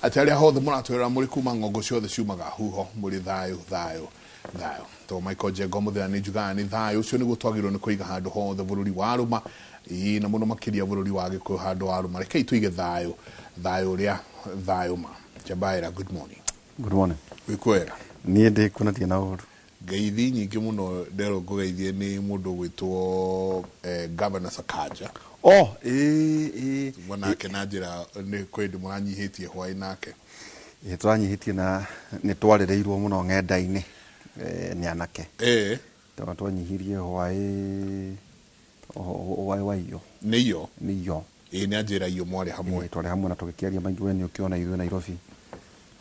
Atĩ arĩa hothe mũratwĩrora mũrĩ kuma ng'ongo ciothe ciumaga huho, mũrĩ thayũ, thayũ, thayũ. To Michael Njenga mũthenya nĩ njugaga nĩ thayũ ũcio nĩguo twagĩrĩirwo nĩ kũiga handũ hothe bũrũri wa rũma, ĩĩ, na mũno makĩria bũrũri wa Gĩkũyũ handũ wa rũma. Rekei tũige thayũ, thayũ ũrĩa thayũ ma. Njabaĩra, good morning. Good morning. Wĩ kwega? Niĩ ndĩ kuo na ndirĩ na ũru. Ngeithi nyingĩ mũno nderwo ngũgeithie nĩ mũndũ ũgwĩtwo Governor Sakaja. Oh, ĩĩ, ĩĩ. Tuma nake na njĩra nĩ kwĩ hĩndĩ mũranyihĩtie hwaĩ nake. Ĩĩ, tũranyihĩtie na nĩ twarĩrĩirwo mũno ng'enda-inĩ nĩ anake. Tondũ twanyihirie hwaĩ, hwaĩ wa iyo. Nĩ iyo? Nĩ iyo. Ĩĩ, nĩ anjĩra iyo mwarĩ hamwe. Ĩĩ, twarĩ hamwe na tũgĩkĩaria maingĩ, we nĩ ũkĩona ithuĩ Nairobi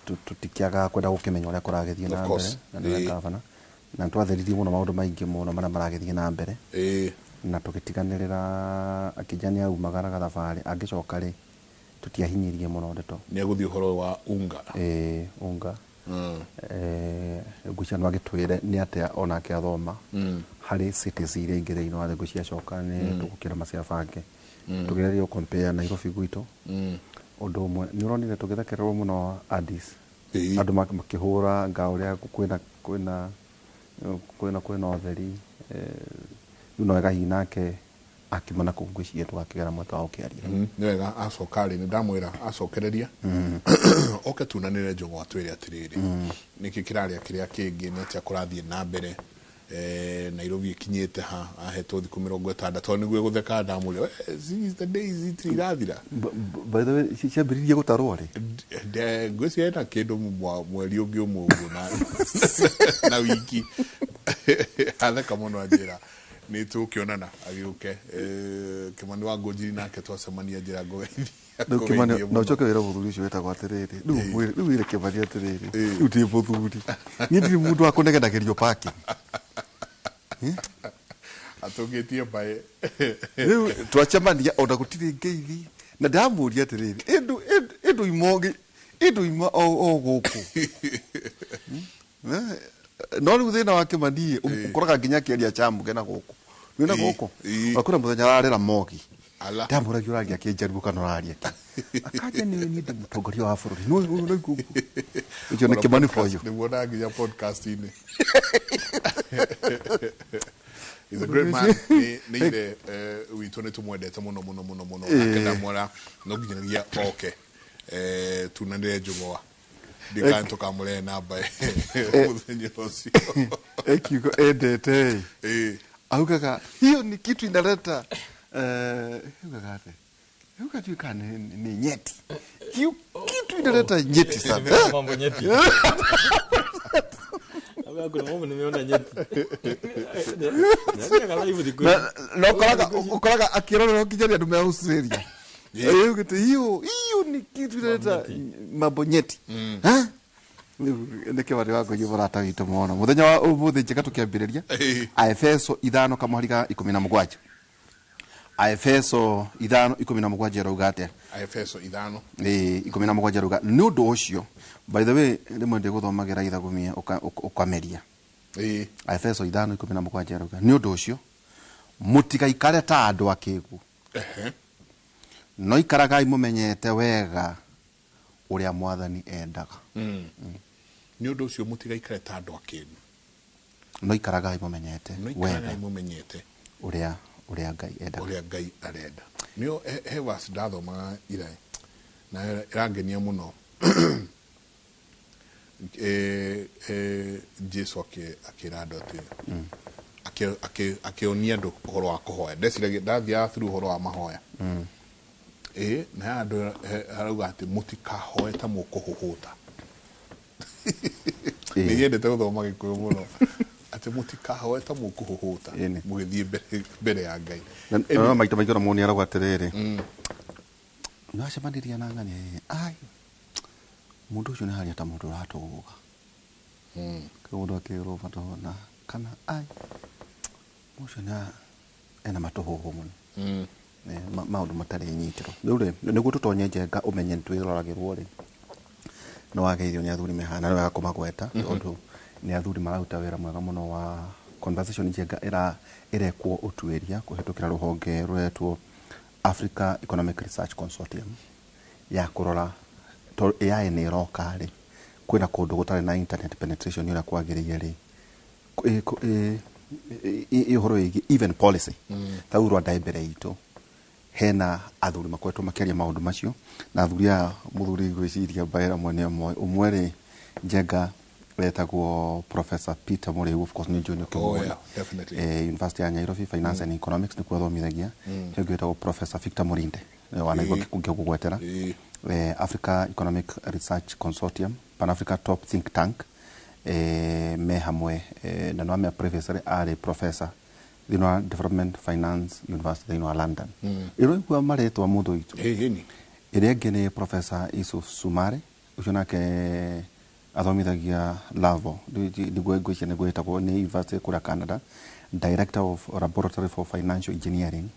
tũtikĩagaga kwenda gũkĩmenya ũrĩa kũragĩthiĩ na mbere, na nĩwe gavana. Na nĩtwatheririe mũno maũndũ maingĩ mũno marĩa maragĩthiĩ na mbere. Na tũgĩtiganĩrĩra akĩnjĩra nĩ aumagaraga thabarĩ, angĩcoka rĩ, tũtiahinyirie mũno ndeto. Nĩ egũthiĩ ũhoro wa unga. Ĩĩ, unga. Ngwĩciria no agĩtwĩre nĩ atĩa onake athoma harĩ cities iria ingĩ thĩinĩ wa thĩ. Ngwĩciria acoka nĩ tũgũkĩra maciabange. Tũgerie gũ compare Nairobi gwitũ. Ũndũ ũmwe nĩ ũronire tũgĩthekererwo mũno Addis. Andũ makĩhũra nga ũrĩa kwĩna kwĩna kwĩna kwĩna ũtheri. Rĩu no wega hihi nake akiuma na kũu ngwĩciria tũgakĩgera mweke wa gũkĩaria. Nĩ wega acoka rĩ, nĩ ndamwĩra acokereria oke tunanĩre njũgũ atwĩre atĩrĩrĩ, nĩkĩ kĩrarĩa kĩrĩa kĩngĩ, nĩ atĩa kũrathiĩ na mbere, Nairobi ĩkinyĩte ha, ahetwo thikũ 60 nĩguo gũtheka ndamwĩra, 60 days itirĩ irathira. By the way, ciambĩrĩirie gũtarwo rĩ? Ngwĩciria hena kĩndũ mweri ũngĩ ũmwe ũguo na wiki. Atheka mũno anjĩra nĩ tũkĩonana agĩũke. Kĩmani wa Ngũnjiri nake twacemania njĩra ngũgeithia. Rĩu Kĩmani, no ũcoke wĩre mũthuri ũcio wĩtagwo atĩrĩrĩ, rĩu ũmwĩre, rĩu wĩre Kĩmani atĩrĩrĩ, rĩu ndĩ mũthuri. Niĩ ndirĩ mũndũ wa kũnegenagĩrio parking. Atũngĩtie mbaĩ. Rĩu twacemania ona gũtirĩ ngeithi na ndamũria atĩrĩrĩ, ĩndũ ima o gũkũ. No rĩu thĩna wa Kĩmani ũkoraga nginya akĩaria Chamuge na gũkũ. Nĩ na gũkũ. Kwĩna mũthenya ararĩra mogi. Ndamũragia ũraria kĩnjaruo kana ũraria kĩ. Akanja nĩ niĩ ndĩ mũtongoria wa bũrũri. No, no, no, no. Ũcio nĩ Kĩmani for you. Nĩguo na nginya podcast-inĩ. He's a great man. Nĩ ithe witũ nĩ tũmwendete mũno mũno mũno mũno. Nake ndamwĩra no nginyagia oke tunanĩre njũgũa. Ndikana tũkamũrehe namba mũthenya ũcio. Ekiugo endete ĩ. Augaga hiyo ni kitu inaleta augaga atĩa? Augaga ndiũĩ kana nĩ nyeti. Hiyo kitu inaleta nyeti sana. Mambo nyeti. Augaga kuna mambo nimeona nyeti. Na ũkoraga akĩrorera nginya andũ me Australia. Augĩte hiyo ni kitu inaleta mambo nyeti. Ha? Rĩu nĩ Kĩmani wa Ngũnyi mũrata witũ mũno. Mũthenya wa ũmũthĩ njega tũkĩambĩrĩria. Aefeso 5 kamũhari ga 17. Aefeso 5:17 ĩrauga atĩa? Aefeso 5. Ĩĩ, 17 ĩrauga nĩ ũndũ ũcio. By the way, rĩmwe ndĩgũthomagĩra ithagumia ũkameria. Aefeso 5:17 ĩrauga nĩ ũndũ ũcio mũtigaikare ta andũ akĩgu. No ikaragai mũmenyete wega ũrĩa Mwathani endaga. Nĩ ũndũ ũcio mũtigaikare ta andũ akĩgu. No ikaragai mũmenyete No ikaragai wega mũmenyete ũrĩa Ngai endaga. Ũrĩa Ngai arenda. Nĩo he verse ndathomaga ira na ĩrangenia mũno. Jesu akĩra andũ atĩ, akĩonia andũ ũhoro wa kũhoya. Ndeciragia ndathiaga through ũhoro wa mahoya. Na he andũ harauga atĩ mũtikahoe ta mũkũhũhũta. Nĩ nyendete gũthoma Gĩkũyũ mũno. Atĩ mũtikahoe ta mũkũhũhũta, mũgĩthiĩ mbere ya Ngai. Na no maita maingĩ ona mũndũ nĩ arauga atĩrĩrĩ, nĩ wacemanirie na ng'ania, ai, mũndũ ũcio nĩ aharia ta mũndũ ũratũgũga. Kĩu mũndũ akĩrwo matũhũhũ na kana, ai, mũndũ ũcio nĩ ena matũhũhũ mũno. Maũndũ matarĩ nyitĩro. Rĩu rĩ, nĩguo tũtonye njenga ũmenye nĩ twĩroragĩrwo rĩ, nĩ wageithio nĩ athuri mehana, nĩ wega kũmagweta, tondũ nĩ athuri mararuta wĩra mwega mũno wa conversation njenga ĩrekwo ũtuĩria kũhetũkĩra rũhonge rũretwo Africa Economic Research Consortium ya kũrora Tondũ AI nĩ ĩroka rĩ, kwĩna kũndũ gũtarĩ na internet penetration ũrĩa kwagĩrĩire rĩ, ũhoro wĩgiĩ even policy ta rĩu Rwanda ĩ mbere itũ, hena athuri makoretwo makĩaria maũndũ macio, na athuri aya mũthuri ngwĩciria Mbaera mwene ũmwe ũmwe rĩ, Njenga, etagwo Professor Peter Mũrĩu, of course nĩ njũĩ nĩ Oh, ũkĩmuona. yeah, definitely. University ya Nairobi, Finance and Economics nĩkuo athomithagia. He ũngĩ wĩtagwo Professor Victor Mũrinde, wanaigua ngĩkũgwetera. Africa Economic Research Consortium, Pan Africa Top Think Tank, me hamwe, na nĩwamenya previously arĩ professor thĩinĩ wa Development Finance University thĩinĩ wa London. Ĩroigua marĩtwa mũndũ witũ. Ĩ, ĩni. Ĩrĩa ĩngĩ nĩ Professor Isuf Sumare, ũcio nake athomithagia Lavo, nĩguo ngwĩciria nĩguo ĩtagwo, nĩ university kũrĩa Canada, Director of Laboratory for Financial Engineering,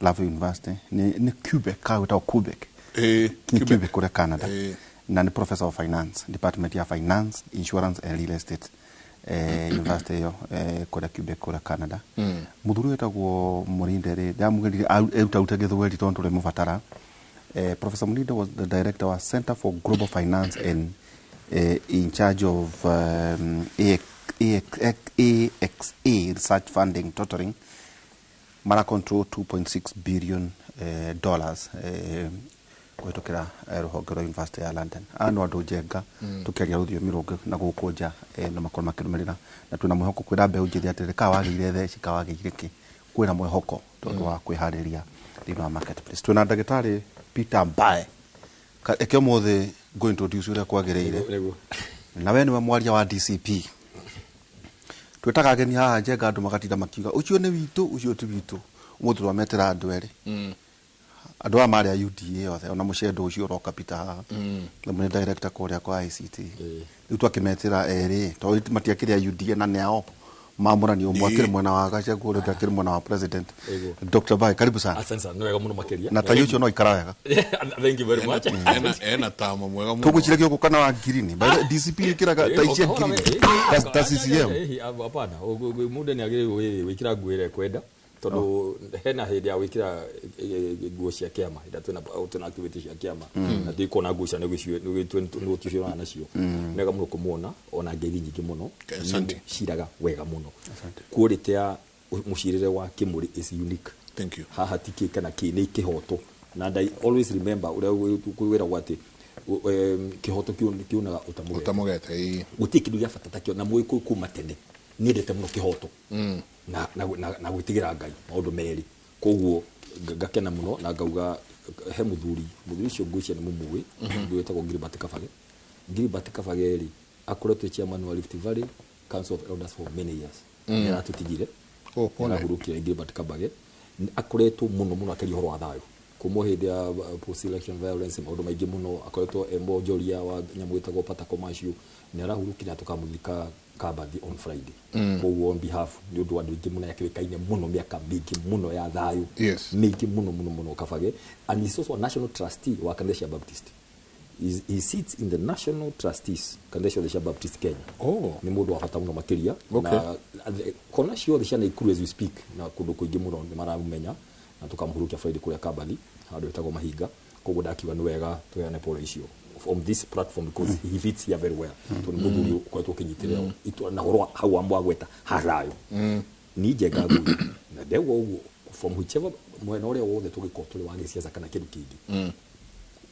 Lavo University, nĩ Quebec, ka gwĩtagwo Quebec. Nĩ Quebec kũrĩa Canada. Na nĩ professor of finance, department ya finance, insurance and real estate, university ĩyo kũrĩa Quebec kũrĩa Canada. Mũthuri wĩtagwo Mũrinde rĩ, ndamũgeririe erutaruta gĩthweri tondũ tũrĩmũbatara. Professor Mulinde was the director wa Center for Global Finance and in charge of AXA research funding totaling mara control 2.6 billion dollars kũhĩtũkĩra rũhonge rwa University ya London. Aya no andũ, Njenga, tũkĩaria rũthiomi rũngĩ na gũkũ nja, no makorwo makĩrũmĩrĩra, na twĩna mwĩhoko kwĩra mbeũ njĩthĩ atĩrĩrĩ, ka wagĩire theci ka wagĩire kĩ, kwĩna mwĩhoko tondũ wa kwĩharĩria thĩinĩ wa marketplace. Twĩna ndagĩtarĩ Peter Mbae. Eke ũmũthĩ ngũ introduce ũrĩa kwagĩrĩire. Nĩguo. Na we nĩwe mwaria wa DCP. Twĩtaga ageni haha, Njenga, andũ magatinda makiuga ũcio nĩ witũ, ũcio ti witũ. Ũmũthĩ twametĩra andũ erĩ, andũ aya marĩ a UDA othe, ona mũcendo ũcio ũroka Peter haha na nĩ director kũrĩa kwa ICT. Rĩu twakĩmetĩra erĩ tondũ matiakĩrĩ a UDA na nĩ ao mamũranio, ũmwe akĩrĩ mwena wa Gachagua, ũrĩa ũngĩ akĩrĩ mwena wa president. Ĩguo. Dr. Mbae, karibu sana. Asante sana, nĩ wega mũno makĩria. Na tai ũcio no ikara wega. Thank you very much. Ena tama mwega mũno. Tũgwĩciria gĩũkũ kana wa ngirini. By the way, DCP ĩkĩraga tai cia ngirini ta CCM? Hapana, mũndũ nĩ agĩrĩirwo gwĩkĩra nguo ĩrĩa ekwenda, tondũ hena hĩndĩ ya gwĩkĩra nguo cia kĩama, hĩndĩ ĩrĩa twĩna activity cia kĩama na tũikona nguo cia nĩguo tũciũraga nacio. Nĩ wega mũno kũmuona, ona ngeithi nyingĩ mũno. Asante. Ciraga wega mũno. Quality ya mũcirĩre wa Kĩmũrĩ is unique. Thank you. Haha ti kĩ kana kĩ, nĩ kĩhoto, na and I always remember ũrĩa kwĩragwo atĩ kĩhoto kĩunaga ũtamũgete. Ũtamũgete, ĩ. Gũtirĩ kĩndũ gĩa bata takĩo, na mũgĩkũyũ kuma tene niendete mũno kĩhoto na gwĩtigĩra Ngai, maũndũ merĩ. Koguo ngakena mũno na ngauga he mũthuri ũcio ngwĩciria nĩ mũmũĩ, mũthuri wĩtagwo Gilbert Kabage. Gilbert Kabage rĩ, akoretwo chairman wa Rift Valley Council of Elders for many years. Nĩ aratũtigire. Oh, pole. Arahurũkire Gilbert Kabage. Nĩ akoretwo mũno mũno akĩaria ũhoro wa thayũ kuma hĩndĩ ya post election violence, maũndũ maingĩ mũno, akoretwo e mwonjoria wa nyamũ ĩtagwo Patako Macio. Nĩ arahurũkire na tũkamũthika Kambathi on Friday. Koguo on behalf, nĩ ũndũ wa andũ aingĩ mũno, yakĩũĩkaine mũno mĩaka mĩingĩ mũno ya thayũ, mĩingĩ mũno mũno mũno Kabage, and he's also a national trustee wa kanitha cia Baptist. He sits in the national trustees kanitha ciothe cia Baptist Kenya. Nĩ mũndũ wa bata mũno makĩria. Na kona ciothe cia Naikuru as we speak na kũndũ kũingĩ mũno nĩ maramũmenya, na tũkamũhurukia Friday kũrĩa Kambathi, handũ hetagwo Mahinga. Koguo ndakiuga nĩ wega tũheane pole icio on this platform because he fits here very well, tondũ nĩ mũthuri ũkoretwo ũkĩnyitĩrĩra itua na ũhoro hau wa mwagweta ha thayũ. Ni Njenga ngũi na ndegwa ũguo, from whichever mwena ũrĩa wothe tũgĩkorwo tũrĩ wa gĩciaca kana kĩndũ kĩngĩ,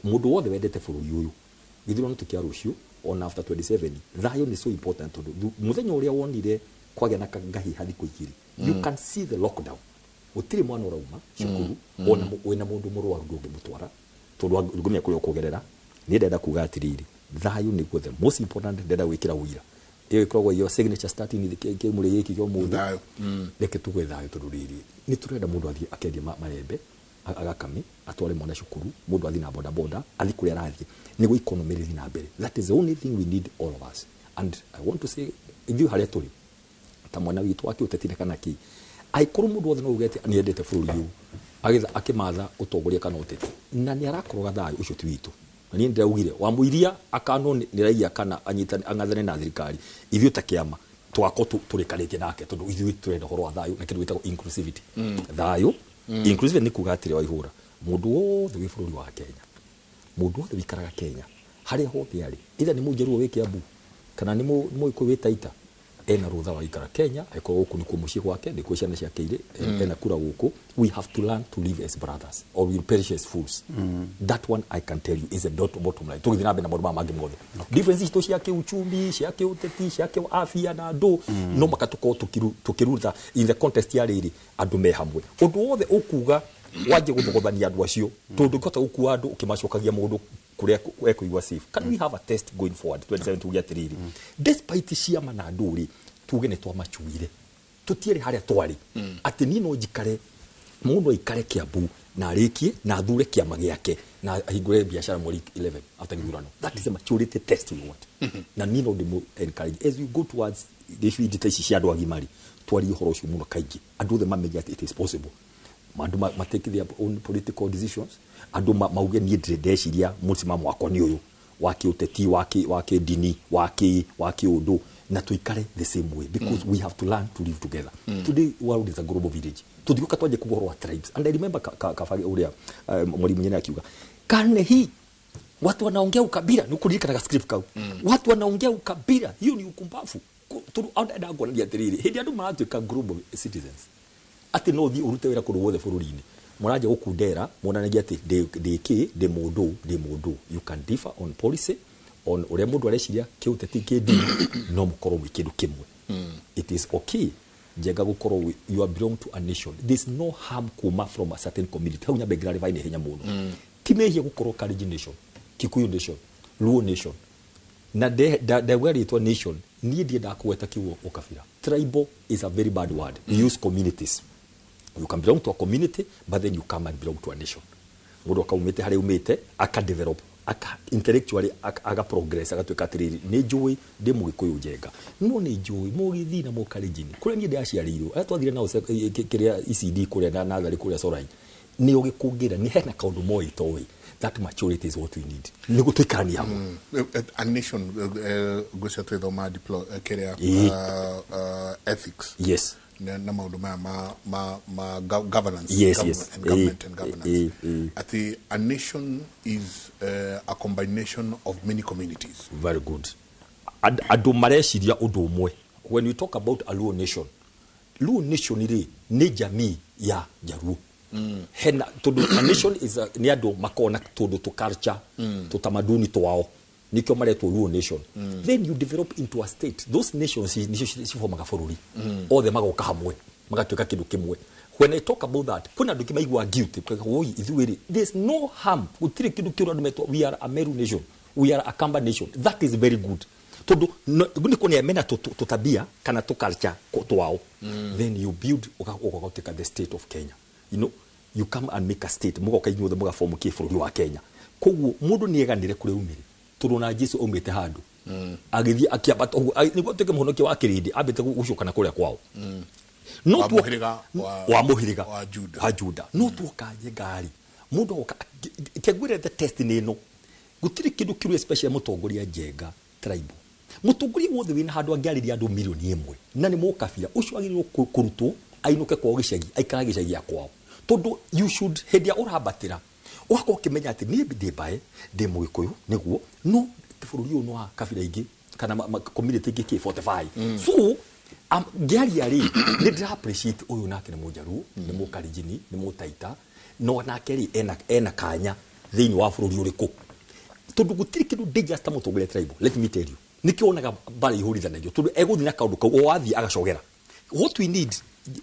mũndũ wothe wendete bũrũri ũyũ, gĩthurano ti kĩa rũciũ, ona after 27, thayũ nĩ so important, tondũ mũthenya ũrĩa wonire kwagĩa na ngahiha thikũ 2, you can see the lockdown, gũtirĩ mwana ũrauma cukuru, ona wĩna mũndũ mũrwaru ndũngĩmũtwara tondũ ndũngĩmenya kũrĩa ũkũgerera. Niĩ ndenda kuga atĩrĩrĩ, thayũ nĩguo the most important. Ndenda gwĩkĩra ũira ĩyo ĩkoragwo iyo signature starting kĩmũrĩ gĩkĩ kĩa ũmũthĩ. Thayũ. Reke tuge thayũ, tondũ rĩrĩ nĩ tũrenda mũndũ athiĩ akendia maembe, agakame, atware mwana cukuru, mũndũ athiĩ na bodaboda, athiĩ kũrĩa arathiĩ, nĩguo economy ĩrĩthiĩ na mbere. That is the only thing we need, all of us. And I want to say, ithuĩ harĩa tũrĩ ta mwena witũ wa kĩũteti kana kĩ, angĩkorwo mũndũ wothe no uge atĩ nĩ endete bũrũri ũyũ, agĩtha akĩmatha ũtongoria kana ũteti na nĩ arakoroga thayũ, ũcio ti witũ. Na niĩ ndĩraugire wamũiria akanwo nĩ raia kana anyitane ang'athane na thirikari, ithuĩ ta kĩama twakorwo tũrĩkanĩtie nake, tondũ ithuĩ tũrenda ũhoro wa thayũ na kĩndũ gĩtagwo inclusivity. Thayũ, inclusivity nĩ kuga atĩrĩ, Waihũra, mũndũ wothe wĩ bũrũri wa Kenya, mũndũ wothe wĩikaraga Kenya Harĩa hothe arĩ, either nĩ Mũjaruo wĩ Kiambu kana nĩ Mũgĩkũyũ wĩ Taita, ena rũtha wa gũikara Kenya, angĩkorwo gũkũ nĩkuo mũciĩ gwake, nĩkuo ciana ciake irĩ, ena kura gũkũ. We have to learn to live as brothers or we'll perish as fools. That one I can tell you is a dot bottom line. Tũgĩthiĩ na mbere na maũndũ maya mangĩ mothe, difference citũ cia kĩuchumi, cia kĩũteti, cia kĩafia na andũ, no maka tũkorwo tũkĩruta in the context ya rĩrĩ andũ me hamwe. Ũndũ wothe ũkuga wanjie gũthogothania andũ acio, tondũ ndũngĩhota gũkua andũ ũkĩmacokagia mũndũ kũrĩa ekũigua safe. Can we have a test going forward 27, tuge atĩrĩrĩ, despite ciama na andũ rĩ, tuge nĩ twamacuire, tũtiarĩ harĩa twarĩ, atĩ niĩ no njikare, mũndũ aikare Kiambu na arĩkie na athure kĩama gĩake na ahingũre biacara mweri 11 after gĩthurano. That is a maturity test we want. Na niĩ no ndĩmũ encourage, as we go towards gĩbindi ta ici cia andũ agimari, twarie ũhoro ũcio mũno kaingĩ, andũ othe mamenye atĩ it is possible andũ ma take their own political decisions, andũ mauge niĩ ndĩrĩ ndeciria mũsimamo wakwa nĩ ũyũ wa kĩũteti, wa kĩndini, wa kĩũndũ, na tuikare the same way, because we have to learn to live together. Today world is a global village. Tũthiũka twanjie kuga ũhoro wa tribes, and I remember Kabage ũrĩa mwalimu nyene akiuga karne hii watu wanaongea ukabila, ni kuririkanaga script kau, watu wanaongea ukabila, hiyo ni ukumbafu. Tondũ ndenda kuonania atĩrĩrĩ, hĩndĩ andũ maratuĩka global citizens, atĩ no ũthiĩ ũrute wĩra kũndũ guothe bũrũri-inĩ, mũranjia gũkundera muonanagia atĩ ndĩ kĩ, ndĩ mũndũ, ndĩ mũndũ. You can differ on policy, on ũrĩa mũndũ areciria kĩũteti, kĩndini, no mũkorwo mwĩ kĩndũ kĩmwe. It is okay, Njenga, gũkorwo you are belong to a nation. There's no harm kuma from a certain community. Hau nyambe clarify nĩ hinya mũno. Ti mehia gũkorwo Kalenjin nation, Kikuyu nation, Luo nation, na ndauga rĩtwa nation, niĩ ndiendaga kũgweta kiugo ũkabira. Tribal is a very bad word. We use communities. You can belong to a community, but then you come and belong to a nation. Mũndũ akaumĩte harĩa umĩte, aka develop, aka intellectually, aga progress, agatuĩka atĩrĩrĩ, nĩ njũĩ ndĩ Mũgĩkũyũ Njenga, no nĩ njũĩ Mũgĩthii na Mũkalenjin kũrĩa niĩ ndĩraciarĩirwo, arĩa twathire nao kĩrĩa ECD kũrĩa na natharĩ kũrĩa Sorai, nĩ ũgĩkũngĩra nĩ hena kaũndũ moĩ toĩ. That maturity is what we need nĩguo tũikaranie hamwe. A nation, ngwĩcia twĩthoma kĩrĩa ethics na maũndũ maya ma governance, government and government and governance, atĩ a nation is a combination of many communities. Very good. Andũ mareciria ũndũ ũmwe. When we talk about a Luo nation, Luo nation rĩ nĩ jamii ya Jaruo. Hena tondũ a nation is a, nĩ andũ makona tũndũ tũ culture, tũtamaduni twao, nikĩo maretwo Luo nation. Then you develop into a state. Those nations nicio cibomaga bũrũri, othe magoka hamwe magatuĩka kĩndũ kĩmwe. When I talk about that, kwĩna andũ aingĩ maiguaga guilty. Oi, ithuĩ rĩ, there's no harm, gũtirĩ kĩndũ kĩũru andũ metwo we are a Meru nation, we are a Kamba nation. That is very good, tondũ nĩ kuonia mena tũtabia kana tũ culture twao. Then you build ũgatuĩka the state of Kenya. You come and make a state, mũgoka inyuothe mũgabomu kĩ bũrũri wa Kenya. Koguo mũndũ nĩ eganĩre kũrĩa umire, tondũ na Jesu aumĩte handũ, agĩthiĩ akĩambata ũguo, nĩguo atuĩke mũhonokia wa kĩrĩndĩ, ambĩte gũcokana kũrĩa kwao, no Wa mũhĩrĩga wa mũhĩrĩga wa Juda. Wa Juda. No tuoka ngari mũndũ agoka kengwĩre the test nĩ ĩno, gũtirĩ kĩndũ kĩru, especially mũtongoria Njenga tribal, mũtongoria wothe wĩna handũ angĩarĩria andũ 1 million na nĩ mũkabira ũcio, agĩrĩirwo kũrutwo ainũke kwao gĩcagi, aikara gĩcagi gĩa kwao, tondũ you should, hĩndĩ ĩrĩa ũrambatĩra, ũgakorwo ũkĩmenya atĩ niĩ ndĩ mbaĩ, ndĩ Mũgĩkũyũ nĩguo, no bũrũri ũyũ nĩ wa kabira ingĩ kana community ingĩ kĩ 45. So ngĩaria rĩ, nĩ ndĩra appreciate ũyũ nake nĩ Mũjaruo, nĩ Mũkarinjini, nĩ Mũtaita, no nake rĩ ena kanya thĩinĩ wa bũrũri ũrĩkũ, tondũ gũtirĩ kĩndũ dangerous ta mũtongoria tribal. Let me tell you, nĩkĩo wonaga mbara ihũrithanagio, tondũ egũthiĩ na kaũndũ kau o wathiĩ agacogera. What we need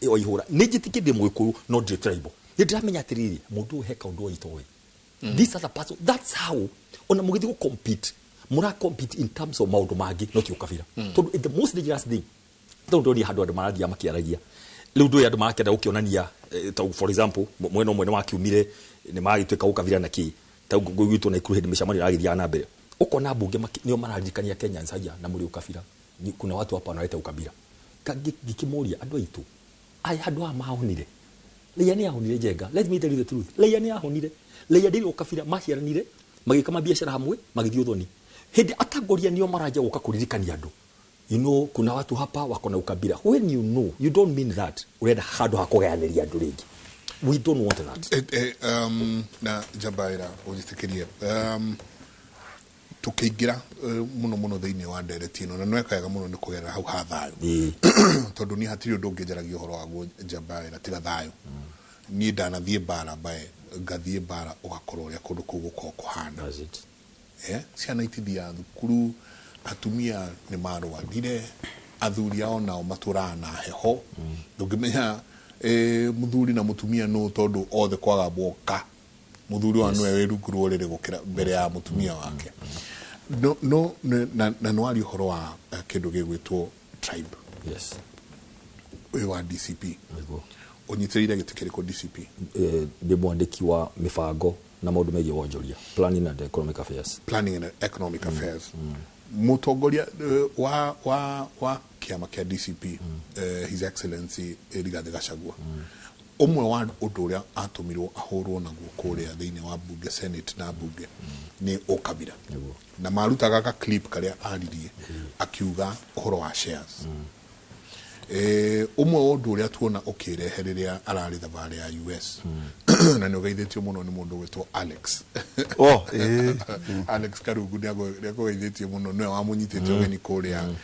o ihũra nĩ njĩtĩkĩrie ndĩ Mũgĩkũyũ no ndirĩ tribal, nĩ ndĩramenya atĩrĩrĩ, mũndũ ũyũ he kaũndũ oitoĩ, this other person. That's how ona mũgĩthiĩ gũ compete, mũra compete in terms of maũndũ mangĩ, no ti ũkabira, tondũ the most dangerous thing, tondũ ndonire handũ andũ marathiaga makĩaragia rĩu ndũĩ andũ marakĩenda gũkĩonania, ta for example mwena ũmwe nĩ wakiumire nĩ magĩtuĩka ũkabira na kĩ, ta gwitũ Naikuru hĩndĩ mĩcemanio ĩragĩthiaga na mbere, ũkona mbunge nĩo mararirikania Kenyans, haya na mũrĩ ũkabira. Kuna watu hapa wanaleta ukabila. Ngĩkĩmũria andũ aitũ aya handũ haha mahonire, Leia nĩ ahonire. Njenga, let me tell you the truth, Leia nĩ ahonire. Leia ndĩrĩ ũkabira, maciaranire, magĩka mabiacara hamwe, magĩthiĩ ũthoni. Hĩndĩ atongoria nĩo maranja gũka kũririkania andũ, kuna watu hapa wako na ukabila, when you know you don't mean that, urenda handũ ha kũgayanĩria andũ rĩngĩ. We don't want that. Na Njabaira ũnjĩtĩkĩrie, Tũkĩingĩra mũno mũno thĩinĩ wa ndereti ĩno, na nĩweka wega mũno nĩ kũgerera hau ha thayũ, tondũ niĩ hatirĩ ũndũ ũngĩ njaragia ũhoro waguo njamba na tiga thayũ. Niĩ ndanathiĩ mbara mbae, ngathiĩ mbara ũgakorwo ũrĩa kũndũ kũu gũkoragwo kũhana. That's it. Ciana itithiaga thukuru, atumia nĩ marwarire, athuri ao nao matũraga na heho, ndũngĩmenya mũthuri na mũtumia nũ, tondũ othe kwaga boka mũthuri wa nĩwe wĩ rungu rwa ũrĩrĩ gũkĩra mbere ya mũtumia wake. No, no na nĩwaria ũhoro wa kĩndũ gĩgwĩtwo tribe. Yes. Ũyũ wa DCP. Nĩguo. Ũnyitĩrĩire gĩtĩ kĩrĩkũ DCP? Ndĩ mwandĩki wa mĩbango na maũndũ megiĩ wonjoria, planning and economic affairs. Planning and economic affairs. Mũtongoria wa kĩama kĩa DCP, His Excellency Rigathĩ Gachagua, ũmwe wa ũndũ ũrĩa atũmirwo ahũrwo naguo kũrĩa thĩinĩ wa bunge, Senate na bunge, nĩ ũkabira. Nĩguo. Na marutaga ga clip karĩa aririe akiuga ũhoro wa shares. Ũmwe wa ũndũ ũrĩa tuona ũkĩrehe rĩrĩa ararĩ thabarĩ ya US, na nĩ ũgeithĩtio mũno nĩ mũndũ ũgwĩtwo Alex. Oh, eh. Alex Karungu nĩ akũgeithĩtie mũno, nĩwe wamũnyitĩte ũgeni kũrĩa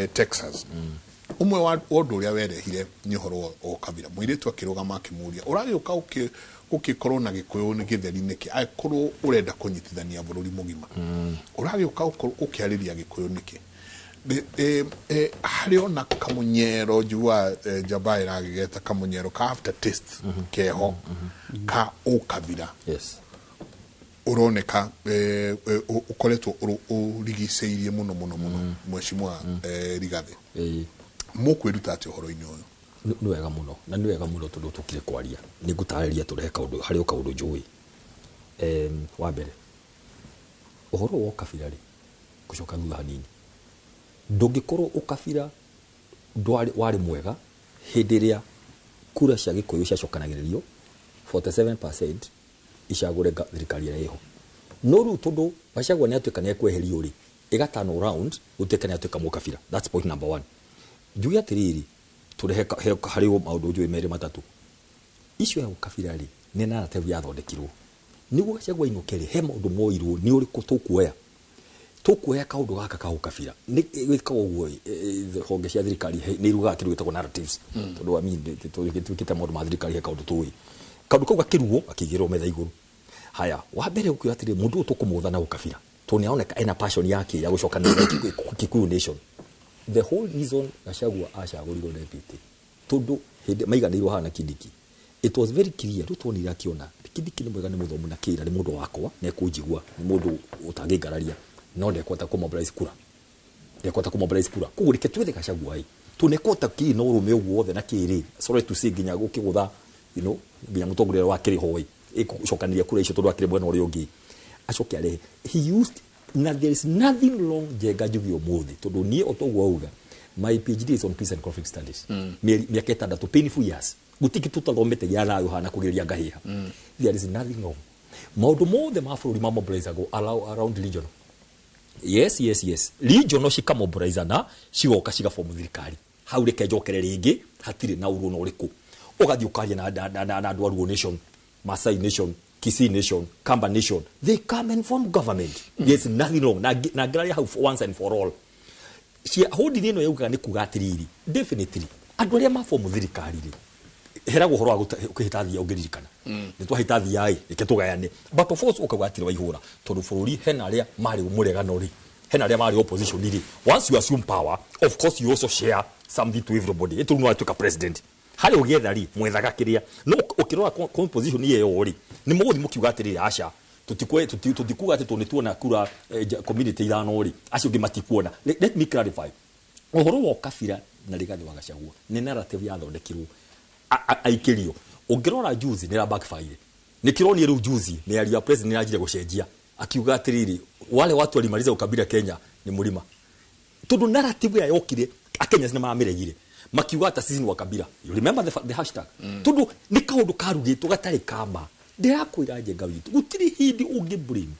Texas. Ũmwe wa ũndũ ũrĩa werehire nĩ ũhoro wa ũkabira. Mũirĩtu akĩrũgama akĩmũria, ũragĩũka ũkĩkorwo na Gĩkũyũ nĩ gĩtheri nĩkĩ, angĩkorwo ũrenda kũnyitithania bũrũri mũgima, ũragĩũka ũkĩarĩria Gĩkũyũ nĩkĩ? Harĩ ona kamunyero njiguaga njamba ĩragĩgeta kamunyero ka after taste keho ka ũkabira. Yes. Ũroneka ũkoretwo ũrigicĩirie mũno mũno mũno mheshimiwa Rigathĩ. Mũkwĩruta atĩa ũhoro-inĩ ũyũ? Nĩ wega mũno, na nĩ wega mũno tondũ tũkire kwaria nĩ ngũtarĩria tũrehe kaũndũ harĩ o kaũndũ njũĩ. Wa mbere, ũhoro wa ũkabira rĩ, gũcoka thutha hanini, ndũngĩkorwo ũkabira ndwarĩ warĩ mwega hĩndĩ ĩrĩa kura cia Gĩkũyũ ciacokanagĩrĩrio 47% icagũre thirikari ĩrĩa ĩho. No rĩu tondũ Gachagua nĩ atuĩka nĩ ekweherio rĩ, ĩgatano round gũtuĩka nĩ atuĩka mũkabira. That's point number one. Njuge atĩrĩrĩ, tũrehe harĩ o maũndũ njũĩ merĩ matatũ. Icio ya ũkabira rĩ, nĩ narrative yathondekirwo nĩguo Gachagua ainũke rĩ, he maũndũ moirwo nĩ ũrĩkũ tũkuoya. Tũkuoya kaũndũ gaka ka ũkabira. Nĩ gwĩkaga ũguo, honge cia thirikari nĩ irugaga kĩndũ gĩtagwo narratives, tondũ I mean, tuĩkĩte maũndũ ma thirikari, he kaũndũ tũĩ. Kaũndũ kau gakĩrugwo gakĩigĩrĩrwo metha igũrũ. Haya, wa mbere ũkiuga atĩrĩ, mũndũ ũyũ tũkũmũtha na ũkabira tondũ nĩ aroneka ena passion yake ya gũcokanĩrĩria Kikuyu nation. The whole reason Gachagua acagũrirwo deputy, tondũ hĩndĩ maiganĩirwo haha na Kindiki, it was very clear. Rĩu tuonire akĩona Kindiki nĩ mwega, nĩ mũthomu na kĩra, nĩ mũndũ wakwa, nĩ ekũnjigua, nĩ mũndũ ũtangĩngararia, no ndekũhota kũmobilize kura, ndekũhota kũmobilize kura. Koguo reke twethe Gachagua ĩ, tondũ nĩekũhota kĩ na ũrũme ũguo wothe na kĩrĩ, sorry to say, nginya gũkĩgũtha nginya mũtongoria wa kĩrĩ ho ĩ, ĩgũcokanĩria kura icio tondũ akĩrĩ mwena ũrĩa ũngĩ, acoke arehe. He used, na there is nothing wrong. Njenga njuge ũmũthĩ, tondũ niĩ o toguo auga, my PhD is on peace and conflict studies. Mĩaka 6, painful years, gũtirĩ tũtathomete gĩa thayũ hana kũgeria ngahĩha. There is nothing wrong. Maũndũ mothe ma bũrũri ma mobilizagwo around regional. Yes, regional cikamobilize na cigoka cigabomu thirikari. Hau reke njokere rĩngĩ, hatirĩ na ũru ona ũrĩkũ. Ũgathiĩ ũkaria na andũ a Luo nation, Masai nation, Kisii nation, Kamba nation, they come and form government. There's nothing wrong. Na ngĩraria hau once and for all, cia hũndini ĩno yaugaga nĩ kuga atĩrĩrĩ, definitely andũ arĩa mabomu thirikari rĩ, heragwo ũhoro wa kũhĩta thia. Ũngĩririkana nĩ twahĩta thia ĩ, reke tũgayane. But of course ũkauga atĩrĩ, waihũra tondũ bũrũri hena arĩa marĩ mũregano rĩ, hena arĩa marĩ opposition rĩ, once you assume power, of course you also share something to everybody. Ĩtũ no atuĩka president harĩ ũgĩetha rĩ, mwethaga kĩrĩa no ũkĩrora composition ĩyo rĩ, nĩ mũgũthiĩ mũkiuga atĩrĩrĩ, aca, tũtikuga atĩ tondũ nĩ tuona kura community ithano rĩ, acio angĩ matikuona. Let me clarify ũhoro wa ũkabira na Rigathĩ wa Gachagua nĩ narrative yathondekirwo aikĩrio. Ũngĩrora juzi nĩ ra backfire, nĩ kĩronire rĩu juzi mĩario ya president nĩ yanjire gũcenjia, akiuga atĩrĩrĩ, wale watu walimaliza ukabila Kenya ni mlima, tondũ narrative ya yokire akenya nĩ maramĩregire, makiuga hata sisi ni wa kabila. You remember the hashtag? Tondũ nĩ kaũndũ karugĩtwo gatarĩ kama. Ndĩrakwĩra njenga witũ, gũtirĩ hĩndĩ ũngĩ blame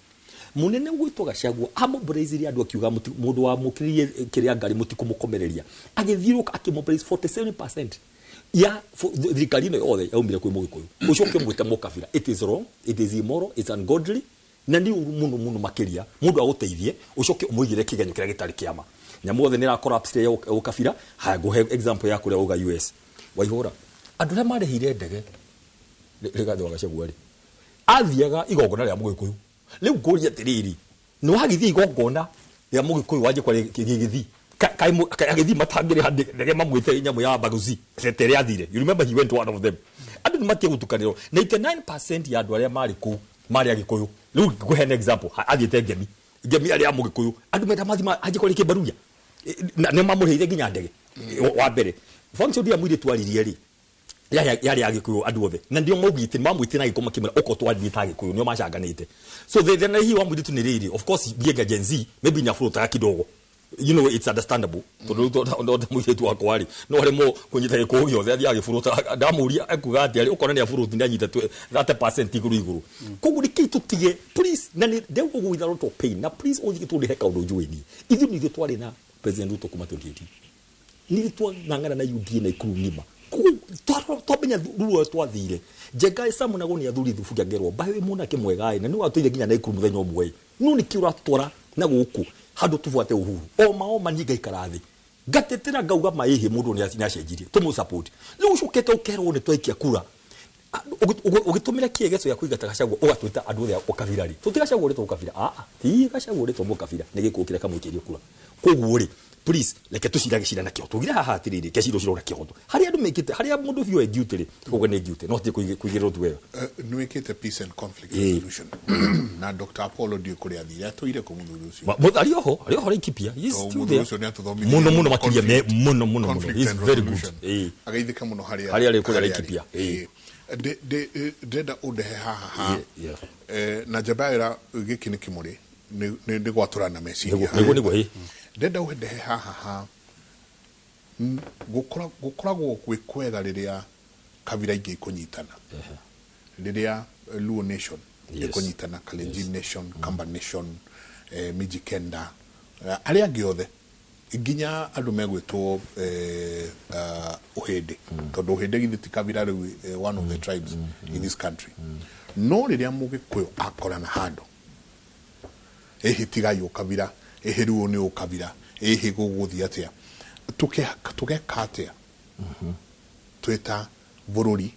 munene gwitwo Gachagua amobilize andũ akiuga mũndũ wa mũkĩrĩrie kĩrĩa ngari mũtikũmũkomereria, agĩthiũrũka akĩmobilize 47% ya thirikari ĩno yothe yaumire kwĩ mũgĩkũyũ, ũcoke mwĩte mũkabira. It is wrong, it is immoral, it's ungodly. Na nĩ ũru mũno mũno makĩria mũndũ agũteithie ũcoke ũmũigĩre kĩgenyo kĩrĩa gĩtarĩ kĩama. Nyamũ othe nĩ ĩra collapse ya ũkabira. Haya, ngũhe example ya kũrĩa uga US Waihũra, andũ arĩa marĩhire ndege Rigathĩ wa Gachagua rĩ, athiaga igongona rĩa Mũgĩkũyũ. Rĩu ngũria atĩrĩrĩ, nĩ wagĩthiĩ igongona rĩa Mũgĩkũyũ wanjie kwaria gĩgĩthii, agĩthiĩ matangĩrĩha ndege mamwĩte nyamũ ya baguzi tete ĩrĩa athire. You remember he went to one of them. Andũ nĩ matige gũtukanĩrwo. 99% ya andũ arĩa marĩ kũu marĩ Agĩkũyũ. Rĩu ngũhe an example, athiĩte Ngemi, Ngemi arĩa a Mũgĩkũyũ, andũ menda mathi anjie kwaria kĩmbaruya. Na nĩ mamũrĩhĩire nginya ndege. Wa mbere, function ya mũirĩtu aririe rĩ, yarĩ ya Gĩkũyũ andũ othe, na ndio maugĩte mamwĩtire na gĩko makĩmwĩra ũka ũtwarithie ta Gĩkũyũ, nĩo macanganĩte. So the thĩna hihi wa mũirĩtu nĩ rĩrĩ, of course being a Gen Z, maybe nĩaburũtaga kidogo, it's understandable, tondũ rĩu ndo mũirĩtu wakwa rĩ, no aremwo kũnyita Gĩkũyũ gĩothe, athiaga agĩburuta. Ndamũria ekuga atĩa rĩ, ũkona nĩ aburuti, nĩ anyita 30% igũrũ igũrũ. Koguo nĩkĩi tũtige, please, na nĩ ndauga with a lot of pain, na please ũthiĩ tũndĩhe kaũndũ njũĩ niĩ. Ithuĩ nĩ ithuĩ twarĩ na President Ruto kuma 2018, nĩ twang'ang'ana na UDA na ikuru ng'ima. Koguo twamenya ruo twathire Njenga ĩcamunagwo nĩ athuri thubu kĩangerwo mbaĩ wĩ mwanake mwega ĩ, na nĩ watũire nginya na ikuru mũthenya ũmwe ĩ. No nĩkĩ ũratwara na gũkũ handũ tũbuate Uhuru oma oma? Niĩ ngaikara thĩ ngatetera ngauga maĩhĩ mũndũ nĩ acenjirie, tũmũ support. Rĩu ũcokete ũkerwo nĩ twaikia kura ũgĩtũmĩra kĩegeco gĩa kũingata Gachagua, ũgatwĩta andũ othe a ũkabira rĩ, tũti Gachagua ũrĩtwo ũkabira. Aa, ti Gachagua ũrĩtwo mũkabira, nĩ Gĩkũyũ kĩrĩa kamũikĩirie kura. Koguo rĩ, please, reke tũcirage cira na kĩhoto. Tugire haha atĩrĩrĩ, ke cira ũcirwo na kĩhoto harĩa andũ mekĩte, harĩa mũndũ biũ e guilty rĩ, tukuga nĩ guilty, no hatirĩ kũigĩrĩrwo tu wega. Nĩ wĩkĩte peace and conflict resolution na Dr. Apollo, ndiũ kũrĩa athire, atũire kũ mũthuri ũcio? Arĩ oho, arĩ oho Laikipia. He is Tondũ still mũthuri there. ũcio nĩ atũthomithirie Mũno mũno makĩria mũno mũno mũno. conflict He is and very good. resolution. Ageithĩke mũno harĩa Harĩa arĩ kũrĩa harĩa Laikipia. arĩ. Ndĩrenda ũndehe haha ha Yeah. Na njamba ĩra gĩkĩ nĩ kĩmũrĩ nĩ gwatũrana meciria. Nĩguo, ĩĩ. Ndĩrenda ũndehe haha ha gũkoragwo gwĩ kwega rĩrĩa kabira ingĩ ikũnyitana, rĩrĩa Luo nation ĩkũnyitana, Kalenjin nation, Kamba nation, Mijikenda, arĩa angĩ othe, nginya andũ megwĩtwo ũhĩndĩ, tondũ ũhĩndĩ githĩ ti kabira rĩu, one of the tribes in this country? No rĩrĩa Mũgĩkũyũ akorana handũ, ĩhĩ tigai ũkabira, ĩhĩ rĩu nĩ ũkabira, ĩhĩ gũgũthiĩ atĩa? Tũgeka atĩa twĩta bũrũri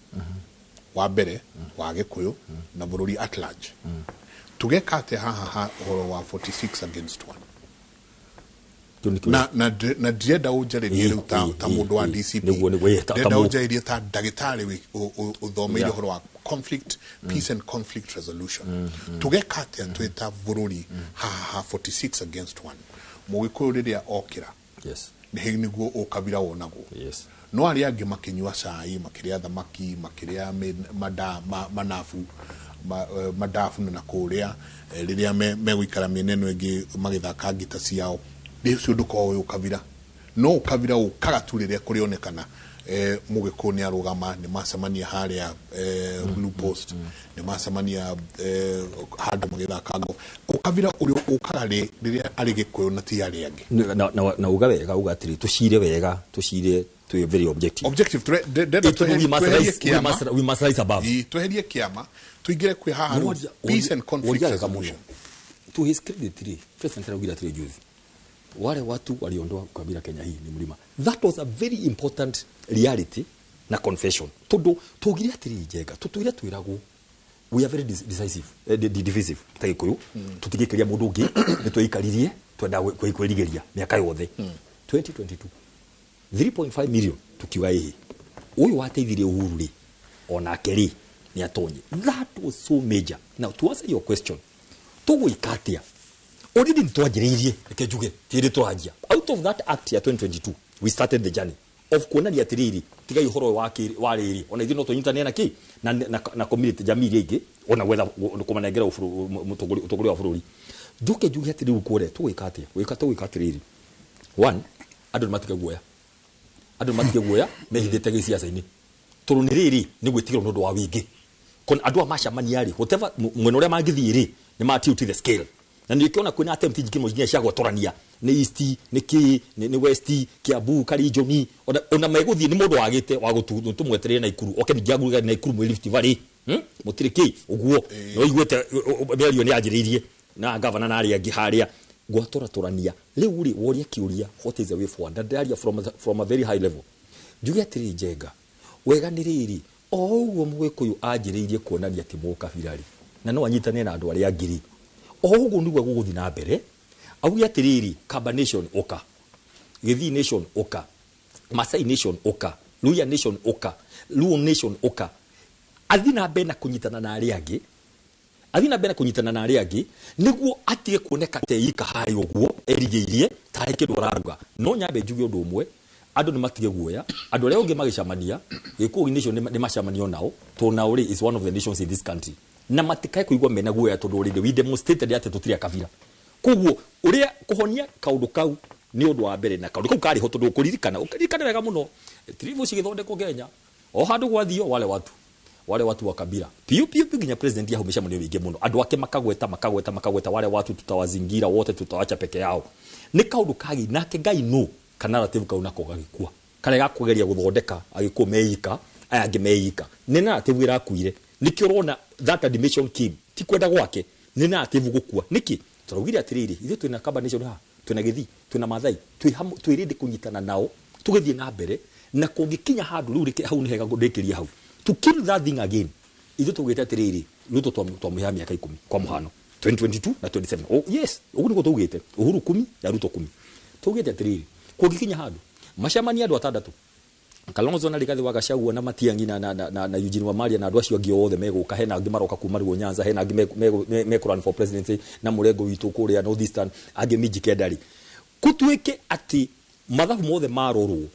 wa mbere wa Gĩkũyũ na bũrũri at large? Tũgeka atĩa haha ha ũhoro wa 46 against 1? Kĩu nĩkĩo. Na ndirenda ũnjarĩrie rĩu ta mũndũ wa DCP. Nĩguo, ta Ndĩrenda ũnjarĩrie ta ndagĩtarĩ ũthomeire ũhoro wa conflict, peace and conflict resolution. Tũgeka atĩa twĩta bũrũri haha ha 46 against 1, Mũgĩkũyũ rĩrĩa okĩra? Nĩ nĩguo ũkabira wonagwo. No arĩa angĩ makĩnyua cai, makĩrĩa thamaki, makĩrĩa manabu, madabu na kũrĩa, rĩrĩa megũikara mĩena ĩno ĩngĩ magĩthaka ngita ciao, nĩ ũcio ndũkoragwo wĩ ũkabira. No ũkabira ũkaga tu rĩrĩa kũrĩonekana Mũgĩkũyũ nĩ arũgama, nĩ macemania harĩa Blue Post, nĩ macemania handũ magĩthaka ngo. Ũkabira ũrĩa ũkaga rĩrĩa arĩ Gĩkũyũ na ti arĩa angĩ. Na uga wega, uga atĩrĩ, tũcire wega, tũcire twĩ very objective. Objective, ndĩrenda We must tweherie rise, kĩama. we must rise above. Ĩ, tweherie kĩama, tũingĩre kwĩ haha rĩu, peace and conflict Woria wega mũno. resolution. To his credit rĩ, President araugire atĩrĩ juzi, wale watu waliondoa ukabila Kenya hii ni mlima. That was a very important reality na confession, tondu tugire atĩrĩ, Njenga, tũtũire twĩragwo we are very decisive, divisive ta Gĩkũyũ, tũtigĩkĩria mũndũ ũngĩ, nĩ tweikaririe twenda kwĩrigĩria mĩaka yothe. 2022, 3.5 million, tukiuga ĩhĩ, ũyũ wateithirie Uhuru rĩ, onake rĩ nĩ atonye. That was so major. Now, to answer your question, tũgwĩka atĩa? Already nĩ twanjĩrĩirie, reke njuge tĩrĩ tũranjia out of that act ya 2022. We started the journey of kuonania atĩrĩrĩ, tigai ũhoro ũyũ wa rĩrĩ, ona ithuĩ no tũnyitane na kĩ na community, jamii iria ingĩ, ona gwetha kũmanengera ũtongoria wa bũrũri. Njoke njuge atĩ rĩu kũrĩa tũgwĩka atĩa? Gwĩka, tũgwĩka atĩrĩrĩ, one, andũ nĩ matige guoya, andũ nĩ matige guoya mehithĩte gĩciaca-inĩ, tondũ nĩ rĩrĩ nĩ gwĩtigĩrwo nĩ ũndũ wa wĩingĩ. Kona andũ aya macemania rĩ, whatever mwena ũrĩa mangĩthiĩ rĩ, nĩ ma tilt the scale. Na nĩ ũkĩona kwĩna attempt nyingĩ mũno nginya cia gwatũrania, nĩ east, nĩ kĩ nĩ west, Kiambu, Karinjoni, ona megũthiĩ nĩ mũndũ wagĩte wa gũtũmweterere Naikuru oke ningĩ agũre Naikuru mwĩ Rift Valley. Mũtirĩ kĩ ũguo no iguĩte mĩario nĩ yanjĩrĩirie na gavana na arĩa angĩ harĩa gwatũratũrania. Rĩu rĩ, woria kĩũria, what is the way forward? Na ndĩraria from a very high level. Njuge atĩrĩ, Njenga, wega nĩ rĩrĩ, o ũguo Mũgĩkũyũ anjĩrĩirie kuonania ti mũkabira rĩ, na no anyitane na andũ arĩa angĩ rĩ, o ũguo nĩguo gũgũthiĩ na mbere. Auge atĩrĩrĩ, Kamba nation ũka, Gĩthii nation ũka, Masai nation ũka, Luhya nation ũka, Luo nation ũka, athiĩ na mbere na kũnyitana na arĩa angĩ, athiĩ na mbere na kũnyitana na arĩa angĩ, nĩguo atige kuoneka teika harĩa ũguo erigĩirie tarĩ kĩndũ araruga. No nyambe njuge ũndũ ũmwe, andũ nĩ matige guoya. Andũ arĩa ũngĩ magĩcamania, Gĩkũyũ nation nĩ macamania nao, tondũ nao rĩ is one of the nations in this country, na matikae kũigua mena guoya, tondũ already we demonstrated atĩ tũtirĩ akabira. Koguo ũrĩa kũhonia kaũndũ kau nĩ ũndũ wa mbere, na kaũndũ kau karĩ ho, tondũ ũkũririkana, ũkĩririkana wega mũno, tribal cigĩthondekwo Kenya, o handũ gwathio, wale watu wa kabila piu piu piu, nginya president yahau mĩcemanio mĩingĩ mũno, andũ ake makagweta, makagweta, makagweta, wale watu tutawazingira wote, tutawacha peke yao. Nĩ kaũndũ kagi nake Ngai no kana narrative kau nako gagĩkua, karĩa gakũgeria gũthondeka agĩkũ meika aya angĩ meika, nĩ narrative ĩrakuire. Nĩkĩo ũrona that admission came, ti kwenda gwake, nĩ narrative gũkua. Nĩkĩ tũraugire atĩrĩrĩ, ithuĩ twĩna Kamba nation haha, twĩna Gĩthii, twĩna Mathai, twĩ hamwe, twĩ ready kũnyitana nao tũgĩthiĩ na mbere. Na kũngĩkinya handũ rĩu hau nĩ hega ndĩkĩrie hau, to kill that thing again, ithuĩ tũgĩte atĩrĩrĩ, Ruto twamũheaga mĩaka 10, kwa mũhano 2022 na 27. Oh, yes, ũguo nĩguo tũugĩte, Uhuru 10 na Ruto 10. Tũugĩte atĩrĩrĩ, kũngĩkinya handũ macemania andũ atandatũ, Kalonzo na Rigathi wa Gachagua na Matiang'i na Eugene Wamaria na andũ acio angĩ othe megũka, hena angĩ maroka kuma Luo Nyanza, hena angĩ mekũ run for presidency na mũrengo witũ kũrĩa North Eastern, angĩ Mijikenda rĩ, kũtuĩke atĩ mathabu mothe marorwo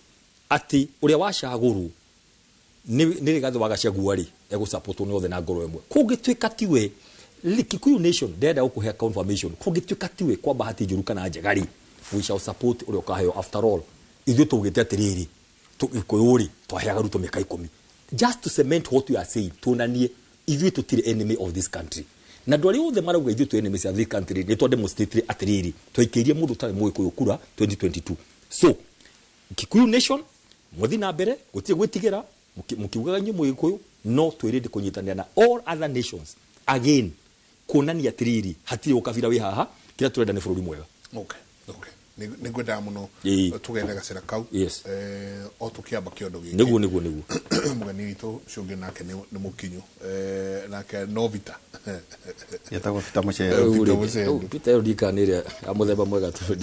atĩ ũrĩa wacagũrwo nĩ Rigathi wa Gachagua rĩ, egũsupportwo nĩ othe na ngoro ĩmwe. Kũngĩtuĩka tiwe, Kikuyu nation ndĩrenda gũkũhe confirmation, kũngĩtuĩka tiwe kwa bahati njũru kana njega rĩ, we shall support ũrĩa ũkaheo. After all, ithuĩ tũgĩte atĩrĩrĩ, Gĩkũyũ rĩ, twaheaga Ruto mĩaka 10 just to cement what we are saying, tuonanie ithuĩ tũtirĩ enemy of this country. Na andũ arĩa othe marauga ithuĩ twĩ enemies of this country, nĩ twa demonstrate atĩrĩrĩ, twaikĩirie mũndũ ũtarĩ Mũgĩkũyũ kura 2022. So Kikuyu nation, mũthiĩ na mbere, gũtirĩ gwĩtigĩra mũkiugaga inyuĩ Mũgĩkũyũ, no twĩrĩndĩ kũnyitanĩra na all other nations again, kuonania atĩrĩrĩ, hatirĩ ũkabira wĩ haha, kĩrĩa tũrenda nĩ bũrũri mwega. Okay, nĩ ngwendaga mũno tũgende gacĩra kau. O tũkĩamba kĩondo gĩkĩ. Nĩguo. Mũgeni witũ ũcio ũngĩ nake nĩ mũkinyu. Nake no Vita. Yetagwo Peter Muchere. Peter Muchendu. Peter ĩyo ndikana nĩ ĩrĩa ya mũthemba mwega tu.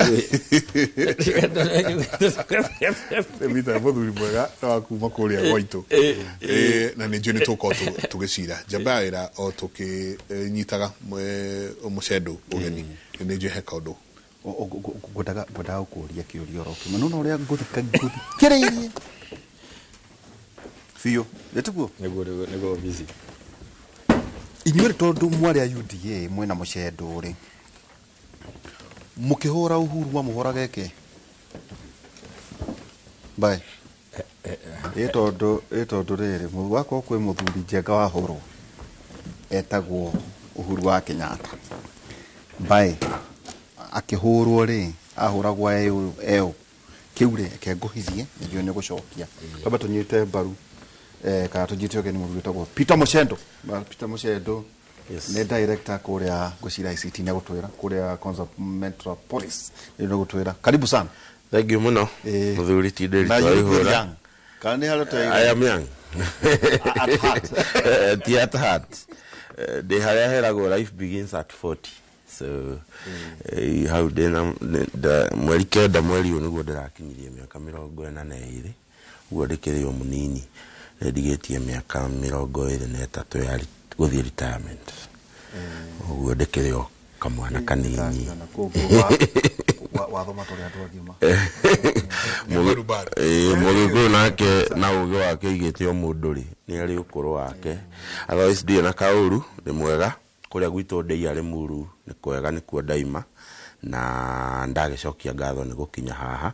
Nĩ Vita mũthuri mwega na wa kuma kũrĩa gwaitũ. Na nĩ njũĩ nĩ tũgũkorwo tũgĩcira njamba ya wĩra o tũkĩnyitaga Mũcendũ ũgeni, nĩ njũĩ he kaũndũ. Ngwendaga gũkũria kĩũria oro kĩmwe, no ũrĩa ngũthikĩrĩirie biũ nĩtiguo. Nĩguo busy. Inyuĩ tondũ mwarĩ a UDA mwĩna Mũcendo rĩ, mũkĩhũra Uhuru mwamũhũraga ĩkĩ mbae ĩ tondũ rĩrĩ wakorwo kwĩ mũthuri Njenga wahũrwo etagwo Uhuru wa Kenyatta, mbae akĩhũrwo rĩ, ahũragwo eũ kĩu rĩ, reke ngũhithie, nĩnjũĩ nĩ gũcokia. Twambe tũnyite mbaru kana tũnyite ũgeni mũthuri wĩtagwo Peter Muchendo. Peter Muchendo nĩ director kũrĩa ngwĩciria ICT, nĩ agũtwĩra kũrĩa Konza Metropolis, nĩ gũtwĩra. Karibu sana. Thank you muno. Muthuri ti ndĩri. Na you look very twaihũra. young. Kana nĩ harĩa? I am young. At heart. Ti at heart. Ndĩ harĩa heragwo life begins at 40, so hau ndĩna mweri 9 mweri ũyũ nĩguo ndĩrakinyirie mĩaka 42. Ũguo ndĩkĩrĩ o mũnini, nĩ ndigĩtie mĩaka 23 ya gũthiĩ retirement. Ũguo ndĩkĩrĩ o kamwana kanini. Na koguo wathoma tũrĩ andũ agima. Barubaru. Mũgĩkũyũ nake na ũgĩ wake aigĩte o mũndũ rĩ nĩ arĩ ũkũrũ wake. Otherwise ndirĩ na kaũru, nĩ mwega kũrĩa gwitũ ndĩ arĩ muru, nĩ kwega, nĩkuo ndaima na ndagĩcokia ngatho nĩ gũkinya haha.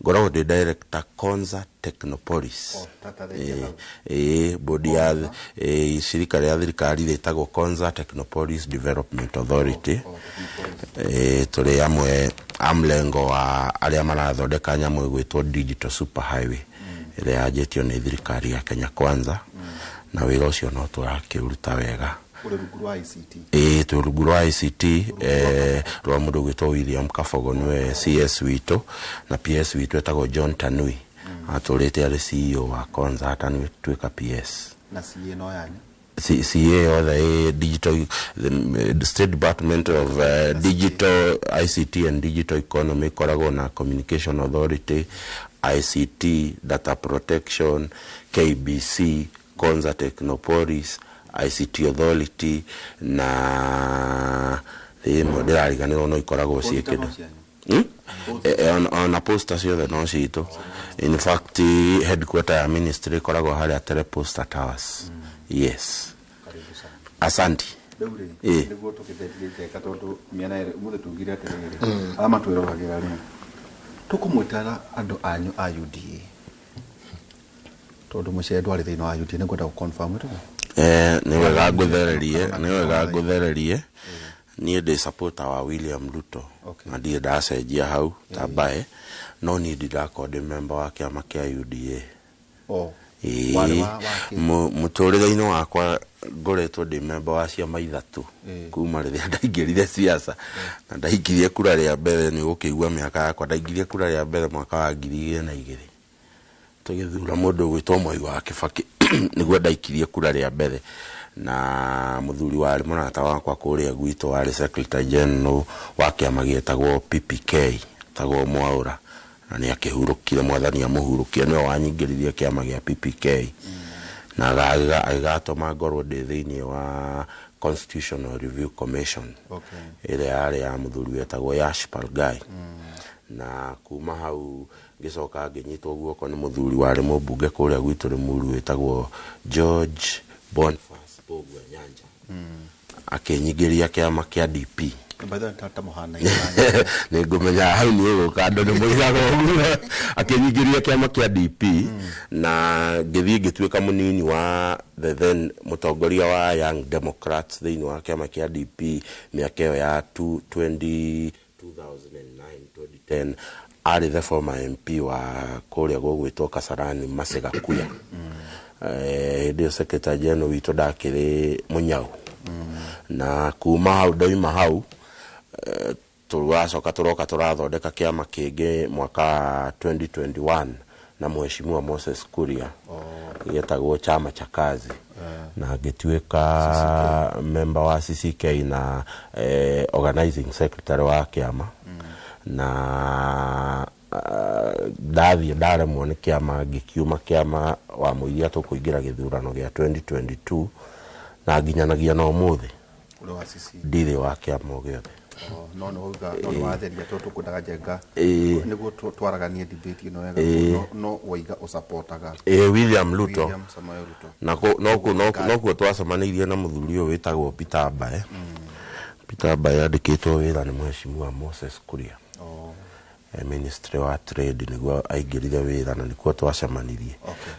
Ngoragwo ndĩ director Konza Technopolis. Oh, tata rĩngĩ hau. Bodi ya shirika rĩa thirikari rĩtagwo Konza Technopolis Development Authority. Tũrĩ amwe a mlengo wa arĩa marathondeka nyamũ ĩgwĩtwo digital super highway ĩrĩa yanjĩtio nĩ thirikari ya Kenya Kwanza. Na wĩra ũcio no tũrakĩũruta wega. Ũrĩ rungu rwa ICT? Ĩĩ, twĩ rungu rwa ICT, rwa mũndũ ũgwĩtwo William Kabogo, nĩwe CS witũ, na PS witũ etagwo John Tanui. Atũrĩte arĩ CEO wa Konza atanatuĩka PS. Na CA no yanyu? CA yothe ĩ digital, the State Department of Digital ICT and Digital Economy ĩkoragwo na Communication Authority, ICT, Data Protection, KBC, Konza Technopolis, ICT Authority na ĩmwe ndĩrariganĩrwo, no ikoragwo ciĩ Posta no kĩndũ cianyu? Hmm? Ona posta ciothe no citũ. In fact, headquarter ya ministry ĩkoragwo harĩa Teleposta Towers. Yes. Karibu sana. Asanti. Rĩu rĩ, nĩguo tũgĩtherie Njenga, tondũ mĩena ĩrĩ ũmũthĩ tugire atĩrĩrĩ, arĩa matwĩroragĩra rĩ, tũkũmwĩtara andũ anyu a UDA, tondũ mũcere ndwarĩ thĩinĩ wa UDA, nĩngwenda gũ-confirm ĩtũguo. Nĩ wega ngũthererie, niĩ ndĩ supporter wa William Ruto. Na ndirĩ ndacenjia hau ta mbae, no niĩ ndirakorwo ndĩ member wa kĩama kĩa UDA. O Ĩĩ. Warĩ wa kĩ? Mũtũrĩre-inĩ wakwa ngoretwo ndĩ member wa ciama ithatũ kuma rĩrĩa ndaingĩrire siasa, na ndaingĩrie kura rĩa mbere, nĩ ũgũkĩigua mĩaka yakwa, ndaingĩrie kura rĩa mbere mwaka wa 2002 tũgĩthura mũndũ ũgwĩtwo Mwai wa Kĩbakĩ, nĩguo ndaikirie kura rĩa mbere, na mũthuri warĩ mũrata wakwa kũrĩa gwitũ warĩ secretary general wa kĩama gĩetagwo PPK, tagwo Mwaũra, na nĩ akĩhurũkire, mwathani amũhurũkie, nĩwe wanyingĩririe kĩama gĩa PPK na agĩgatũma ngorwo ndĩ thĩinĩ wa Constitutional Review Commission ĩrĩa yarĩ ya mũthuri wetagwo Yash Palgai. Na kuma hau ngĩcoka ngĩnyitwo guoko nĩ mũthuri warĩ mũmbunge kũrĩa gwitũ Rĩmuru wĩtagwo George Boniface Mbũgua Nyanja, akĩnyingĩria kĩama kĩa DP. By the way, ta mũhanaine. Nĩ ngũmenya hau nĩ ũgũka, andũ nĩ moigaga ũguo. Akĩnyingĩria kĩama kĩa DP na ngĩthiĩ ngĩtuĩka mũnini wa the then mũtongoria wa Young Democrats thĩinĩ wa kĩama kĩa DP mĩaka ĩyo ya 20 2009 2010, arĩ the former MP wa kũrĩa gũgwĩtwo Kasarani, Masega Kuya. Hĩndĩ ĩyo secretary general witũ ndakĩrĩ Mũnyau. Na kuma hau ndauma hau, tũracoka tũroka tũrathondeka kĩama kĩngĩ mwaka wa 2021 na mheshimiwa Moses Kuria, gĩetagwo Chama cha Kazi, na ngĩtuĩka member wa CCK na organizing secretary wa kĩama. Na ndathiĩ ndaremwo nĩ kĩama, ngĩkiuma kĩama wa mũiria tũkũingĩra gĩthurano gĩa 2022, na nginyanagia na ũmũthĩ Ũrĩ wa CC? Ndirĩ wa kĩama o gĩothe. Oh, no nĩ wauga, no nĩ watheria, tondũ tũkwendaga Njenga nĩguo twaraganie debate ĩno wega. No waiga ũsupportaga Ĩĩ, William Ruto. William Samoei Ruto. Na nokuo twacemanĩirie na mũthuri ũyũ wĩtagwo Peter Mbae. Peter Mbae andĩkĩtwo wĩra nĩ mheshimiwa Moses Kuria, ministry wa trade, nĩguo aingĩrire wĩra na nĩkuo twacemanirie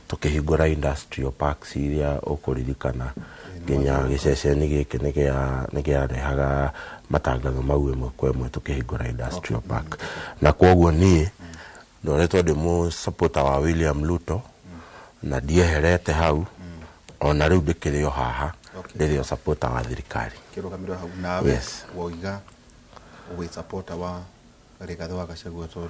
tũkĩhingũra industrial parks iria ũkũririkana, nginya gĩceceni gĩkĩ nĩkĩarehaga matangatho mau ĩmwe kwa ĩmwe tũkĩhingũra industrial park. Na kwoguo niĩ ndoretwo ndĩ mũ supporter wa William Ruto na ndieherete hau, ona rĩu ndĩkĩrĩ o haha, ndĩrĩ o supporter wa thirikari. Kĩrũgamĩrĩro hau nawe. Yes. Woiga wĩ supporter wa Rigathĩ wa Gachagua tondũ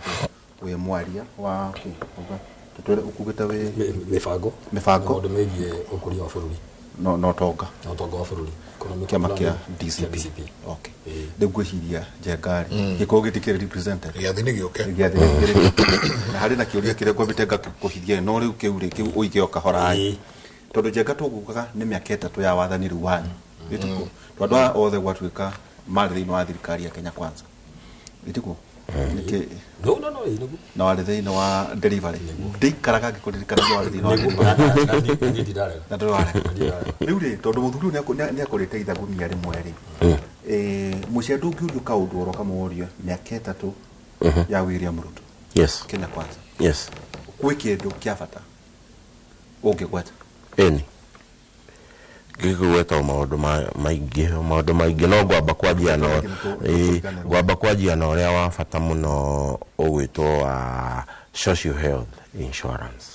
wĩ mwaria wa kĩ? Uga tũtwĩre ũkugĩte wĩ Mĩbango. Mĩbango. Maũndũ megiĩ ũkũria wa bũrũri no tonga na ũtonga wa bũrũri, economic kĩama kĩa planning, DCP. Kĩa DCP. Okay, rĩu ngwĩciria Njenga rĩ, gĩkorwo gĩtikĩrĩ represented. Gĩathĩ nĩ gĩũke. Gĩathĩ gĩkĩrĩ na harĩ na kĩũria kĩrĩa ngwambĩte ngakũhithia, no rĩu kĩu rĩ, kĩu ũige o kahora ĩ, tondũ Njenga tũgukaga nĩ mĩaka 3 ya wathani rĩu wanyu ĩtikuo, tondũ andũ aya othe gwatuĩka marĩ thĩinĩ wa thirikari ya Kenya Kwanza, ĩtikuo nĩkĩ? No, ĩĩ, nĩguo. Na warĩ thĩinĩ wa delivery, ndĩikaraga ngĩkũririkanagia warĩ thĩinĩ wa Nĩguo, delivery. na niĩ ndirarega. Na ndũrarega. Ndirarega. Rĩu rĩ, tondũ mũthuri ũyũ nĩakũrĩte ithagumia rĩmwe rĩ, mũciĩ ndũngĩũrio kaũndũ oro kamũrie mĩaka 3 ya William Ruto, Kenya Kwanza, gwĩ kĩndũ kĩa bata ũngĩgweta? Ĩni, ngĩkũgweta o maũndũ maingĩ, maũndũ maingĩ, no ngwamba kwanjia na Tũkũriganĩrwo. Ngwamba kwanjia na ũrĩa wa bata mũno ũgwĩtwo wa social health insurance,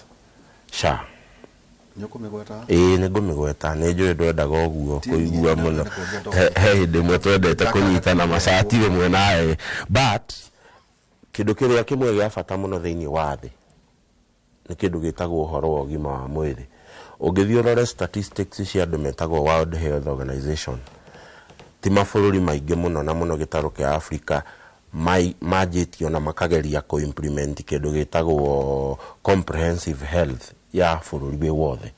SHA. Nĩ ũkũmĩgweta? Ĩĩ, nĩ ngũmĩgweta. Nĩ njũĩ ndwendaga ũguo Ti kũigua niĩ, mũno. nĩ kũnjia He hĩndĩ ĩmwe twendete kũnyitana macati rĩmwe nawe, but kĩndũ kĩrĩa kĩmwe gĩa bata mũno thĩinĩ wa thĩ nĩ kĩndũ gĩtagwo ũhoro wa ũgima wa mwĩrĩ. Ũngĩthiĩ ũrore statistics cia andũ metagwo World Health Organization, ti mabũrũri maingĩ mũno na mũno gĩtarũ kĩa Africa manjĩtio na makageria kũ-implement kĩndũ gĩtagwo comprehensive health ya bũrũri wĩ wothe.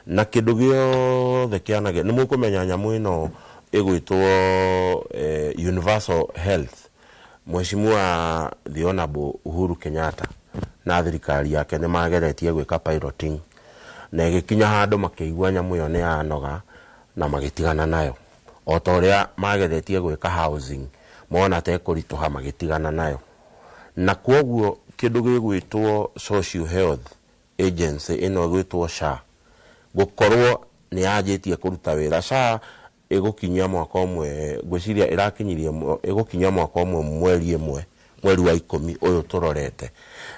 Na kĩndũ gĩothe kĩanage nĩ mũkũmenya nyamũ ĩno ĩgwĩtwo universal health. Mheshimiwa the Honorable Uhuru Kenyatta na thirikari yake nĩ mageretie gwĩka piloting, na ĩgĩkinya handũ makĩigua nyamũ ĩyo nĩ yanoga na magĩtigana nayo. O ta ũrĩa mageretie gwĩka housing, mona ta ĩkũritũha magĩtigana nayo. Na kwoguo kĩndũ gĩgwĩtwo social health agency ĩno ĩgwĩtwo SHA gũkorwo nĩ yanjĩtie kũruta wĩra. SHA ĩgũkinyia mwaka ũmwe, ngwĩciria ĩrakinyirie ĩgũkinyia mwaka ũmwe mweri ĩmwe, mweri wa 10 ũyũ tũrorete.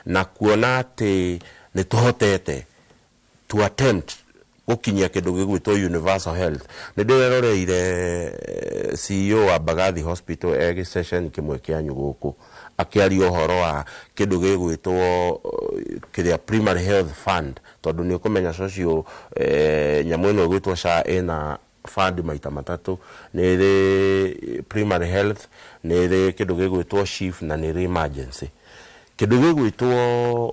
Na kuona atĩ nĩ tũhotete to attempt gũkinyia kĩndũ gĩgwĩtwo universal health. Nĩ ndĩreroreire CEO wa Mbagathi Hospital e gĩceceni kĩmwe kĩanyu gũkũ akĩaria ũhoro wa kĩndũ gĩgwĩtwo kĩrĩa primary health fund, tondũ nĩ ũkũmenya social nyamũ ĩno ĩgwĩtwo SHA ĩna fund maita matatũ, nĩ ĩrĩ primary health, nĩ ĩrĩ kĩndũ gĩgwĩtwo SHIF na nĩ ĩrĩ emergency. Kĩndũ gĩgwĩtwo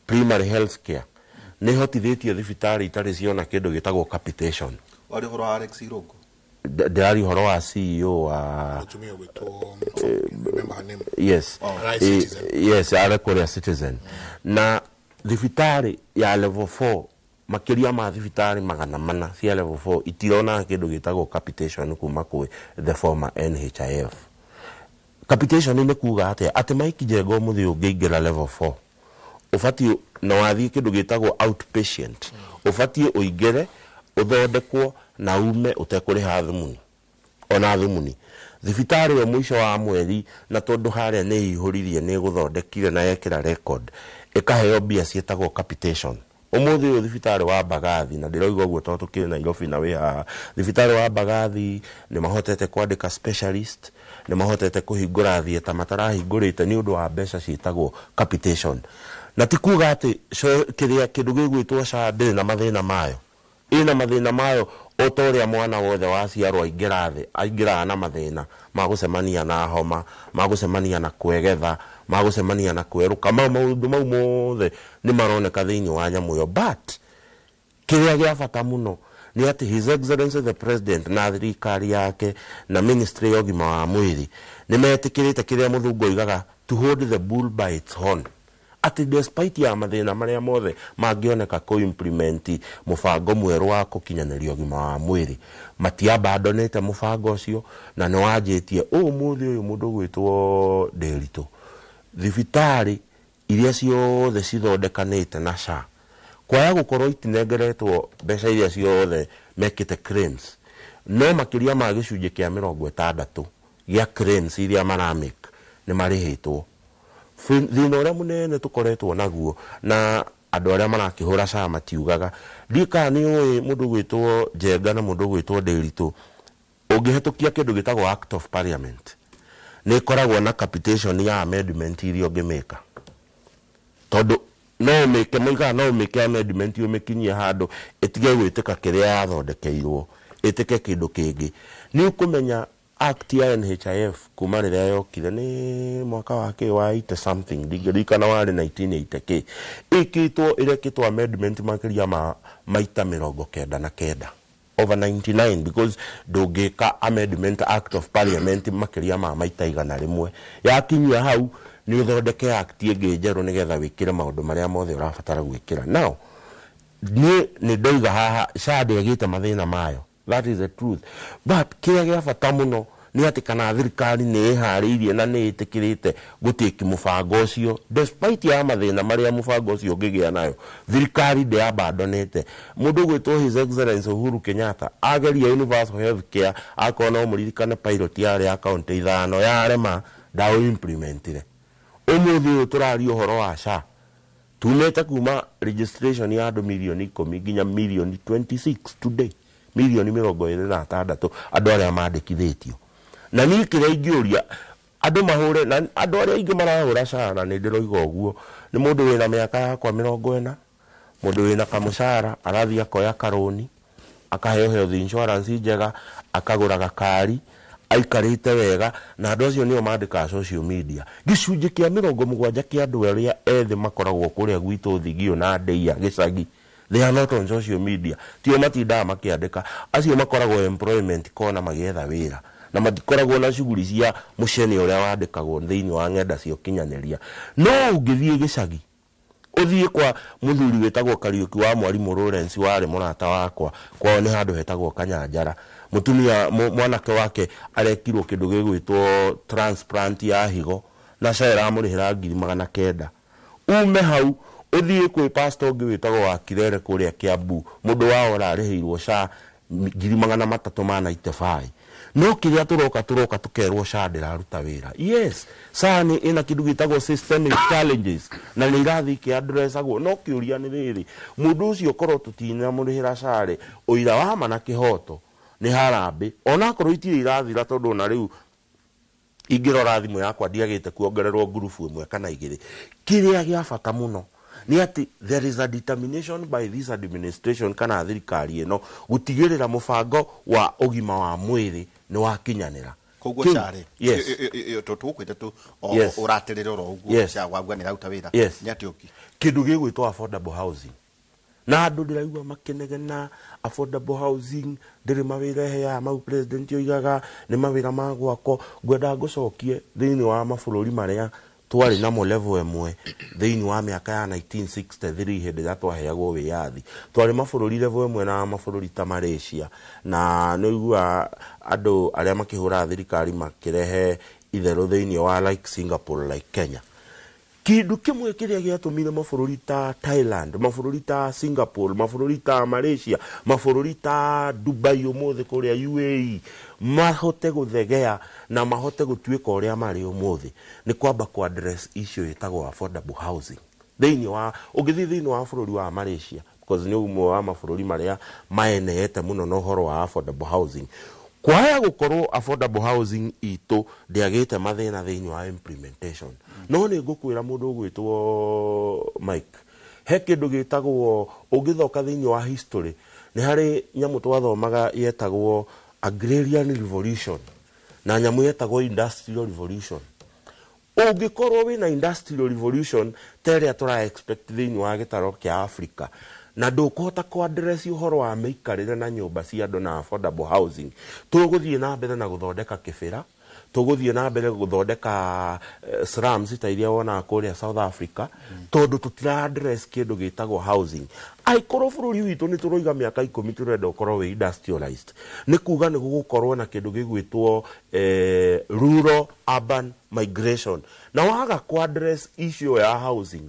primary health care nĩ ĩhotithĩtie thibitarĩ itarĩ ciona kĩndũ gĩtagwo capitation. Wari ũhoro wa Alex Irũngũ? Ndĩraria ũhoro wa CEO wa Mũtumia ũgwĩtwo, remember her name. Yes. Right, Citizen. Yes, arĩ kũrĩa Citizen. Na thibitarĩ ya level 4, makĩria ma thibitarĩ 400 cia level 4 itirona kĩndũ gĩtagwo capitation kuma kwĩ the former NHIF. Capitation nĩ kuga atĩa? Atĩ Mike Njenga ũmũthĩ ũngĩingĩra level 4 ũbatiĩ na wathiĩ kĩndũ gĩtagwo outpatient, ũbatiĩ ũingĩre ũthondekwo na ume ũtekũrĩha thumuni ona thumuni. Thibitarĩ ĩyo mũico wa mweri, na tondũ harĩa nĩ ĩihũririe, nĩ ĩgũthondekire na yekĩra record, ĩkaheo mbia ciĩtagwo capitation. Ũmũthĩ ũyũ thibitarĩ wa Mbagathi, na ndĩroiga ũguo tondũ tũkĩrĩ Nairobi na wĩ haha, thibitarĩ wa Mbagathi nĩ mahotete kwandĩka specialist, nĩ mahotete kũhingũra theatre matarahingũrĩte nĩ ũndũ wa mbeca ciĩtagwo capitation. Na ti kuga atĩ kĩrĩa kĩndũ gĩgwĩtwo SHA ndĩrĩ na mathĩna mayo, ĩna mathĩna mayo o ta ũrĩa mwana wothe waciarwo aingĩra thĩ aingĩraga na mathĩna ma gũcemania na homa, ma gũcemania na kwegetha, ma gũcemania na kwerũka. Maũndũ mau mothe nĩ maroneka thĩinĩ wa nyamũ ĩyo. But kĩrĩa gĩa bata mũno nĩ atĩ His Excellency the President na thirikari yake na ministry ya ũgima wa mwĩrĩ nĩ metĩkĩrĩte kĩrĩa mũthũngũ oigaga, to hold the bull by its horn, atĩ despite ya mathĩna marĩa mothe mangĩoneka kũ-implement mũbango mwerũ wa kũkinyanĩria ũgima wa mwĩrĩ, matiabandonĩte mũbango ũcio na nĩ wanjĩtie. Ũmũthĩ ũyũ mũndũ ũgwĩtwo Ndĩritũ, thibitarĩ iria ciothe cithondekanĩte na SHA kwaya gũkorwo itinengeretwo mbeca iria ciothe mekĩte claims, no makĩria ma gĩcunjĩ kĩa 60 gĩa claims iria maramake nĩ marĩhĩtwo. Thĩna ũrĩa mũnene tũkoretwo naguo na andũ arĩa marakĩhũra SHA matiugaga, ndiũĩ kana nĩ ũĩ mũndũ ũgwĩtwo Njenga na mũndũ ũgwĩtwo Ndĩritũ, ũngĩhetũkia kĩndũ gĩtagwo Act of Parliament nĩ ĩkoragwo na capitation ya amendment iria ũngĩmĩka, tondũ no ũmĩke, moigaga no ũmĩke amendment ũmĩkinyie handũ ĩtige gwĩtĩka kĩrĩa yathondekeirwo, ĩtĩke kĩndũ kĩngĩ. Nĩ ũkũmenya Act ya NHIF kuma rĩrĩa yokire nĩ mwaka wa kĩ wa 80 something, ndingĩririkana warĩ 1980 kĩ, ĩkĩtwo ĩrekĩtwo amendment makĩria ma maita 99, over 99, because ndũngĩka amendment Act of Parliament makĩria ma maita 100. Yakinyia hau nĩ ũthondeke act ĩngĩ njerũ nĩgetha wĩkĩre maũndũ marĩa mothe ũrabatara gwĩkĩra. Now niĩ nĩ ndoiga haha SHA ndĩagĩte mathĩna mayo, that is the truth, but kĩrĩa gĩa bata mũno nĩ atĩ kana thirikari nĩ ĩharĩirie na nĩ ĩtĩkĩrĩte gũtĩki mũbango ũcio despite ya mathĩna marĩa mũbango ũcio ũngĩgĩa nayo. Thirikari ndĩabandonĩte. Mũndũ ũgwĩtwo His Excellency Uhuru Kenyatta ageria universal health care, akorwo no mũririkane pilot yarĩ ya kaunti 5 yarema, ndaũ implementire. Ũmũthĩ ũyũ tũraria ũhoro wa SHA, Tumĩte kuma registration ya andũ mirioni 10 nginya mirioni 26 today, mirioni 26 andũ arĩa mandĩkithĩtio. Na niĩ kĩrĩa ingĩũria andũ mahũre, na andũ arĩa aingĩ marahũra SHA, na nĩ ndĩroiga ũguo, nĩ mũndũ wĩna mĩaka yakwa 40, mũndũ wĩna kamũcara, arathiĩ akoya karũni, akaheo health insurance njega, akagũra gakari, aikarĩte wega, na andũ acio nĩo mandĩkaga social media. Gĩcunjĩ kĩa 70 kĩa andũ arĩa ethĩ makoragwo kũrĩa gwitũ Thigio na Ndeia gĩcagi, they are not on social media. Tio matindaga makĩandĩka. Acio makoragwo employment kona magĩetha wĩra, na matikoragwo na shughuli cia mũcene ũrĩa wandĩkagwo thĩinĩ wa ng'enda cia ũkinyanĩria. No ũngĩthiĩ gĩcagi, ũthiĩ kwa mũthuri wĩtagwo Kariũki wa Mwarimũ Lawrence, warĩ mũrata wakwa, kwao nĩ handũ hetagwo Kanyanjara, mũtumia mwanake wake arekirwo kĩndũ gĩgwĩtwo transplant ya higo, na SHA ĩramũrĩhĩra 900,000. Ume hau ũthiĩ kwĩ pastor ũngĩ wĩtagwo wa Kirere kũrĩa Kiambu, mũndũ wao ũrarĩhĩirwo SHA 395,000. No kĩrĩa tũroka tũkerwo SHA ndĩraruta wĩra. Yes, SHA nĩ ĩna kĩndũ gĩtagwo systemic challenges, na nĩ irathiĩ ikĩaddressagwo. No kĩũria nĩ rĩrĩ, mũndũ ũcio korwo tũtinamũrĩhĩra SHA rĩ, ũira wa ma na kĩhoto nĩ harambĩ, onakorwo itirĩ irathira, tondũ ona rĩu ingĩrora thimũ yakwa ndiagĩte kuongererwo ngurubu ĩmwe kana igĩrĩ. Kĩrĩa gĩa bata mũno nĩ atĩ there is a determination by this administration, kana thirikari ĩno, gũtigĩrĩra mũbango wa ũgima wa mwĩrĩ nĩ wakinyanĩra. Koguo Kĩu- SHA rĩ, Yes. tũkwĩte tu Yes. ũratĩrĩra oro ũguo, Yes. SHA wagua nĩ ĩraruta wĩra. Yes. Nĩ atĩ ũngĩ? Kĩndũ gĩgwĩtwo affordable housing, na andũ ndĩraigua makĩnegena affordable housing ndĩrĩ mawĩra ĩheaga, mau president oigaga nĩ mawĩra ma gwakwo. Ngwenda ngũcokie thĩinĩ wa mabũrũri marĩa twarĩ namo level ĩmwe thĩinĩ wa mĩaka ya 1963, hĩndĩ ĩrĩa twaheagwo wĩyathi. Twarĩ mabũrũri level ĩmwe na mabũrũri ta Malaysia, na nĩ ũiguaga andũ arĩa makĩhũraga thirikari makĩrehe itherũ thĩinĩ wa like Singapore, like Kenya. Kĩndũ kĩmwe kĩrĩa gĩatũmire mabũrũri ta Thailand, mabũrũri ta Singapore, mabũrũri ta Malaysia, mabũrũri ta Dubai ũmũthĩ kũrĩa UAE mahote gũthegea na mahote gũtuĩka ũrĩa marĩ ũmũthĩ, nĩ kwamba ku address issue ĩtagwo affordable housing. Thĩinĩ wa ũngĩthiĩ thĩinĩ wa bũrũri wa Malaysia, because nĩ ũmwe wa mabũrũri marĩa maeneete mũno na ũhoro wa affordable housing, kwaya gũkorwo affordable housing itũ ndĩagĩte mathĩna thĩinĩ wa implementation. No nĩ ngũkwĩra, mũndũ ũgwĩtwo Mike, he kĩndũ gĩtagwo, ũngĩthoka thĩinĩ wa history, nĩ harĩ nyamũ twathomaga yetagwo agrarian revolution na nyamũ yetagwo industrial revolution. Ũngĩkorwo wĩna industrial revolution ta ĩrĩa tũra expect thĩinĩ wa gĩtaro kĩa Africa, na ndũkũhota kũ address ũhoro wa mĩikarĩre na nyũmba cia andũ na affordable housing, tũgũthiĩ na mbere na gũthondeka kĩbĩra, tũgũthiĩ na mbere gũthondeka slums ta iria wonaga kũrĩa South Africa, tondũ tũtira address kĩndũ gĩtagwo housing. Angĩkorwo bũrũri witũ nĩ tũroiga mĩaka 10 tũrenda ũkorwo wĩ industrialized, nĩ kuga nĩ gũgũkorwo na kĩndũ gĩgwĩtwo rural urban migration, na waga kũ address issue ya housing,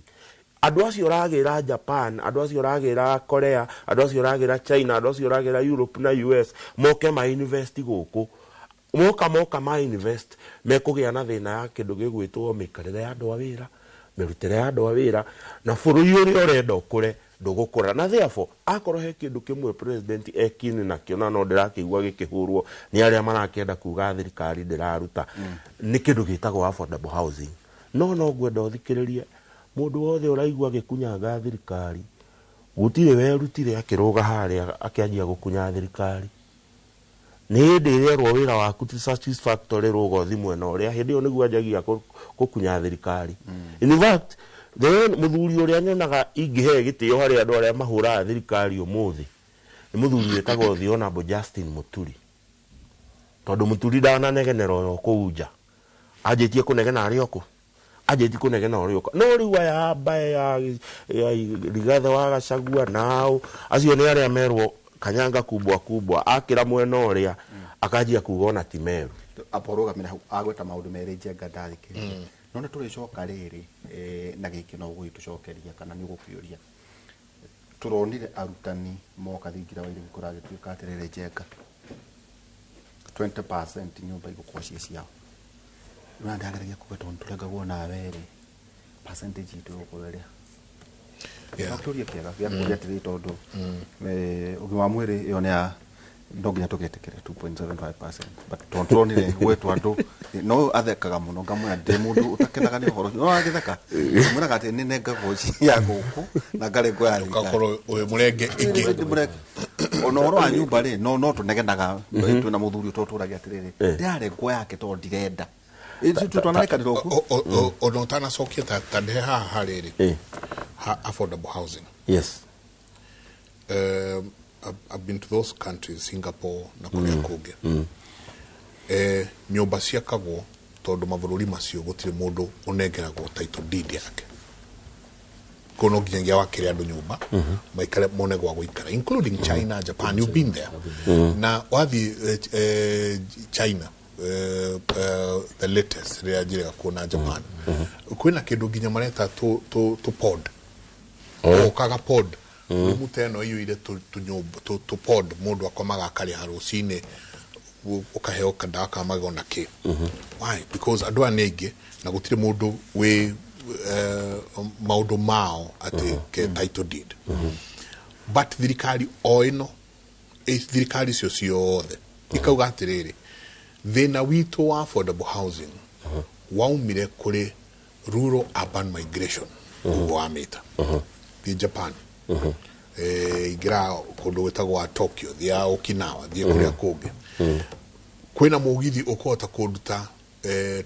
andũ acio ũragĩra Japan, andũ acio ũragĩra Korea, andũ acio ũragĩra China, andũ acio ũragĩra Europe na US moke ma invest gũkũ, moka ma invest, mekũgĩa na thĩna ya kĩndũ gĩgwĩtwo mĩikarĩre ya andũ a wĩra, mĩrutĩre ya andũ a wĩra, na bũrũri ũrĩa ũrenda ũkũre ndũgũkũra. Na therefore akorwo he kĩndũ kĩmwe president ekini nakĩo, na no ndĩrakĩigua gĩkĩhũrwo nĩ arĩa marakĩenda kuga thirikari ndĩraruta, nĩ kĩndũ gĩtagwo affordable housing. No ngwenda ũthikĩrĩrie mũndũ wothe ũraigua agĩkunyanga thirikari, gũtirĩ werutire akĩrũga harĩa akĩanjia gũkunya thirikari. Nĩ hĩndĩ ĩrĩa erwo wĩra waku ti satisfactory, rũga ũthi mwena ũrĩa, hĩndĩ ĩyo nĩguo anjagia gũkunya thirikari. In fact, the mũthuri ũrĩa nyonaga ingĩhe gĩtĩo harĩ andũ arĩa mahũraga thirikari ũmũthĩ nĩ mũthuri wĩtagwo the Honorable Justin Muturi, tondũ Muturi ndananegenera o kũu nja, anjĩtie kũnegena arĩ o kũ, anjĩtie kũnegena ũrĩa ũka. No rĩu aya mbae ya Rigathĩ wa Gachagua nao acio nĩ arĩa merwo kanyanga kubwa kubwa, akĩra mwena ũrĩa akanjia kuga ona ti meru. Apo rũgamĩra hau, agweta maũndũ merĩ Njenga ndathikĩrĩria, no nĩ tũrĩcoka rĩrĩ na gĩkĩ no ũgũgĩtũcokeria kana nĩ ũgũkĩũria. Tũronire arutani moka thingira wa iregi kũragĩtuĩka atĩrĩrĩ Njenga, 20% nyũmba igũkorwo ciĩ ciao. Na ndageragia kuga tondũ tũrengagwo nawe rĩ, percentage itũ ĩgũkorwo ĩrĩa? Yeah. No kĩũria kĩega gĩa kũria atĩrĩrĩ tondũ ũgima wa mwĩrĩ ĩyo nĩ ya no nginya tũgetĩkĩre 2.75%, but tondũ turonire gwetwo andũ no athekaga mũno, ngamwĩra ndĩ mũndũ ũtakenaga nĩ ũhoro ũcio, no agĩtheka, mwĩraga atĩ nĩ nengagwo ya gũkũ na ngarengwo ya thirikari. Ũgakorwo wĩ mũrenge ĩngĩ. Mũrenge. Ona ũhoro wa nyũmba rĩ, no tũnegenaga twĩna mũthuri ũyũ tũragia atĩrĩrĩ, ndĩrarengwo yake tondũ ndirenda. Twanarekanĩra ũguo. Ona ũtanacokia ta ndehe haha harĩrĩ ha affordable housing. Yes. I've been to those countries, Singapore na kũrĩa kũngĩ. Nyũmba ciakagwo tondũ mabũrũri macio gũtirĩ mũndũ ũnengeragwo title deed yake. Koguo no nginyagia wakĩre andũ nyũmba maikare mone gwa gũikara, including China, Japan, you've been there. Na wathiĩ China, the latest rĩrĩa njĩrĩga kuona Japan, kwĩna kĩndũ nginya mareta tũ pod, ũkaga pod, rumu ta ĩno ĩiyũire tũnyũmba tũ pod, mũndũ akomaga akarĩha rũcinĩ, ũkaheo kandawa ka magego na kĩ. Why? Because andũ aya nĩ aingĩ na gũtirĩ mũndũ wĩ maũndũ mao atĩ ke title deed. But thirikari o ĩno, thirikari icio ciothe ikauga atĩrĩrĩ, thĩna witũ wa affordable housing waumire kũrĩ rural urban migration. Ũguo wamĩta, thiĩ Japan, ingĩra kũndũ gwĩtagwo Tokyo, thiĩ Okinawa, thiĩ kũrĩa kũngĩ, kwĩna mũgithi ũkũhota kũnduta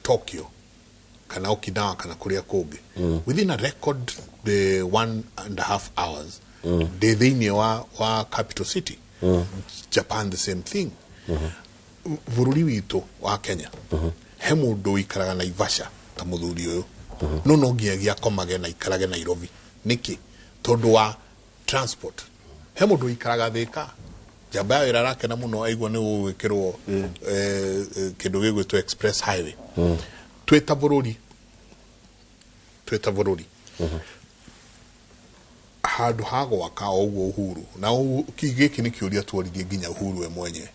Tokyo kana Okinawa kana kũrĩa kũngĩ within a record the 1.5 hours ndĩ thĩinĩ wa capital city. Japan, the same thing. Bũrũri witũ wa Kenya, he mũndũ ũikaraga Naivasha ta mũthuri ũyũ, no nginyagia akomage na ikarage Nairobi. Nĩkĩ? Tondũ wa transport. He mũndũ ũikaraga Thĩka, njamba ya wĩra arakena mũno aigua nĩ gũgwĩkĩrwo kĩndũ gĩgwĩtwo express highway. Twĩ ta bũrũri handũ ha gwaka o ũguo Uhuru na gĩkĩ nĩ kĩũria tworirie nginya Uhuru we mwenye.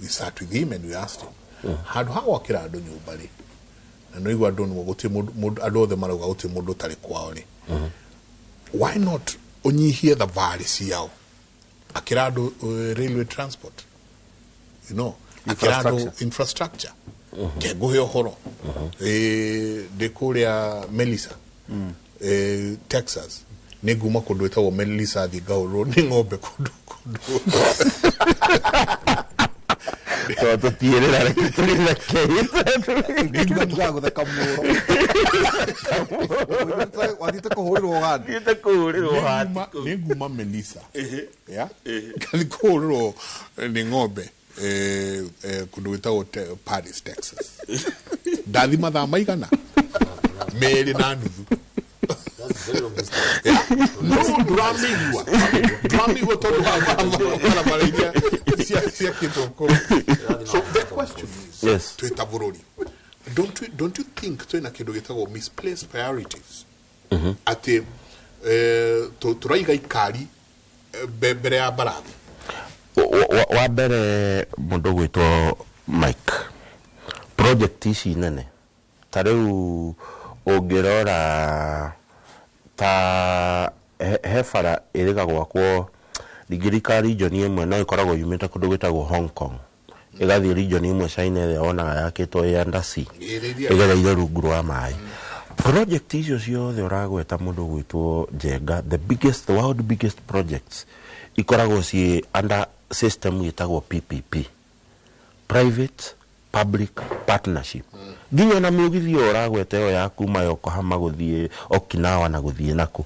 We sat with him and we asked him, handũ ha gwakĩra andũ nyũmba rĩ, na no igua andũ nĩguo gũtirĩ andũ othe marauga gũtirĩ mũndũ ũtarĩ kwao rĩ, why not ũnyihie thabarĩ ciao, akĩra andũ railway transport, akĩra andũ infrastructure. Ke ngũhe ũhoro, ndĩ kũrĩa Melissa, Texas, nĩ nguma kũndũ ĩtagwo Melissa, thiĩ ngahũrwo nĩ ng'ombe kũndũ Tondũ tũtiĩrĩra, reke tũrĩreke. Tugaga gũtheka mũro wathiĩte kũhũrĩrwo Uganda. Thiĩte kũhũrĩrwo hati. Nĩ nguma Melissa ya ngathi kũhũrĩrwo nĩ ng'ombe kũndũ gwĩtagwo Paris, Texas. Ndathi mathaa maigana 2.5. That's very long distance. No ndũramĩigua tondũ wa barabara iria ciakĩtwo kũu. So the question is, twĩ ta bũrũri, don't you think twĩna kĩndũ gĩtagwo misplaced priorities, atĩ tũraiga ikari mbere ya mbarathi? Wa mbere, mũndũ gwĩtwo Mike, project ici nene ta rĩu ũngĩrora ta he bara ĩrĩga gwakwo ringĩrika region ĩmwe, no ĩkoragwo yumĩte kũndũ gwĩtagwo Hong Kong ĩgathiĩ region ĩmwe China ĩrĩa wonaga yakĩtwo ĩ under sea, Ĩrĩa ĩgereire rungu rwa maĩ. Project icio ciothe ũragweta, mũndũ gwĩtwo Njenga, the biggest, the world biggest projects ikoragwo ciĩ under system ĩtagwo PPP, private public partnership. Nginya na mũgithi ũyũ ũragweta, ĩyo ya kuma Yokohama gũthiĩ Okinawa na gũthiĩ naku,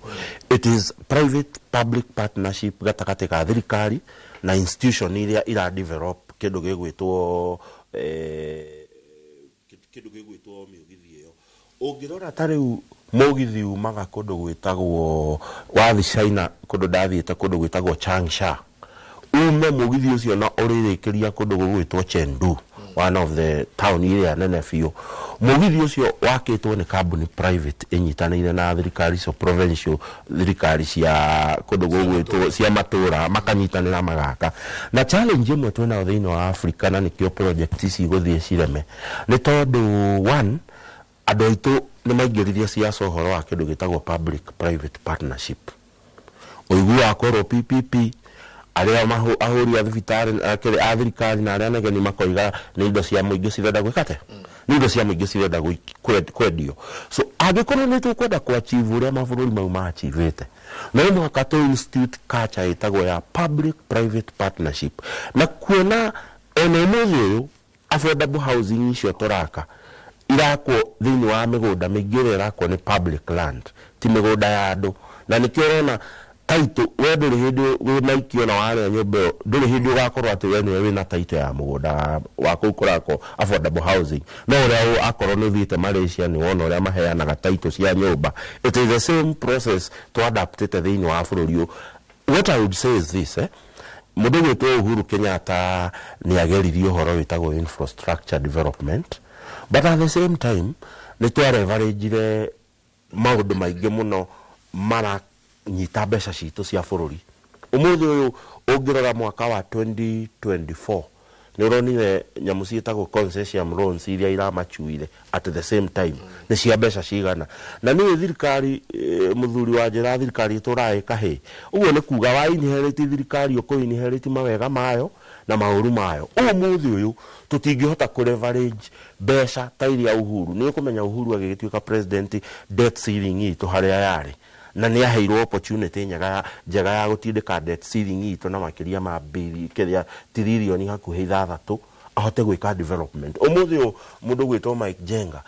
it is private public partnership gatagatĩ ka thirikari na institution iria ira develop kĩndũ gĩgwĩtwo mĩũgithi ĩyo. Ũngĩrora ta rĩu mũgithi umaga kũndũ gwĩtagwo, wathi China, kũndũ ndathiĩte kũndũ gwĩtagwo Changsha, ume mũgithi ũcio na ũrĩrĩkĩria kũndũ gũgwĩtwo Chengdu, one of the town iria nene biũ. Mũgithi ũcio wakĩtwo nĩ kambuni private ĩnyitanĩire na thirikari icio provincial, thirikari cia kũndũ gũgwĩtwo cia matũra makanyitanĩra magaka. Na challenge ĩmwe twĩnayo thĩinĩ wa Africa, na nĩkĩo project ici igũthiĩ cireme, nĩ tondũ one, andũ aitũ nĩ maingĩririe ciaca ũhoro wa kĩndũ gĩtagwo public private partnership. Ũiguaga kwerwo PPP, arĩa ahũri a thibitarĩ a thirikari na arĩa anegeni makoiga nĩ indo cia mũingĩ cirenda gwĩka atĩa, nĩ indo cia mũingĩ cirenda kwendio. So angĩkorwo nĩ tũkwenda kũ-achieve ũrĩa mabũrũri mau ma-achievĩte, no mũhaka tũ institute culture ĩtagwo ya public private partnership. Na kuona ona ũmũthĩ ũyũ affordable housing icio tũraka irakwo thĩinĩ wa mĩgũnda mĩingĩ ĩrĩa ĩrakwo nĩ public land, ti mĩgũnda ya andũ. Na nĩkĩo ũrona title, we ndũrĩ hĩndĩ wĩ maikio na warĩa nyũmba ĩyo, ndũrĩ hĩndĩ ũgakorwo atĩ we nĩwe wĩna title ya mũgũnda wa kũu kũrakwo affordable housing. No ũrĩa akorwo nĩ ũthiĩte Malaysia, nĩ wona ũrĩa maheanaga title cia nyũmba. It is the same process tũadaptĩte thĩinĩ wa bũrũri ũyũ. What I would say is this, mũndũ gwĩtwo Uhuru Kenyatta nĩ ageririe ũhoro wĩtagwo infrastructure development, but at the same time nĩ twarevarĩnjire maũndũ maingĩ mũno maranyita mbeca citũ cia bũrũri. Ũmũthĩ ũyũ ũngĩrora mwaka wa 2024, nĩ ũronire nyamũ ciĩtagwo concession loans iria iramachuire at the same time nĩ cia mbeca cigana. Na nĩũĩ thirikari, mũthuri wa njĩra, thirikari ĩtũraga ĩkahĩ. Ũguo nĩ kuga wa inherit thirikari, ũkũ inherit mawega mayo na maũru mayo. Ũmũthĩ ũyũ tũtingĩhota kũ leverage mbeca ta iria Uhuru, nĩ ũkũmenya Uhuru agĩgĩtuĩka president, debt ceiling itũ harĩa yarĩ, na nĩ aheirwo opportunity njega ya gũtindĩka debt ceiling itũ na makĩria ma bili kĩrĩa tiririoni hakuhĩ 6 ahote gwĩka development. Ũmũthĩ ũyũ mũndũ gwĩtwo Mike Jenga,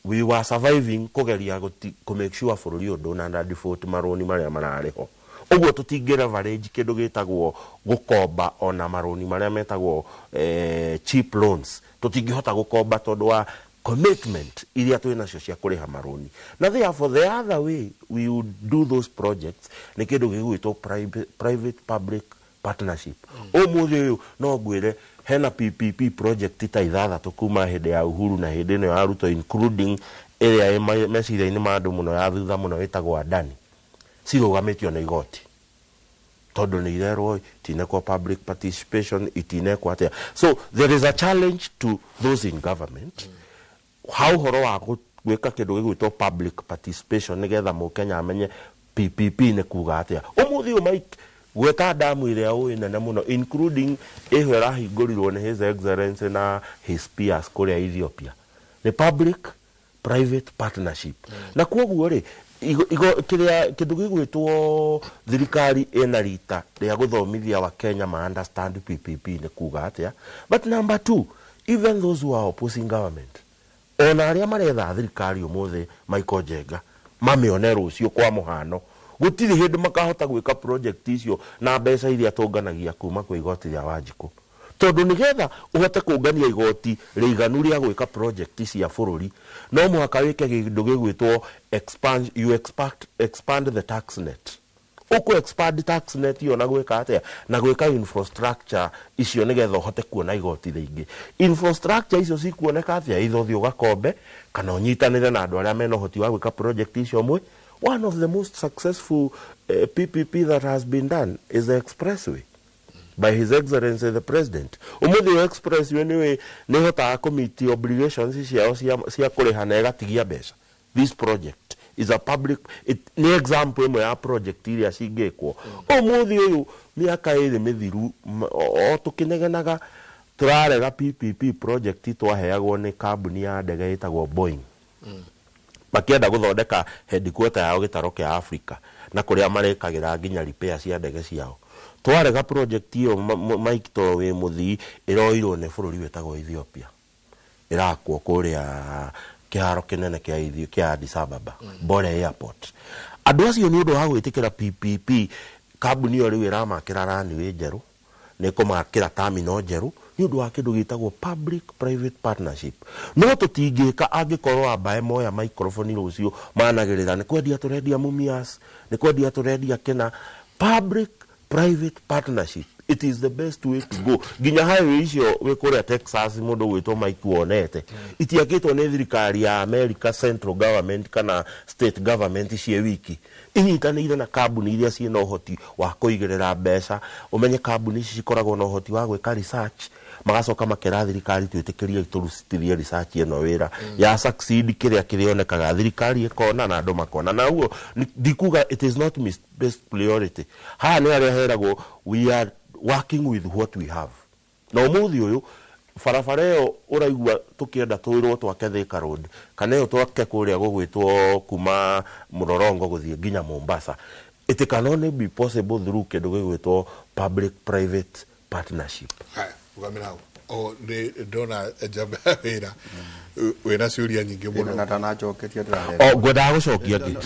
we were surviving kũgeria kũ make sure bũrũri ũyũ ndũna default marũni marĩa mararĩ ho. Ũguo tũtingĩ leverage kĩndũ gĩtagwo gũkomba, ona marũni marĩa metagwo cheap loans tũtingĩhota gũkomba tondũ wa commitment iria twĩ nacio cia kũrĩha marũni. Na therefore the other way we would do those projects nĩ kĩndũ gĩgwĩtwo private public partnership. Ũmũthĩ ũyũ no ngwĩre hena PPP project ta 6 kuma hĩndĩ ya Uhuru na hĩndĩ ĩno ya Ruto, including ĩrĩa ĩ meciria-inĩ ma andũ mũno ya thutha mũno ĩtagwo Adani, cirũgamĩtio nĩ igoti tondũ nĩ irerwo itinekwo public participation, itinekwo atĩa. So there is a challenge to those in government ha ũhoro wa gwĩka kĩndũ gĩgwĩtwo public participation, nĩgetha mũkenya amenye PPP nĩ kuga atĩa. Ũmũthĩ ũyũ Mike, gwĩka damu ĩrĩa ũĩ nene mũno, including ĩho ĩrahingũrirwo nĩ His Excellency na his peers kũrĩa Ethiopia, nĩ public private partnership. Na kwoguo rĩ, kĩrĩa kĩndũ gĩgwĩtwo thirikari ĩna rita rĩa gũthomithia Wakenya ma understand PPP nĩ kuga atĩa. But number two, even those who are opposing government, ona arĩa maretha thirikari ũmũthĩ, Michael Njenga, mamĩone rũciũ, kwa mũhano, gũtirĩ hĩndĩ makahota gwĩka project icio na mbeca iria tũnganagia kuma kwĩ igoti rĩa Wanjikũ, tondũ nĩgetha ũhote kũngania igoti rĩiganu rĩa gwĩka project cia bũrũri, no mũhaka wĩke kĩndũ gĩgwĩtwo expand, you expand, expand the tax net. Ũkũ expand tax net iyo na gwĩka atĩa? Na gwĩka infrastructure icio, nĩgetha ũhote kuona igoti rĩingĩ. Infrastructure icio cikuoneka atĩa? Either ũthiĩ ũgakombe kana ũnyitanĩre na andũ arĩa mena ũhoti wa gwĩka project icio mwe. One of the most successful PPP that has been done is the expressway by His Excellency the President. Ũmũthĩ ũyũ expressway nĩ ĩhotaga kũ obligations ciao cia kũrĩha na ĩgatigia mbeca. This project is a public it, nĩ example ĩmwe ya project iria cingĩkwo. Ũmũthĩ ũyũ mĩaka 2 mĩthiru, o tũkĩnegenaga tũrarega PPP project twaheagwo nĩ kambuni ya ndege ĩtagwo Boeing, makĩenda gũthondeka headquarter yao gĩtaro kĩa Africa na kũrĩa marĩkagĩra nginya repair cia ndege ciao. Twarega project ĩyo, Mike, to wĩ mũthii, ĩroirwo nĩ bũrũri wĩtagwo Ethiopia, ĩrakwo kũrĩa kĩharo kĩnene kĩa Addis Ababa, Bole Airport. Andũ acio nĩ ũndũ wa gwĩtĩkĩra PPP, kambuni ĩyo rĩu ĩramakĩra runway njerũ, nĩ kũmakĩra terminal njerũ nĩ ũndũ wa kĩndũ gĩtagwo public private partnership. No tũtingĩka angĩkorwo ambae moya microphone rũciũ managĩrĩra nĩ kwendia tũrendia Mumias, nĩ kwendia tũrendia kĩna. Public private partnership, it is the best way to go. Nginya highway icio wĩ kũrĩa Texas, mũndũ gwĩtwo Mike, wonete itiakĩtwo nĩ thirikari ya America, central government kana state government ciĩ wiki, inyitanĩire na kambuni iria ciĩna ũhoti wa kũigĩrĩra mbeca. Ũmenye kambuni ici cikoragwo na ũhoti wa gwĩka research, Magacoka makera thirikari twĩtĩkĩrie tũrutithie research ĩno wĩra ya succeed kĩrĩa kĩrĩonekaga thirikari ĩkona na andũ makona. Na ũguo ndikuga it is not best priority. Haha nĩ harĩa heragwo we are working with what we have. Na ũmũthĩ ũyũ barabara ĩyo ũraigua tũkĩenda twĩrwo twake Thika Road kana ĩyo twake kũrĩa gũgwĩtwo kuma Mũrorongo gũthiĩ nginya Mombasa, it can only be possible through kĩndũ gĩgwĩtwo public private partnership. Haya, rugamĩra hau. O nĩ ndona njamba ya wĩra wĩna ciũria nyingĩ mũno. Na ndanajokeria ndĩrarera. O ngwendaga gũcokia ngĩ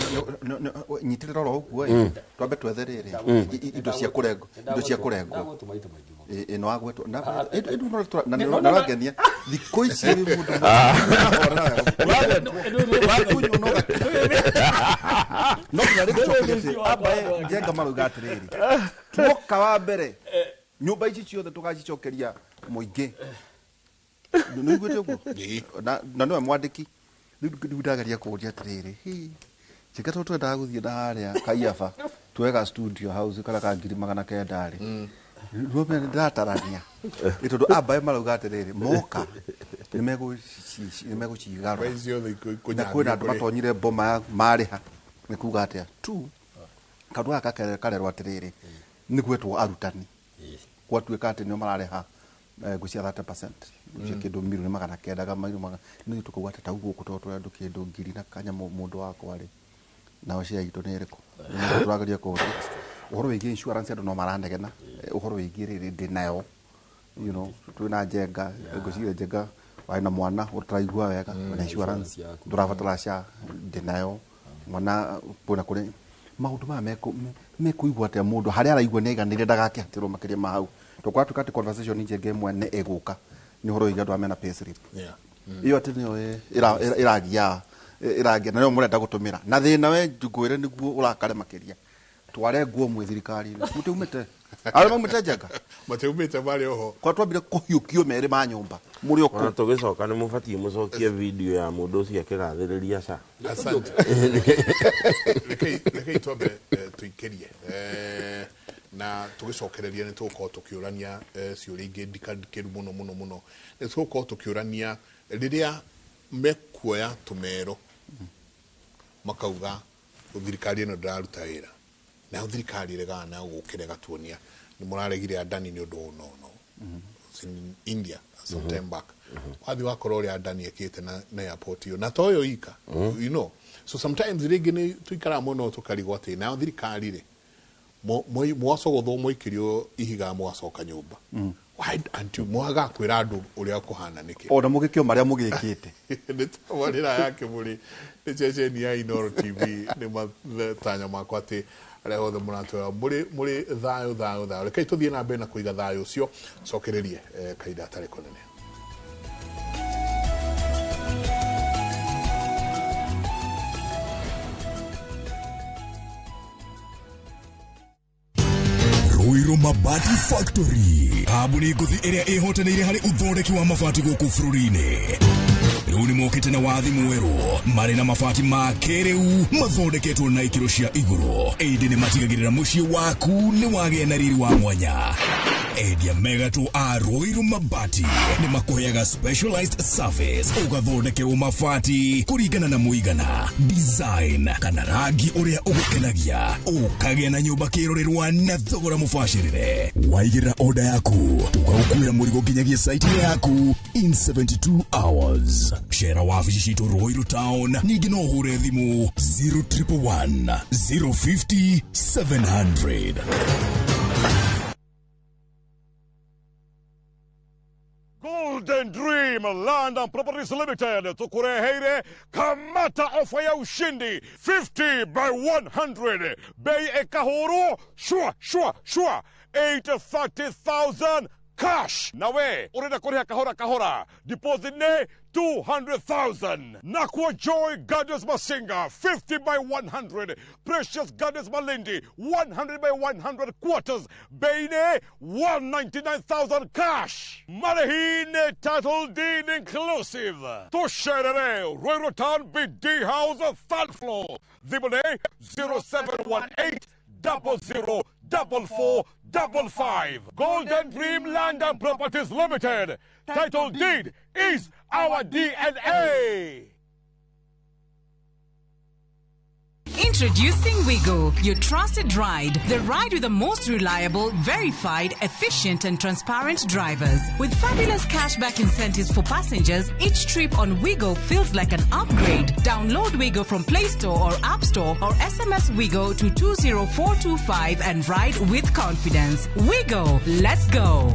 Nyitĩrĩra oro ũguo ĩ, twambe twethe rĩrĩ indo cia kũrengwo, indo cia kũrengwo. Ndagwetwo maita maingĩ mũno. Ĩ no agwetwo na na nĩũrangenia thikũ ici wĩ mũndũ no nginya rĩgũcokeria atĩ amba Njenga marauga atĩrĩrĩ, tuoka wa mbere nyũmba ici ciothe tũgacicokeria mũingĩ. Nĩũiguĩte ũguo? Na nĩwe mwandĩki. Rĩu ndageria kũũria atĩrĩrĩ, hi Njenga tondũ twendaga gũthiĩ na harĩa Kaiaba tuoe ga studio house karĩa ka 900,000 rĩ, nĩũmenya nĩndĩratarania. Ĩ tondũ ambae marauga atĩrĩrĩ, moka nĩmegũcigarũra. Na kwĩna andũ matonyire mboma ya marĩha nĩ kuga atĩa tu kaũndũ gaka karerwo atĩrĩrĩ, nĩ gwetwo arutani gwatuĩka atĩ nĩo mararĩha ngũcia 30% cia kĩndũ 900,000 ga milioni nĩ tũkauga atĩ ta gũkũ tondũ tũrenda kĩndũ ngiri na kanyamũ mũndũ wakwa rĩ, nao cia itũ nĩ ĩrĩkũ? Nĩ tũrageria kũũria ũhoro wĩgiĩ insurance andũ no maranegena ũhoro wĩgiĩ rĩrĩ ndĩ nayo, you know, twĩna Njenga ngũciria Njenga warĩ na mwana ũtaraigua wega na insurance ndũrabatara SHA ndĩ nayo mwana kwĩna kũrĩ maũndũ maya mekũigua atĩa mũndũ harĩa araigua nĩ aiganĩire ndagakĩhatĩrwo makĩria ma hau. Tondũ kwatuĩka atĩ conversation Njenga ĩmwe nĩ ĩgũka nĩ ũhoro wĩgiĩ andũ arĩa mena payslip. Ĩyo atĩ nĩyo ĩragia ĩragia na nĩyo mũrenda gũtũmĩra na thĩna we ngwĩre nĩguo ũrakare makĩria twarengwo mwĩ thirikari-inĩ mũtiumĩte arĩa maumĩte Njenga matiumĩte marĩ oho kwa twambire kũhiũkio merĩ ma nyũmba mũrĩ o Ona tũgĩcoka nĩ mũbatiĩ mũcokie video ya mũndũ ũcio akĩgathĩrĩria SHA. Asante. Rekei twambe tũikĩrie na tũgĩcokereria nĩ tũgũkorwo tũkĩũrania ciũria ingĩ ndikandikĩru mũno mũno mũno. Nĩ tũgũkorwo tũkĩũrania rĩrĩa mekuoya tũmero makauga thirikari ĩno ndĩraruta wĩra, nayo thirikari ĩregaga na gũkĩra ĩgatuonia nĩ mũraregire Adani nĩ ũndũ ũũ no no. In India some time back wathi wakorwo ũrĩa Adani ekĩte na airport ĩyo na to ĩyo ika, you know, so sometimes rĩngĩ nĩ tũikaraga mũno tũkarigwo atĩ nayo thirikari rĩ mwacogothwo mwaikĩrio ihiga mwacoka nyũmba, why aren't you mwaga kwĩra andũ ũrĩa kũhana nĩkĩ? Ona mũgĩkĩo marĩa mũgĩkĩte. Nĩ tabarĩra ya Kĩmũrĩ nĩ ceceni ya Inooro TV. Nĩ matanya makwa atĩ arĩa othe mũratwĩra mũrĩ thayũ thayũ thayũ. Rekei tũthiĩ na mbere na kũiga thayũ ũcio, cokererie kahinda gatarĩ kũnene. Ruiru Mabati Factory, kambuni ngũthi ĩrĩa ĩhotanĩire harĩ ũthondeki wa mabati gũkũ bũrũri-inĩ. Rĩu nĩ mokĩte na wathi mwerũ marĩ na mabati ma kĩrĩu mathondeketwo na ikĩro cia igũrũ, ĩndĩ nĩ matigagĩrĩra mũciĩ waku nĩ wagĩa na riri wa mwanya. Endia megatũ a Ruiru Mabati nĩ makũheaga specialized service, ũgathondekerwo mabati kũringana na mũigana, design kana rangi ũrĩa ũgũkenagia, ũkagĩa na nyũmba kĩrorerwa na thogora mũbacĩrĩre. Waigĩrĩra order yaku tũgagũkuĩra mũrigo nginyagia site yaku in 72 hours. Cera wabici citũ Ruiru Town, ningĩ no ũhũre thimũ 0111 050 700. Golden Dream Land and Properties Limited tukureheire kamata ofa ya ushindi 50 by 100 bei ekahuru shwa shwa shwa 830,000 cash. Nawe urenda kuriha kahora kahora, deposit ne 200,000. Nakwa Joy Gardens Masinga 50 by 100, Precious Gardens Malindi 100 by 100 quarters, Beine 199,000 cash. Marehine title deed inclusive. Tusherere Ruiru Town BD House third floor. Thimune 0718 00 44 55. Golden Dream Land and Properties Limited. Title deed is our DNA. Introducing Wigo, your trusted ride. The ride with the most reliable, verified, efficient, and transparent drivers. With fabulous cashback incentives for passengers, each trip on Wigo feels like an upgrade. Download Wigo from Play Store or App Store or SMS Wigo to 20425 and ride with confidence. Wigo, let's go.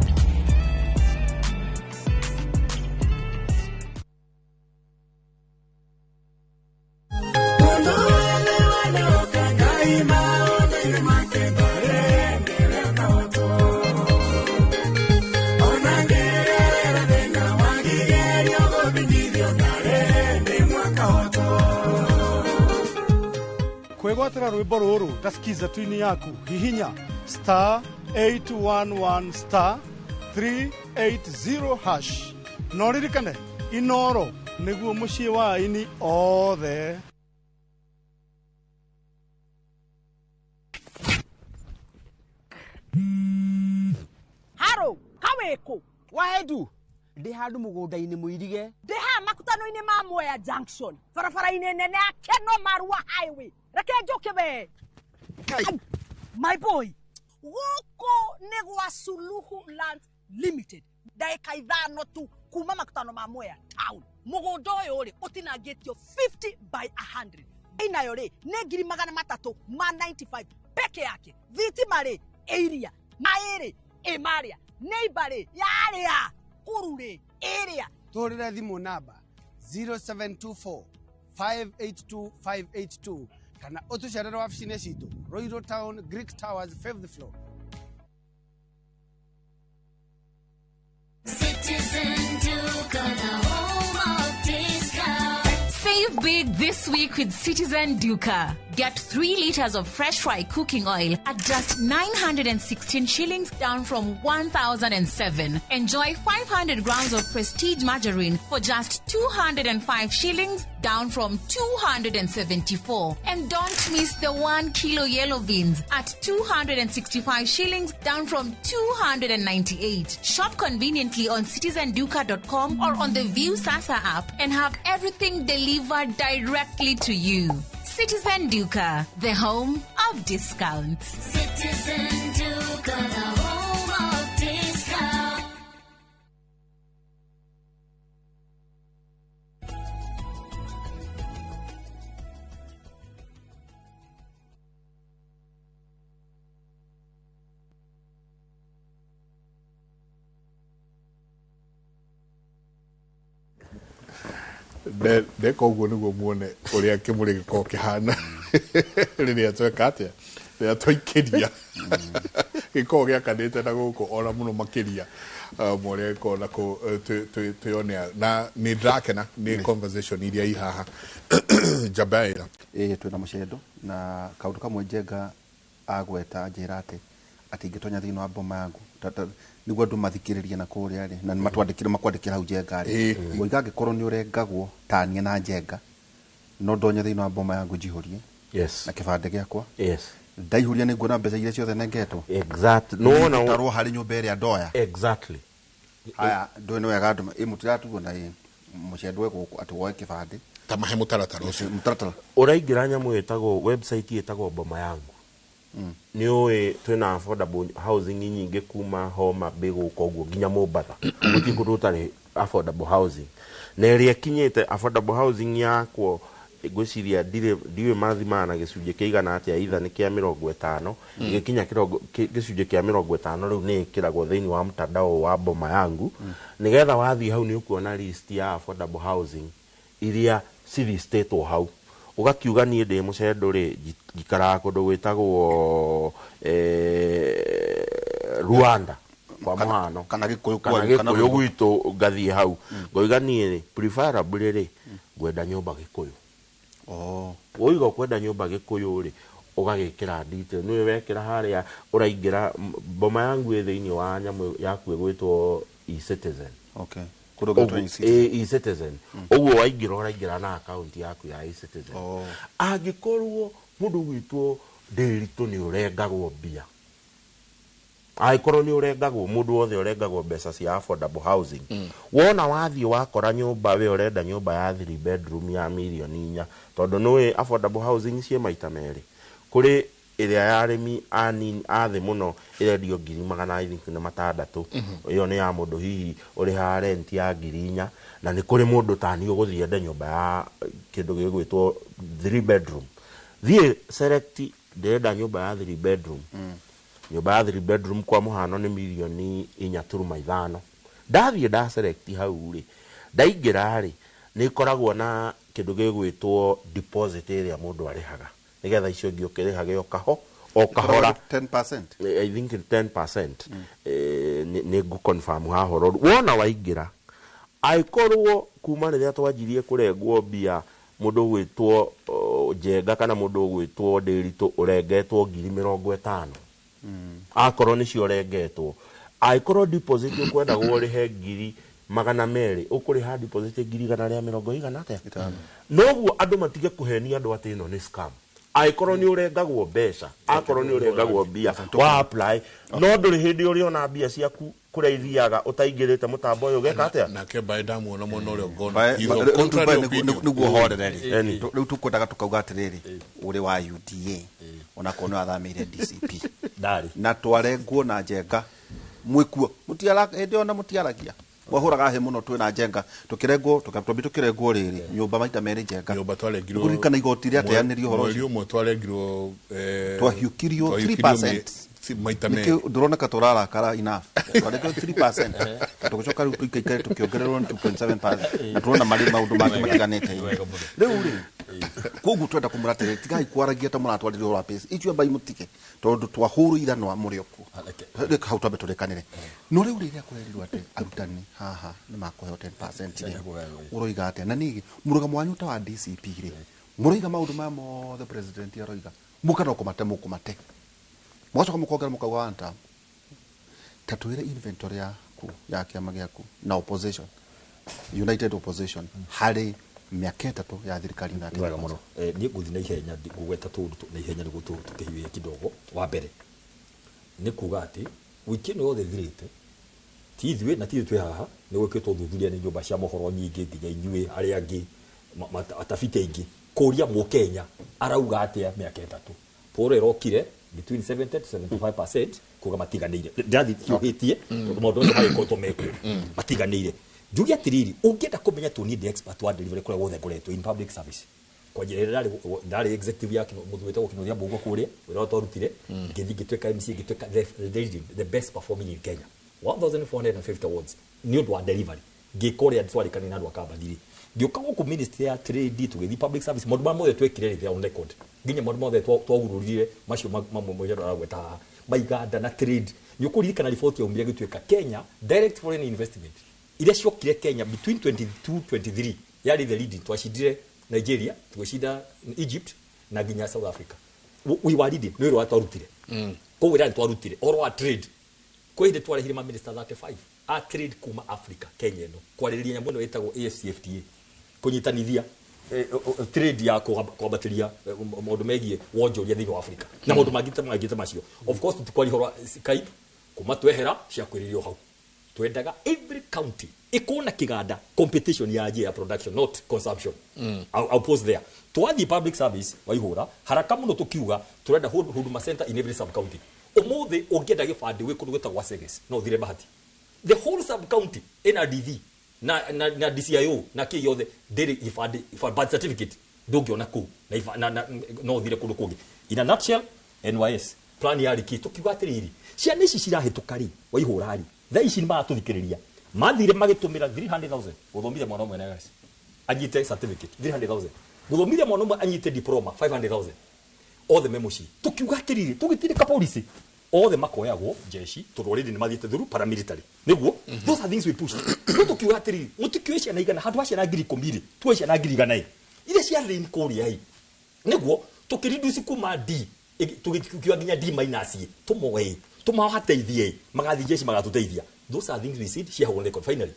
Kwĩgwatĩra rwĩmbo rũrũ ta skiza tuini yaku hihinya star 811 star 380 hash no ririkane Inoro nĩguo mũciĩ wa aini othe. Haro kaweko wahedu ndi handu mugunda-ini muirige ndi haha makutano-ini ma Mwea Junction barabara-ini nene ya Keno Marua Highway. Reke njuke we. My boy, guku ni gwa Suluhu Land Limited. Ndagika 5 tu kuma makutano ma Mwea town. Mugunda uyu ri utinangitio 50 by 100. Inayo ri ni 395 peke yake. Thitima ri area, mairi imaria, neighbor ri yaria, kuru ri area. Turire thimu namba 0724 582 582 kana utucerere wabici-inĩ citũ Royal Town, Greek Towers, 5th floor. Citizen Duka, the home of discount. Save big this week with Citizen Duka. Get 3 liters of fresh fry cooking oil at just 916 shillings, down from 1,007. Enjoy 500 grams of Prestige margarine for just 205 shillings, down from 274. And don't miss the 1 kilo yellow beans at 265 shillings, down from 298. Shop conveniently on citizenduka.com or on the View Sasa app and have everything delivered directly to you. Citizen Duka, the home of discounts. Citizen Duka, the home of discounts. Ndeka ũguo nĩguo muone ũrĩa kĩmũrĩ gĩkoragwo kĩhana rĩrĩa tweka atĩa, rĩrĩa twaikĩria gĩkoragwo gĩakanĩte na gũkũ ona mũno makĩria morĩa gĩkoragwo na twĩonea. Na nĩ ndĩrakena nĩ conversation iria i haha Njabaira. Ĩĩ twĩna mũcendo na kaũndũ kamwe Njenga agweta njĩra atĩ ingĩtonya thĩinĩ wa boma yangu nĩguo andũ mathikĩrĩrie na kũrĩa rĩ na matwandĩkĩre makwandĩkĩra hau Njenga rĩ ngoiga angĩkorwo nĩ ũrengagwo tanie na Njenga no ndonye thĩinĩ wa boma yangu njihũrie. Yes. Na kĩbandĩ gĩakwa. Yes. Ndaihũria nĩ nguona mbeca iria ciothe nengetwo. Exactly. No na tarwo harĩ nyũmba ĩrĩa ndoya. Exactly. Haya ndũĩ nĩ wega andũ ĩ mũtiratuo na ĩ mũcendo gũkũ atĩ woe kĩbandĩ ta mahe mũtaratara ũcio mũtaratara ũraingĩra nyamũ ĩtagwo website ĩtagwo Boma Yangu. Nĩ ũĩ twĩna affordable housing nyingĩ kuma Homa Bay gũkũ ũguo nginya Mombatha gũtirĩ kũndũ gũtarĩ affordable housing na ĩrĩa ĩkinyĩte affordable housing yakwo ngwĩciria ndiũĩ mathimaga na gĩcunjĩ kĩigana atĩa either nĩ kĩa 50 ĩgĩkinya gĩcunjĩ kĩa 50 rĩu nĩ ĩkĩragwo thĩinĩ wa mtandao wa Boma Yangu nĩgetha wathiĩ hau nĩ ũkuona list ya affordable housing iria ciristĩtwo hau ugakiuga niĩ ndĩ mũcendo rĩ njikaraga kũndũ gwĩtagwo Rwanda kwa mũhano kana Gĩkũyũ gwitũ ngathiĩ hau ngoiga niĩ rĩ preferably rĩ ngwenda nyũmba Gĩkũyũ. Woiga ũkwenda nyũmba Gĩkũyũ rĩ ũgagĩkĩra detail nĩwe wekĩra harĩa ũraingĩra Boma Yangu ĩ thĩinĩ wa nyamũ yaku ĩgwĩtwo eCitizen. Okay. eCitizen ũguo waingĩra ũraingĩra na account yaku ya eCitizen. Angĩkorwo mũndũ gwitwo Ndĩritũ nĩ ũrengagwo mbia Angĩkorwo nĩ ũrengagwo mũndũ wothe ũrengagwo mbeca cia affordable housing, wona wathiĩ wakora nyũmba we ũrenda nyũmba ya 3 bedroom ya mirioni 4, tondũ nĩũĩ affordable housing ciĩ maita merĩ. Kũrĩ ĩrĩa ya arĩmi anini a thĩ mũno ĩrendio 600,000, I think nĩ 600. Ĩyo nĩ ya mũndũ hihi ũrĩhaga rent ya 4,000, na nĩ kũrĩ mũndũ tani ũgũthiĩ ende nyũmba ya kĩndũ gĩgwĩtwo 3 bedroom. Thiĩ select ndĩrenda nyũmba ya 3 bedroom. Nyũmba ya 3 bedroom kwa mũhano nĩ mirioni 4.5. Ndathiĩ nda select hau rĩ, ndaingĩra rĩ, nĩ ĩkoragwo na kĩndũ gĩgwĩtwo deposit ĩrĩa mũndũ arĩhaga nĩgetha icio ingĩ ũkĩrĩhage o kahora. 10%. I think 10%. Nĩ ngũ-confirm haha ũrorũ. Wona waingĩra, angĩkorwo kuma rĩrĩa twanjirie kũrengwo mbia mũndũ ũgwĩtwo Njenga kana mũndũ ũgwĩtwo Ndĩritũ ũrengetwo 50,000, akorwo nĩcio ũrengetwo, angĩkorwo deposit ũkwendagwo ũrĩhe 200,000, ũkũrĩha deposit 120,000 atĩa? Noguo andũ matige kũhenia andũ atĩ ĩno nĩ scam. Angĩkorwo nĩ ũrengagwo mbeca, akorwo nĩ ũrengagwo mbia wa apply, no ndũrĩ hĩndĩ ũrĩona mbia ciaku kũrĩa ithiaga ũtaingĩrĩte mũtambo ũyũ ũgeka atĩa? Nake mbaĩ ndamuona mwena ũrĩa ngona. He's of contrary opinion. Nĩguo horere rĩ, rĩu tũkwendaga tũkauga atĩrĩrĩ, ũrĩ wa UDA onakorwo nĩ wathamĩire DCP na twarengwo na Njenga mwĩkuo mũtiara hĩndĩ ĩyo na mũtiaragia mwahũraga hĩ mũno twĩ na Njenga tũkĩrengwo twambi tũkĩrengwo rĩrĩ nyũmba maita merĩ Njenga nyũmba twarengirwo kũririkana igoti rĩateanĩrio ũhoro mweri ũmwe twarengirwo twahiũkirio 3% maita merĩ. Ndũroneka tũrarakara enough, twarengirwo 3% tũgĩcoka rĩu tũikaikare tũkĩongererwo 2.7% na tũrona marĩ maũndũ mangĩ matiganĩte. Rĩu rĩ, koguo twenda kũmũra atĩrĩrĩ, tigai kwaragia ta mũratwarĩria ũhoro wa pace icio, ambai mũtige tondũ twahũrwo ithanwa mũrĩ o kuo. Reka hau twambe tũrĩkanĩre. No rĩu rĩrĩa kũrerirwo atĩ arutani haha nĩ makũheo 10% rĩ, ũroiga atĩa? Na ningĩ mũrũgamo wanyu ta wa DCP rĩ, mũroiga maũndũ maya mothe president aroiga mũka no kũmate mũkũmate, mũgacoka mũkongera mũkauga one term. Ta twĩre inventory yaku ya kĩama gĩaku na opposition, united opposition, harĩ mĩaka 3 ya thirikari na Wega mũno. Niĩ ngũthiĩ na ihenya, ngũgweta tũũndũ na ihenya nĩguo tũkĩhiũhie kidogo. Wa mbere nĩ kuga atĩ wiki ĩno yothe ĩthirĩte, ti ithuĩ na ti ithuĩ twĩ haha, nĩ gwĩkĩtwo ũthuthuria nĩ nyũmba cia mohoro nyingĩ nginya inyuĩ arĩa angĩ atafiti aingĩ kũria mũkenya arauga atĩa mĩaka 3. Poro ĩrokire between 70 to 75% kuga matiganĩire. Ndĩrathiĩ hiũhĩtie tondũ maũndũ macio magĩkoretwo mekuo matiganĩire. Njuge atĩrĩrĩ, ũngĩenda kũmenya tũ niĩ ndĩ expert wa delivery kũrĩa guothe ngoretwo in public service, kwa njĩra ĩrĩa ndarĩ executive ya mũthuri wĩtagwo Kĩnuthia Mbũgua kũrĩa wĩra ũrĩa twarutire, ngĩthiĩ ngĩtuĩka MC, ngĩtuĩka the best performing in Kenya, 1450 awards nĩ ũndũ wa delivery. Ngĩka ũrĩa twarĩkanire na andũ a kambani rĩ, ngĩũka gũkũ ministry ya trade, tũgĩthiĩ public service, maũndũ marĩa mothe twekire rĩ, they are on record, nginya maũndũ mothe twagururire macio mamwe aragweta haha maiganda na trade. Nĩ ũkũririkana riboti yaumire gĩtuĩka Kenya direct foreign investment iria ciokire Kenya between 22 23 yarĩ the leading. Twacindire Nigeria, tũgĩcinda Egypt na nginya South Africa. We were leading nĩ wĩra twarutire. Koguo wĩra twarutire ũhoro wa trade, kwĩ hĩndĩ twarehire ma minister 35 a trade kuma Africa Kenya ĩno kwarĩrĩria nyamũ ĩno ĩtagwo AfCFTA, kũnyitanithia trade ya kwambatĩria maũndũ megiĩ wonjoria thĩinĩ wa Africa na maũndũ mangĩ ta macio. Of course tũtikwaria ũhoro wa Skype kuma twehera ciakwĩrĩrio hau. Twendaga every county ĩkorwo na kĩganda, competition ya ya production, not consumption. I'll pause there. Twathiĩ public service waihũra haraka mũno tũkiuga tũrenda Huduma Center in every sub county. Ũmũthĩ ũngĩenda gĩbandĩ wĩ kũndũ gwĩtagwo Seges no ũthire Bahati, the whole sub county ĩna DV na DCIO na kĩ yothe, ndĩrĩ gĩbandĩ, birth certificate ndũngĩona kũu na no ũthire kũndũ kũngĩ. In a nutshell, NYS plan yarĩ kĩ? Tũkiuga atĩrĩrĩ, ciana ici cirahĩtũka rĩ, waihũra rĩ, thaa ici nĩ maratũthikĩrĩria, mathire magĩtũmĩra 300,000 gũthomithia mwana ũmwe NYS anyite certificate 300,000, gũthomithia mwana ũmwe anyite diploma 500,000, othe me mũciĩ. Tũkiuga atĩrĩrĩ, tũgĩtindĩka policy othe makoyagwo jeshi tondũ already nĩ mathiĩte through paramilitary nĩguo. Those are things we pushed. No tũkiuga atĩrĩrĩ, mũtikĩoe ciana igana handũ ha ciana 10,000 rĩ, tuoe ciana 100,000 iria cia thĩini kũrĩa ĩ, nĩguo tũkĩreduce kuma D tũgĩkiuga nginya D minus ĩ, tũmoe tũmateithie magathiĩ jeshi magatũteithia. Those are things we said ciahũrwo record. Finally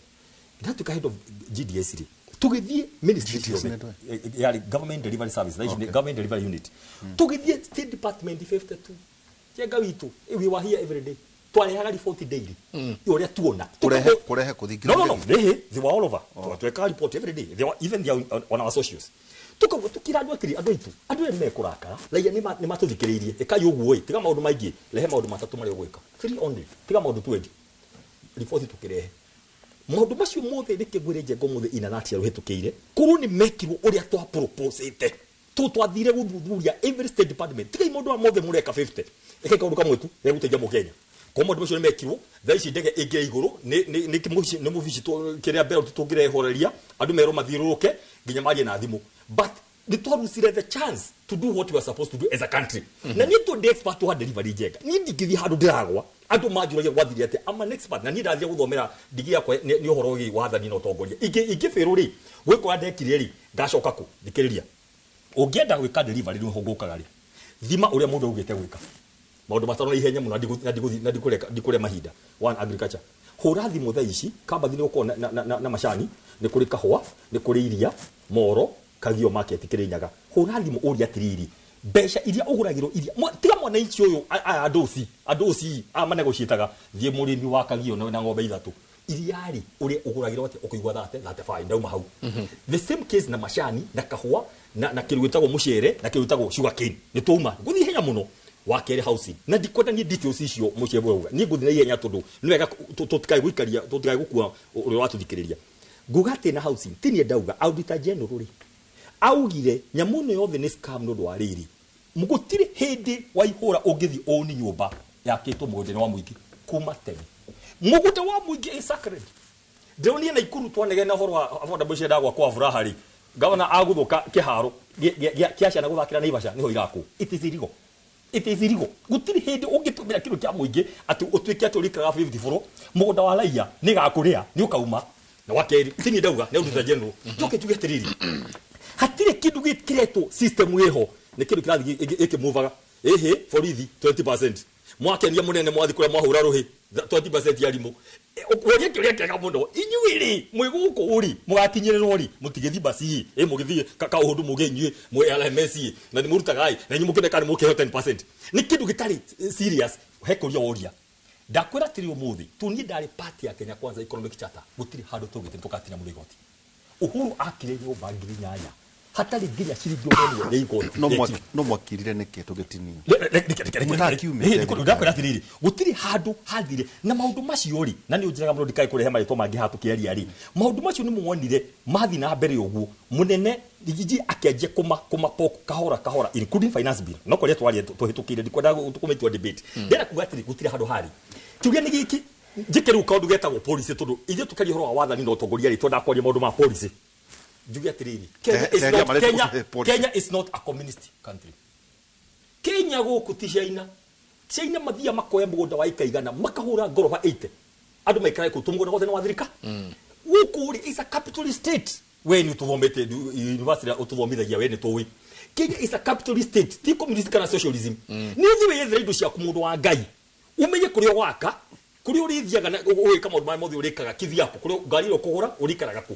ndatuĩka head of GDS rĩ, tũgĩthiĩ ministry ciothe yarĩ government delivery service, government delivery unit, tũgĩthiĩ state department 52 Njenga witũ, we were here every day. Twarehaga report daily. Ũrĩa tuona. Kurehe kũthingira. No, they were all over. Twekaga report every day. They were even there on our socials. Tukauga tukira andũ atĩrĩ, andũ aitũ, andũ aya nĩmekũrakara, raia nĩmatũthikĩrĩirie, ĩkai ũguo ĩ, tiga maũndũ maingĩ, rehe maũndũ matatũ marĩa ũgwĩka. 3 only, tiga maũndũ 20. Riboti tũkĩrehe. Maũndũ macio mothe reke ngwĩre Njenga ũmũthĩ in a nutshell ũhĩtũkĩire, korwo nĩ mekirwo ũrĩa twaproposĩte. Twathire gũthuthuria every state department. Tigai maũndũ maya mothe mũreka 50. Ĩkai kaũndũ kamwe tu gegũteithia Mũkenya. Korwo maũndũ macio nĩ mekirwo, thaa ici ndege ĩngĩ igũrũ nĩ mũbici kĩrĩa mbere tũngĩrehoreria andũ merwo mathiũrũrũke nginya marie na thimũ. But nĩ twarucire the chance to do what we are supposed to do as a country. Na niĩ tondũ expert wa delivery Njenga, niĩ ndingĩthiĩ handũ ndĩragwa andũ manjũragia gwathire atĩa, I'm an expert na niĩ ndathire gũthomera ndigi yakwa nĩ ũhoro wĩgiĩ wathani na ũtongoria. Ingĩbĩrwo rĩ, gwĩka ũrĩa ndekire rĩ, ngacoka kũ? Thikĩrĩria. Ũngĩenda gwĩka delivery nĩho ngũkaga rĩ, thima ũrĩa mũndũ augĩte gwĩka. Maũndũ matano na ihenya mũno na ndikũrĩa mahinda. 1, agriculture. Hũra thimũ thaa ici, Kambathi nĩ gũkorwo na macani, nĩ kũrĩ kahũa, nĩ kũrĩ iria, Moro, Kagio market Kĩrĩnyaga. Hũra thimũ ũrie atĩrĩrĩ, mbeca iria ũgũragĩrwo iria, tiga mwananchi ũyũ aya andũ ũci aya manegotiataga, thiĩ mũrĩmi wa Kagio na ng'ombe ithatũ. Iria rĩ, ũrĩa ũgũragĩrwo atĩa, ũkũigua 35, ndauma hau. The same case na macani, na kahũa, na kĩndũ gĩtagwo mũcere, na kĩndũ gĩtagwo sugar cane. Nĩ twauma. Ngũthiĩ ihenya mũno. Wa kerĩ housing. Na ndikwenda niĩ details icio mũciĩ ũrauga. Niĩ ngũthiĩ na ihenya tondũ nĩ wega tũtikae gũikaria, tũtikae gũkua ũrĩa ũratũthikĩrĩria. Nguga atĩ na housing, ti niĩ ndauga, Auditor General rĩ, augire nyamũ ĩno yothe nĩ scam nĩ ũndũ wa rĩrĩ. Gũtirĩ hĩndĩ waihũra ũngĩthiĩ ũni nyũmba yakĩtwo mũgũnda-inĩ wa mũingĩ kuma tene. Mũgũnda wa mũingĩ is sacred. Ndĩronire Naikuru twanegena ũhoro wa affordable ciendaga gwakwo Afuraha rĩ, gavana agũthũka kĩharo kĩa ciana gũthakĩra Naivasha nĩho irakwo. It is illegal. It is illegal. Gũtirĩ hĩndĩ ũngĩtũmĩra kĩndũ kĩa mũingĩ atĩ ũtuĩke atĩ ũrĩikaraga 50 floor, mũgũnda wa raia nĩ gakũrĩa, nĩ ũkauma. Na wa kerĩ, ti niĩ ndauga, nĩ Auditor General. Njoke njuge atĩrĩrĩ, hatirĩ kĩndũ gĩkĩretwo system ĩho, nĩ kĩndũ kĩrathiĩ ĩkĩmũvaga. Ĩhĩ, borithi 20%. Mwakenia mũnene mwathi kũrĩa mwahũra rũhĩ, 20% ya rimũ. Ũria kĩũria kĩega mũno. Inyuĩ rĩ, mwĩ gũkũ rĩ, mũgakinyĩrĩrwo rĩ, mũtigĩthiĩ basi ĩ, mũgĩthiĩ kaũndũ mũgĩ inyuĩ, mwĩ LMS ĩ, na nĩ mũrutaga ĩ, na inyuĩ mũkĩoneka nĩ mũkĩheo 10%. Nĩ kĩndũ gĩtarĩ serious, he kũria woria. Ndakwĩra atĩrĩ ũmũthĩ, tondũ niĩ ndarĩ part ya Kenya Kwanza Economic Charter, gũtirĩ handũ tũgĩte tũgatina mũndũ igoti. Uhuru akire nyũmba 8,000 hatarĩ nginya ciringi ũmwe ya igoti. No mwakirire nĩkĩ tũgĩtinio? Ndakwĩra atĩrĩrĩ, gũtirĩ handũ hathire na maũndũ macio rĩ, na nĩ ũnjĩraga mũno ndikae kũrehe marĩtwa mangĩ haha tũkĩaria rĩ, maũndũ macio nĩ muonire mathiĩ na mbere ũguo, mũnene Rigiji akĩanjia kũma kahora kahora, including finance bill. No kũrĩa twaria tũhĩtũkĩire, ndikwendaga kũmĩtua debate. Ndĩrenda kuga atĩrĩ, gũtirĩ handũ harĩ. Kĩũria nĩ gĩkĩ, njĩke rĩu kaũndũ getagwo policy, tondũ ithuĩ tũkaria ũhoro wa wathani na ũtongoria rĩ, twendaga kwaria maũndũ ma policy. Njuge atĩrĩrĩ, Kenya is not a communist country. Kenya gũkũ ti China. China mathiaga makoya mũgũnda wa ĩka igana, makahũra ngoroba 80. Andũ maikaraga kũu, tũmũgũnda wothe nĩ wa thirikari. Gũkũ rĩ, is a capitalist state. We nĩ ũtũthomete university ũtũthomithagia, we nĩ tũĩ. Kenya is a capitalist state, ti communist kana socialism. Nĩ ũthiĩ wĩyethere indo ciaku mũndũ wa Ngai. Ũmenye kũrĩa ũgwaka, kũrĩa ũrĩthiaga na ũgĩka maũndũ marĩa mothe ũrĩkaga kĩthiaku, kũrĩa ngari ĩrĩa ũkũgũra, ũrĩikaraga kũ.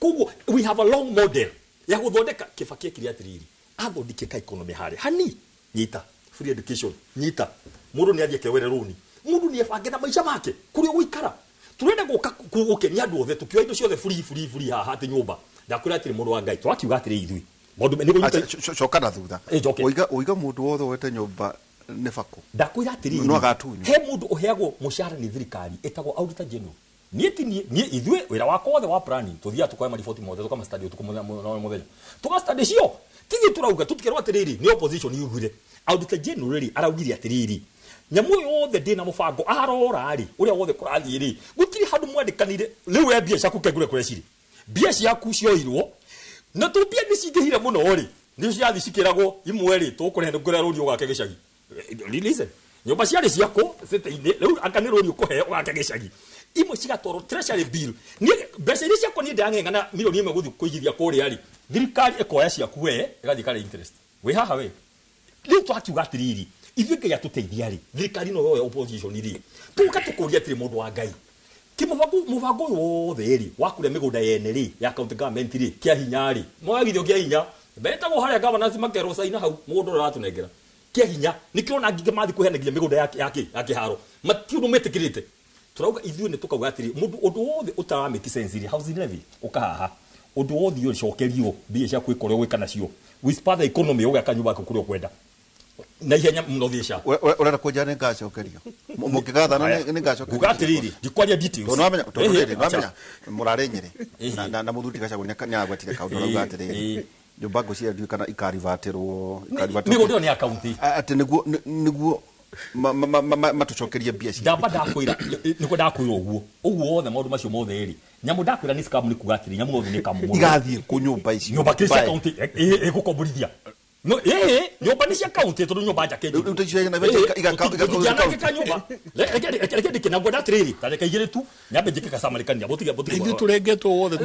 Koguo we have a long model ya gũthondeka. Kibaki ekire atĩrĩrĩ, athondekire ka economy harĩa hani, nyita free education, nyita mũndũ nĩ athiĩ akewere rũni, mũndũ nĩ ebange na maica make kũrĩa ũgũikara. Tũrenda gũka gũkenia andũ othe, tũkĩoya indo ciothe free, free, free haha atĩ nyũmba. Ndakwĩra atĩrĩ mũndũ wa Ngai, tũrakiuga atĩrĩ ithuĩ maũndũ nĩ kũnyita- Coka na thutha. Njoke. Oiga mũndũ wothe wete nyũmba nĩ bako. Ndakwĩra atĩrĩrĩ, No agatunywo. he mũndũ ũheagwo mũcara nĩ thirikari ĩtagwo Auditor General. Niĩ ti niĩ, niĩ ithuĩ wĩra wakwa wothe wa planning, tũthiaga tũkoya mariboti mothe, tũkama study ũtukũ na mũthenya. Tũga study cio. Ti ithuĩ tũrauga, tũtikerwo atĩrĩrĩ, nĩ opposition yugire. Auditor General rĩ, araugire atĩrĩrĩ, nyamũ yothe ndĩna mũbango, arora rĩ, ũrĩa wothe kũrathiĩ rĩ, gũtirĩ handũ mwandĩkanire, rĩu we mbia ciaku kengũre kũrĩa cirĩ. Mbia ciaku cioirwo, na tũ mbia nĩ cingĩhire mũno rĩ, nĩ cirathiĩ cikĩragwo imwe rĩ, tũkũrehe nĩ kũrĩa rũri ũgake gĩcagi. Listen, nyũmba ciarĩ ciakwo city-inĩ, rĩu anga nĩ rũri ũkũheo ũgake gĩcagi. Imwe cigatwarwo treasury bill. Niĩ mbeca iria ciakwa niĩ ndĩrang'eng'ana milioni ĩmwe gũthiĩ kũigithia kũrĩa rĩ, thirikari ĩkoya ciaku we, ĩgathiĩ ĩkarĩa interest. Wĩ haha we. Rĩu twakiuga atĩrĩrĩ, ithuĩ Ngai atũteithia rĩ, thirikari ĩno yoya opposition rĩ, tũka tũkũria atĩrĩ mũndũ wa Ngai, ti mũbango ũyũ wothe rĩ, wa kũrĩa mĩgũnda yene rĩ, ya county government rĩ, kĩa hinya rĩ, mwagithio kĩa hinya, betagwo harĩa governors makerwo caina hau, mũgũnda ũrĩa ũratũnengera. Kia hinya nikio na ngige mathi kuheana nginya migunda yake ya kiharo matiundu metikirite turauga ithuĩ nĩ tukauga atĩrĩ mũndũ ũndũ wothe ũtara make sense ri housing levy ũkahaha ũndũ wothe ũcokerio mbia cia kwĩka ũrĩa ũgwĩka nacio we spur the economy ũgaka nyũmba yaku kũrĩa ũkwenda na ihenya mũno thiĩ sha Ũrenda kũnjĩra nĩ ngacokerio mũkĩgathana nĩ ngacokerio nguga atĩrĩrĩ ndikwaria details Tondũ nĩwamenya tondũ Ĩhĩ, rĩrĩ nĩwamenya mũrarĩ Nyĩrĩ na mũthuri ti Gachagua nĩagwetire kaũndũ arauga atĩrĩrĩ nyũmba ngwĩciria ndiũĩ kana ikarivatĩrwo mĩgũnda ĩyo nĩ ya kaunti atĩ nĩguo matũcokerie mbia citũ. Ndamba ndakwĩra nĩguo ndakwĩra ũguo ũguo wothe maũndũ macio mothe rĩ nyamũ ndakwĩra nĩ scam nĩ kuga atĩrĩ nyamũ yothe nĩ kamu mũno Igathiĩ kũ nyũmba icio nyũmba kĩ cia kaunti ĩgũkomborithia no nyũmba nĩ cia kaunti tondũ nyũmba njake Rĩu ta icio tũtingĩanangĩka nyũmba reke ndĩke na ngwenda atĩrĩrĩ ta reke igĩrĩ tu nyambe njĩke kacamarĩkania mũtige Ithuĩ tũrengetwo wothe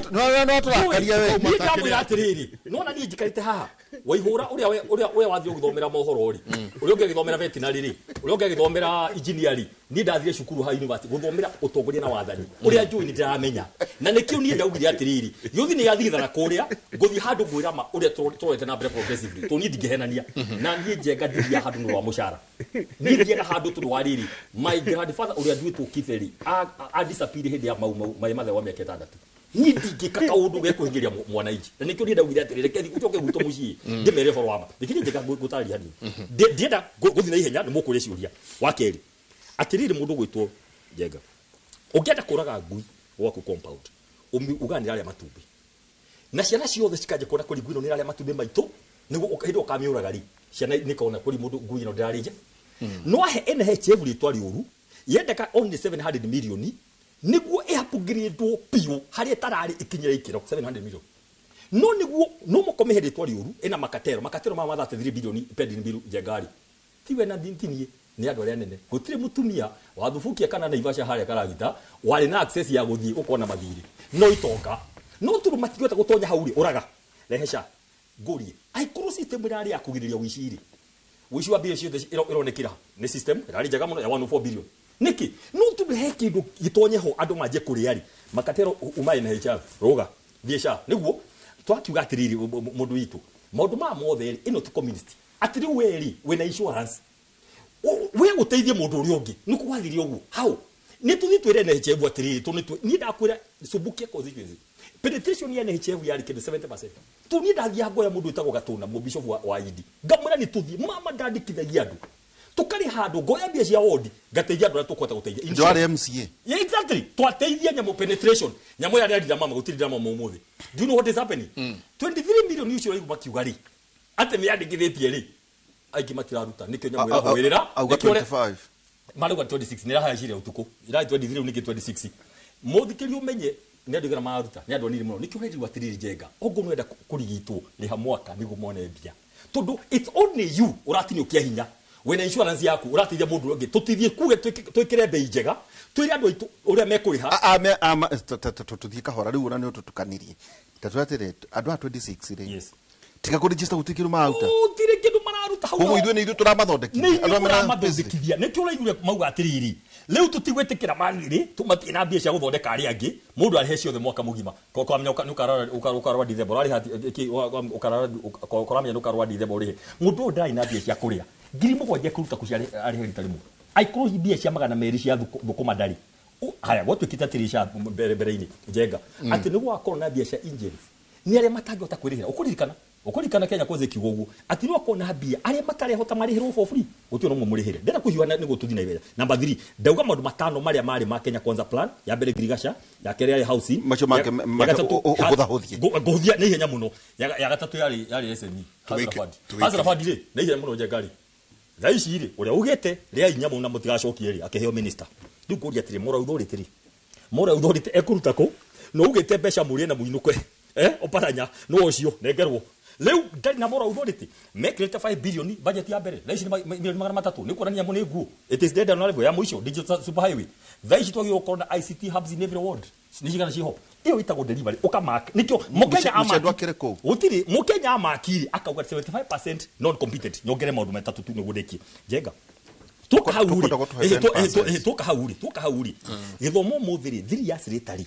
tũrakaria we. Niĩ ndamwĩra atĩrĩrĩ nona niĩ njikarĩte haha waihũra ũrĩa wathiĩ gũthomera mohoro rĩ ũrĩa ũngĩ agĩthomera veterinary rĩ ũrĩa ũngĩ agĩthomera engineer rĩ niĩ ndathire cukuru ha university gũthomera ũtongoria na wathani ũrĩa njũĩ nĩ ndĩramenya na nĩkĩo niĩ ndaugire atĩrĩrĩ gĩũthi nĩ yathigithana kũrĩa ngũthiĩ handũ ngwĩra ma ũrĩa tũrorete na mbere progressively tondũ niĩ ndingĩhenania na niĩ njenga ndithiaga handũ nĩ wa mũcara niĩ thiaga handũ tondũ wa rĩrĩ my grandfather ũrĩa nduĩtwo Kiberi a disappear hĩndĩ ya mau mau maĩ mathe wa mĩaka ĩtandatũ niĩ ndingĩka kaũndũ gekũhingĩria mwananchi na nĩkĩo niĩ ndaugire atĩrĩ reke thiĩ ũcoke gwitũ mũciĩ ndĩmere ũhoro wa ma reke niĩ njĩka ngũtarĩria hanini ndienda gũthiĩ na ihenya nĩ mũkũria ciũria wa kerĩ atĩrĩrĩ mũndũ ũgwĩtwo Njenga ũngĩenda kũraga ngui gwaku compound ugaga nĩ ĩrarĩa matumbĩ na ciana ciothe cikanjia kuona kũri ngui ĩno nĩ ĩrarĩa matumbĩ maitũ nĩguo hĩndĩ ĩyo ũkamĩũraga rĩ ciana nĩikona kũri mũndũ ngui ĩno ndĩrarĩ nja no ahe NHIF rĩtwa rĩũru yendeka only 700 million nĩguo ĩupgradwo biũ harĩa ĩtararĩ ĩkinyĩre ikĩro 700 million no nĩguo no mũkomĩhe rĩtwa rĩũru ĩna makatero makatero ma 33 billion pending bill Njengari tiwe na tinie nĩ andũ arĩa anene gũtirĩ mũtumia wa Thubukia kana Naivasha harĩa Karagita warĩ na access ya gũthiĩ gũkorwo na mathirĩ no itonga no tondũ matingĩhota gũtonya hau rĩ ũraga rehe sha ngũrie angĩkorwo system ĩrarĩ ya kũgirĩrĩria ũici rĩ ũici wa mbia ciothe ĩronekera nĩ system ĩrarĩ njega mũno ya 104 billion nĩkĩ no tondũ he kĩndũ gĩtonye ho andũ manjie kũrĩa rĩ makatero umae na HR rũga thiĩ sha nĩguo twakiuga atĩrĩrĩ mũndũ witũ maũndũ maya mothe rĩ ĩno ti communist atĩ rĩu we rĩ wĩna insurance we gũteithie mũndũ ũrĩa ũngĩ nĩ kũgwathire ũguo hau nĩ tũthiĩ twĩre NHIF atĩrĩrĩ tondũ niĩ ndakwĩra Subukia constituency penetration ya NHIF yarĩ kĩndũ 70% tondũ niĩ ndathiaga ngoya mũndũ wĩtagwo Gatũna mũbishop wa Idi ngamwĩra nĩ tũthiĩ mama ndandĩkithagia andũ tũkarĩ handũ ngoya mbia cia wodi ngateithia andũ arĩa tũkũhota gũteithia Ndio arĩ MCA. Yeah, exactly twateithia nyamũ penetration nyamũ yarĩ ndira mama gũtirĩ ndira mama ũmũthĩ do you know what is happening 23 million ucio ũraigua makiuga rĩ atĩ mĩandĩkithĩtie rĩ aingĩ matiraruta nĩkĩo nyamũ ĩrahũĩrĩra Auga nĩkĩo 25. marauga 26 nĩ ĩrahacire ũtukũ ĩrarĩ 23 rĩu nĩkĩ 26 mũthikĩria ũmenye nĩ andũ aigana mararuta nĩ andũ anini mũno nĩkĩo ũrerirwo atĩrĩrĩ Njenga okorwo nĩwenda kũrigitwo rĩha mwaka nĩguo mone mbia tondũ it's only you ũratinio kĩa hinya wĩna insurance yaku ũrateithia mũndũ ũrĩa ũngĩ tũtithiĩ kuge twĩkĩre mbei njega twĩre andũ aitũ ũrĩa mekũrĩha Tũthiĩ kahora rĩu ona nĩ ũtũtukanirie ta twĩre atĩrĩ andũ a 26 rĩ Yes. tiga kũregister gũtirĩ kĩndũ mararuta gũtirĩ kĩndũ mararuta hau koguo ithuĩ nĩ ithuĩ tũramathondekithia nĩ Andũ ithuĩ arĩa mena mũramathondekithia nĩkĩo ũraiguire mauga atĩrĩrĩ rĩu tũtigwĩtĩkĩra manirĩ tũmatirĩ na mbia cia gũthondeka arĩa angĩ mũndũ arĩhe ciothe mwaka mũgima ũkamenya ũkarora December ũrarĩha ũramenya nĩ ũkarora December ũrĩhe mũndũ ũyũ ndarĩ na mbia cia kũrĩa 7,000 ekũruta kũ cia arĩhe rita rĩmwe aikorwo mbia cia 200 cia thũkũma ndarĩ haya gwatuĩkĩte atĩrĩ cia mbere-inĩ Njenga atĩ nĩ gwakorwo na mbia cia engines nĩ arĩa matangĩhota kwĩrĩhĩra ũkũririkana Kenya Kwanza ikiuga ũguo atĩ nĩ wakorwo na mbia arĩa matarehota marĩhĩrwo for free gũtirĩ na ũmwe mũrĩhĩre ndĩrenda kũhiũha nĩguo tũthiĩ na ihenya number 3 ndauga maũndũ matano marĩa marĩ ma Kenya Kwanza plan ya mbere ngirigaca ya kerĩ yarĩ housing Macio make- ya gatatũ ũhũthahũthie. Ngũhũthia na ihenya mũno ya gatatũ yarĩ SME Hustler Fund Tuwĩke. Hustler Fund rĩ na ihenya mũno Njenga rĩ thaa ici rĩ ũrĩa ugĩte rĩai nyamũ na mũtigacokie rĩ akĩheo minister rĩu ngũria atĩrĩ moral authority rĩ moral authority ekũruta kũ no ugĩte mbeca mũrĩe na mũinũke oparanya no ũcio nengerwo rĩu ndarĩ na moral authority mekĩrĩte 5 billion budget ya mbere thaa ici nĩ milioni 300 nĩ kuonania nyamũ nĩ nguo it is dead on arrival ya mũico digital super highway thaa ici twagĩrĩirwo gũkorwo na ICT hubs in every ward nĩ cigana ciho ĩyo ĩtagwo delivery ũkamark nĩkĩo mũkenya Mũcendo amaki akĩrĩ kũu? gũtirĩ mũkenya amakiri akauga 75% non competent nyongere maũndũ matatũ tu nĩguo ndĩkie Njenga tuka hau rĩ Tũkwenda gũtũhe 10%. tuka hau rĩ tuka hau rĩ gĩthomo ũmũthĩ rĩ 3 years later rĩ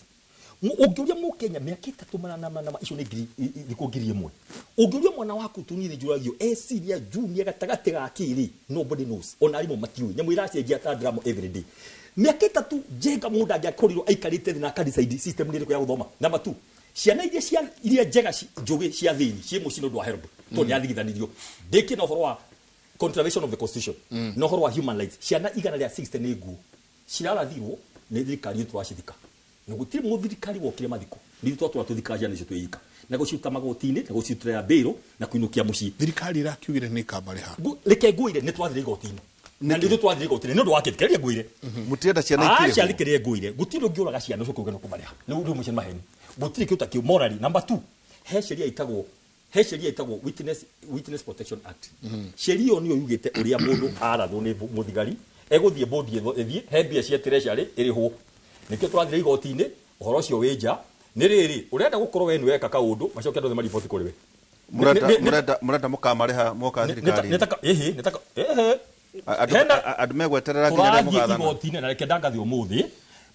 Ũngĩũria Mũkenya mĩaka 3 mana icio nĩ ngiri thikũ 1000. Ũngĩũria mwana waku tunini njũragio e senior junior gatagatĩ ga kĩrĩ, nobody knows. Ona arimũ matiũĩ. Nyamũ iracenjia ta drama every day. Mĩaka 3 Njenga mũndũ angĩakorirwo aikarĩte thĩ na akadecide system nĩ ĩrĩkũ ya gũthoma. Number 2, ciana iria njega njũgĩ cia thĩini ciĩ mũciĩ nĩ ũndũ wa HELB tondũ nĩ yathigithanirio. Ndĩkĩ na ũhoro wa contravention of the constitution na ũhoro wa human rights. Ciana 160 nĩ nguũ cirarathirwo nĩ thirikari tũracithika. Na gũtirĩ mũthirikari wokire mathiko. Nĩ twatũra tũthikaga ciana icio twĩika. Na gũciruta magoti-inĩ, na gũcirutĩra bail, na kũinũkia mũciĩ. Thirikari ĩrakiugire nĩ ĩkamarĩha. Reke ngwĩre nĩ twathire igoti-inĩ. Na nĩ twathire igoti-inĩ nĩ ũndũ wa kĩ? Thikĩrĩria ngwĩre. Mũtienda ciana ikĩrĩhwo. Aca, thikĩrĩria ngwĩre. Gũtirĩ ũngĩũraga ciana ũcoke uge nĩ ũkũmarĩha. Rĩu rĩu mũciĩ nĩ maheni. Gũtirĩ kĩndũ ta kĩu morally. Number 2, he sheria ĩtagwo Witness Protection Act. Sheria ĩyo nĩyo yugĩte ũrĩa mũndũ arathwo nĩ mũthigari, egũthiĩ bodi ĩthiĩ, he mbia cia treasury ĩrĩhwo. Nĩkĩo tũrathire igoti-inĩ, ũhoro ũcio wĩ nja. Nĩ rĩrĩ, ũrenda gũkorwo we nĩwe weka kaũndũ, macoke andũ othe mariboti kũrĩ we. Mũrenda mũkamarĩha moka thirikari-inĩ. Andũ megweterera nginya rĩrĩa Tũrathiĩ mũgathana. igoti-inĩ na reke ndangathe ũmũthĩ.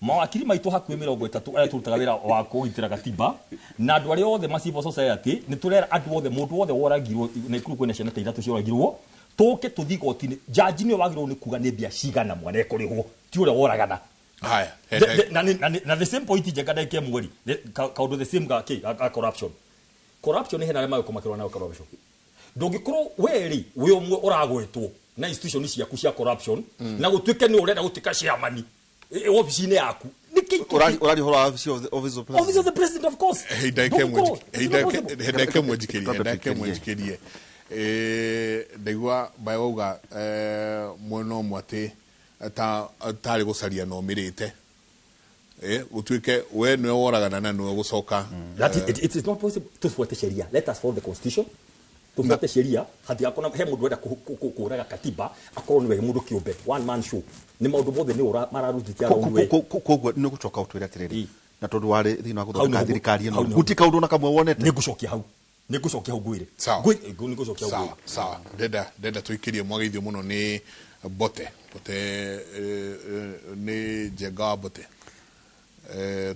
Mawakiri maitũ hakuhĩ 30 arĩa tũrutaga wĩra wa kũgitĩra gatiba na andũ arĩa othe ma civil society nĩ tũrera andũ othe mũndũ wothe woragirwo Naikuru kwĩna ciana ta 3 cioragirwo tũke tũthiĩ igoti-inĩ. Jaji nĩwe wagĩrĩirwo nĩ kuga nĩ mbia cigana mwana ekũrĩhwo, ti ũrĩa woragana. Haya, Na the same point Njenga ndagĩka ĩmwe rĩ, kaũndũ the same ga corruption. Corruption hena arĩa magĩkũmakĩrwo nayo corruption. Ndũngĩkorwo we rĩ wĩ ũmwe ũragwetwo na institution ciaku cia corruption na gũtuĩke nĩ ũrenda gũtuĩka chairman ofici-inĩ yaku. Ũrari ũhoro wa office of the president. Office of the president, of course. Ndagĩka ĩmwe njikĩrie. Ndaigua mbae wauga mwena ũmwe atĩ tarĩ gũcaria na ũmĩrĩte. Gũtuĩke we nĩwe woragana na nĩwe gũcoka. That it is not possible. Tufuate sheria. Let us follow the constitution. Tufuate sheria. Hatigakorwo he mũndũ ũrenda kũraga katiba akorwo nĩwe mũndũ kĩũmbe. One man show. Nĩ maũndũ mothe nĩ mararutithia around we. Koguo nĩ ũgũcoka ũtwĩre atĩrĩrĩ, na tondũ warĩ thĩinĩ wa gũthondeka thirikari ĩno, gũtirĩ kaũndũ ona kamwe wonete. Nĩngũcokia hau. Nĩngũcokia hau ngwĩre. Nĩngũcokia hau ngwĩre. Sawa. Ndenda tũikĩrie mwageithio mũno nĩ Bote. Bote nĩ Njenga wa Bote.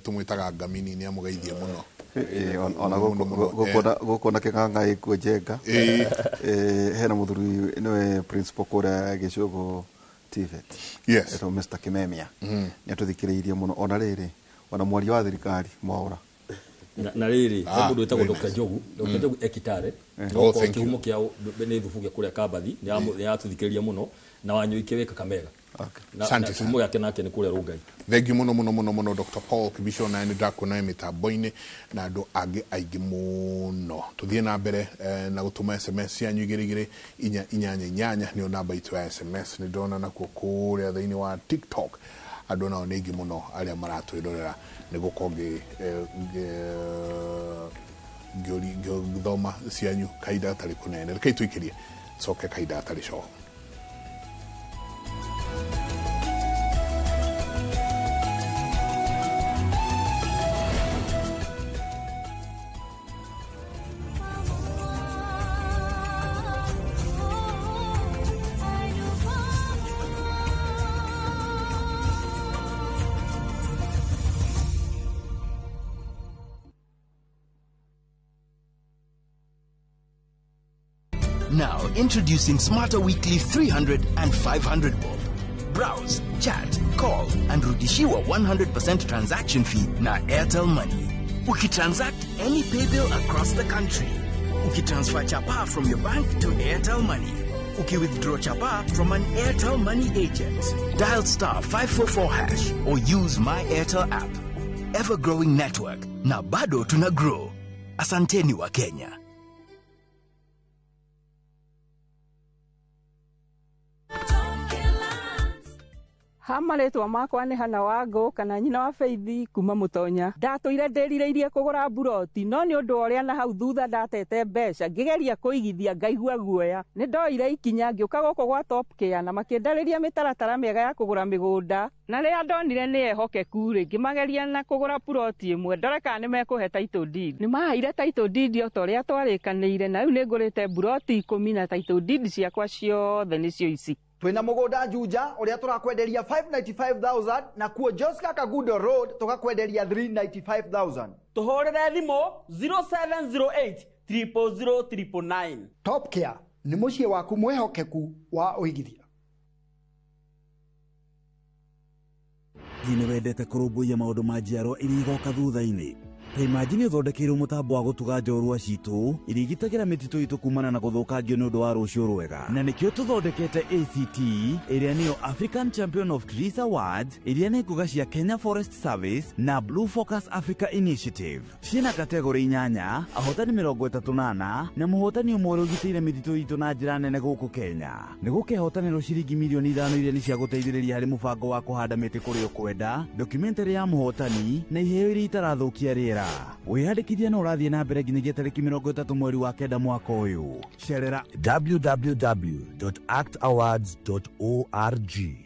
Tũmwĩtaga Ngamini, nĩ amũgeithie mũno. Ona gũkũ na kĩng'ang'a ĩkuo Njenga. Hena mũthuri nĩwe principal kũrĩa Gĩcũgũ TVET. Yes. Etagwo Mr. Kimemia. Nĩ atũthikĩrĩirie mũno. Ona rĩrĩ, ona mwaria wa thirikari Mwaũra. Na rĩrĩ, he mũndũ wĩtagwo Dr. Njogu. Dr. Njogu ekitare. Kĩhumo kĩao nĩ thubu gĩa kũrĩa Kambathi, nĩ atũthikĩrĩria mũno na Wanyũike wĩ Kakamega. Na kĩhumo gĩake nake nĩ kũrĩa Rũngai. Thank you mũno mũno mũno mũno Dr. Paul Kibicho, na nĩ ndakuona mĩtambo-inĩ na andũ angĩ aingĩ mũno. Tũthiĩ na mbere na gũtũma SMS cianyu 2 2 4 8 8 nĩyo namba itũ ya SMS. Nĩ ndĩrona nakuo kũrĩa thĩinĩ wa TikTok andũ nao nĩ aingĩ mũno arĩa maratwĩrorera. Nĩ gũkorwo ngĩthoma cianyu kahinda gatarĩ kũnene. Rekei tũikĩrie coke kahinda gatarĩ coho. Now, introducing Smarter Weekly 300 and 500 bob. Browse, chat, call, and rudishiwa 100% transaction fee na Airtel Money. Ukitransact any pay bill across the country. Ukitransfer chapa from your bank to Airtel Money. Ukiwithdraw chapa from an Airtel Money agent. Dial star 544# or use My Airtel app. Ever-growing network. Na bado tuna grow. Asanteni wa Kenya. Ha marĩtwa makwa nĩ Hana Wangũ kana nyina wa Faith kuma Mũtonya. Ndatũire ndĩrirĩirie kũgũra mburoti no nĩ ũndũ wa ũrĩa na hau thutha ndatete mbeca ngĩgeria kũigithia ngaigua guoya. Nĩ ndoire ikinya ngĩũka gũkũ gwa Top Care na makĩndarĩria mĩtaratara mĩega ya kũgũra mĩgũnda na rĩrĩa ndonire nĩ ehokeku rĩ ngĩmageria na kũgũra puroti ĩmwe ndore kana nĩ mekũhe title deed. Nĩ maheire title deed o ta ũrĩa twarĩkanĩire na rĩu nĩ ngũrĩte mburoti 10 na title deed ciakwa ciothe nĩcio ici. Twina mugunda Juja uria turakwenderia 595,000 na kuo Joska Kagudo Road tukakwenderia 395,000. Tuhurire thimu 0708 000 999. Top Care ni muciĩ waku mwihokeku wa uigithia. Nĩ wendete kũrũmbũiya maũndũ ma njiarwa iria igoka thutha-inĩ. Ta imagine ũthondekeirwo mũtambo wa gũtuga njorua citũ iria igitagĩra mĩtitũ itũ kumana na gũthũkangio nĩ ũndũ wa rũciũ rwega. Na nĩkĩo tũthondekete ACT ĩrĩa nĩyo African Champion of Trees Awards iria nĩ nguga cia Kenya Forest Service na Blue Focus Africa Initiative. Ciĩna kategori 8, ahotani 34 na mũhotani ũmwe ũrĩa ũgitĩire mĩtitũ itũ na njĩra nene gũkũ Kenya. Nĩ gũkehotanĩrwo ciringi mirioni 5 iria nĩ cia gũteithĩrĩria harĩ mũbango wa kũhanda mĩtĩ kũrĩa ũkwenda, documentary ya mũhotani na iheo iria itarathũkia rĩera. Wĩyandĩkithia no ũrathiĩ na mbere nginyagia tarĩki 30 mweri wa 9 mwaka ũyũ. Cerera www.actawards.org.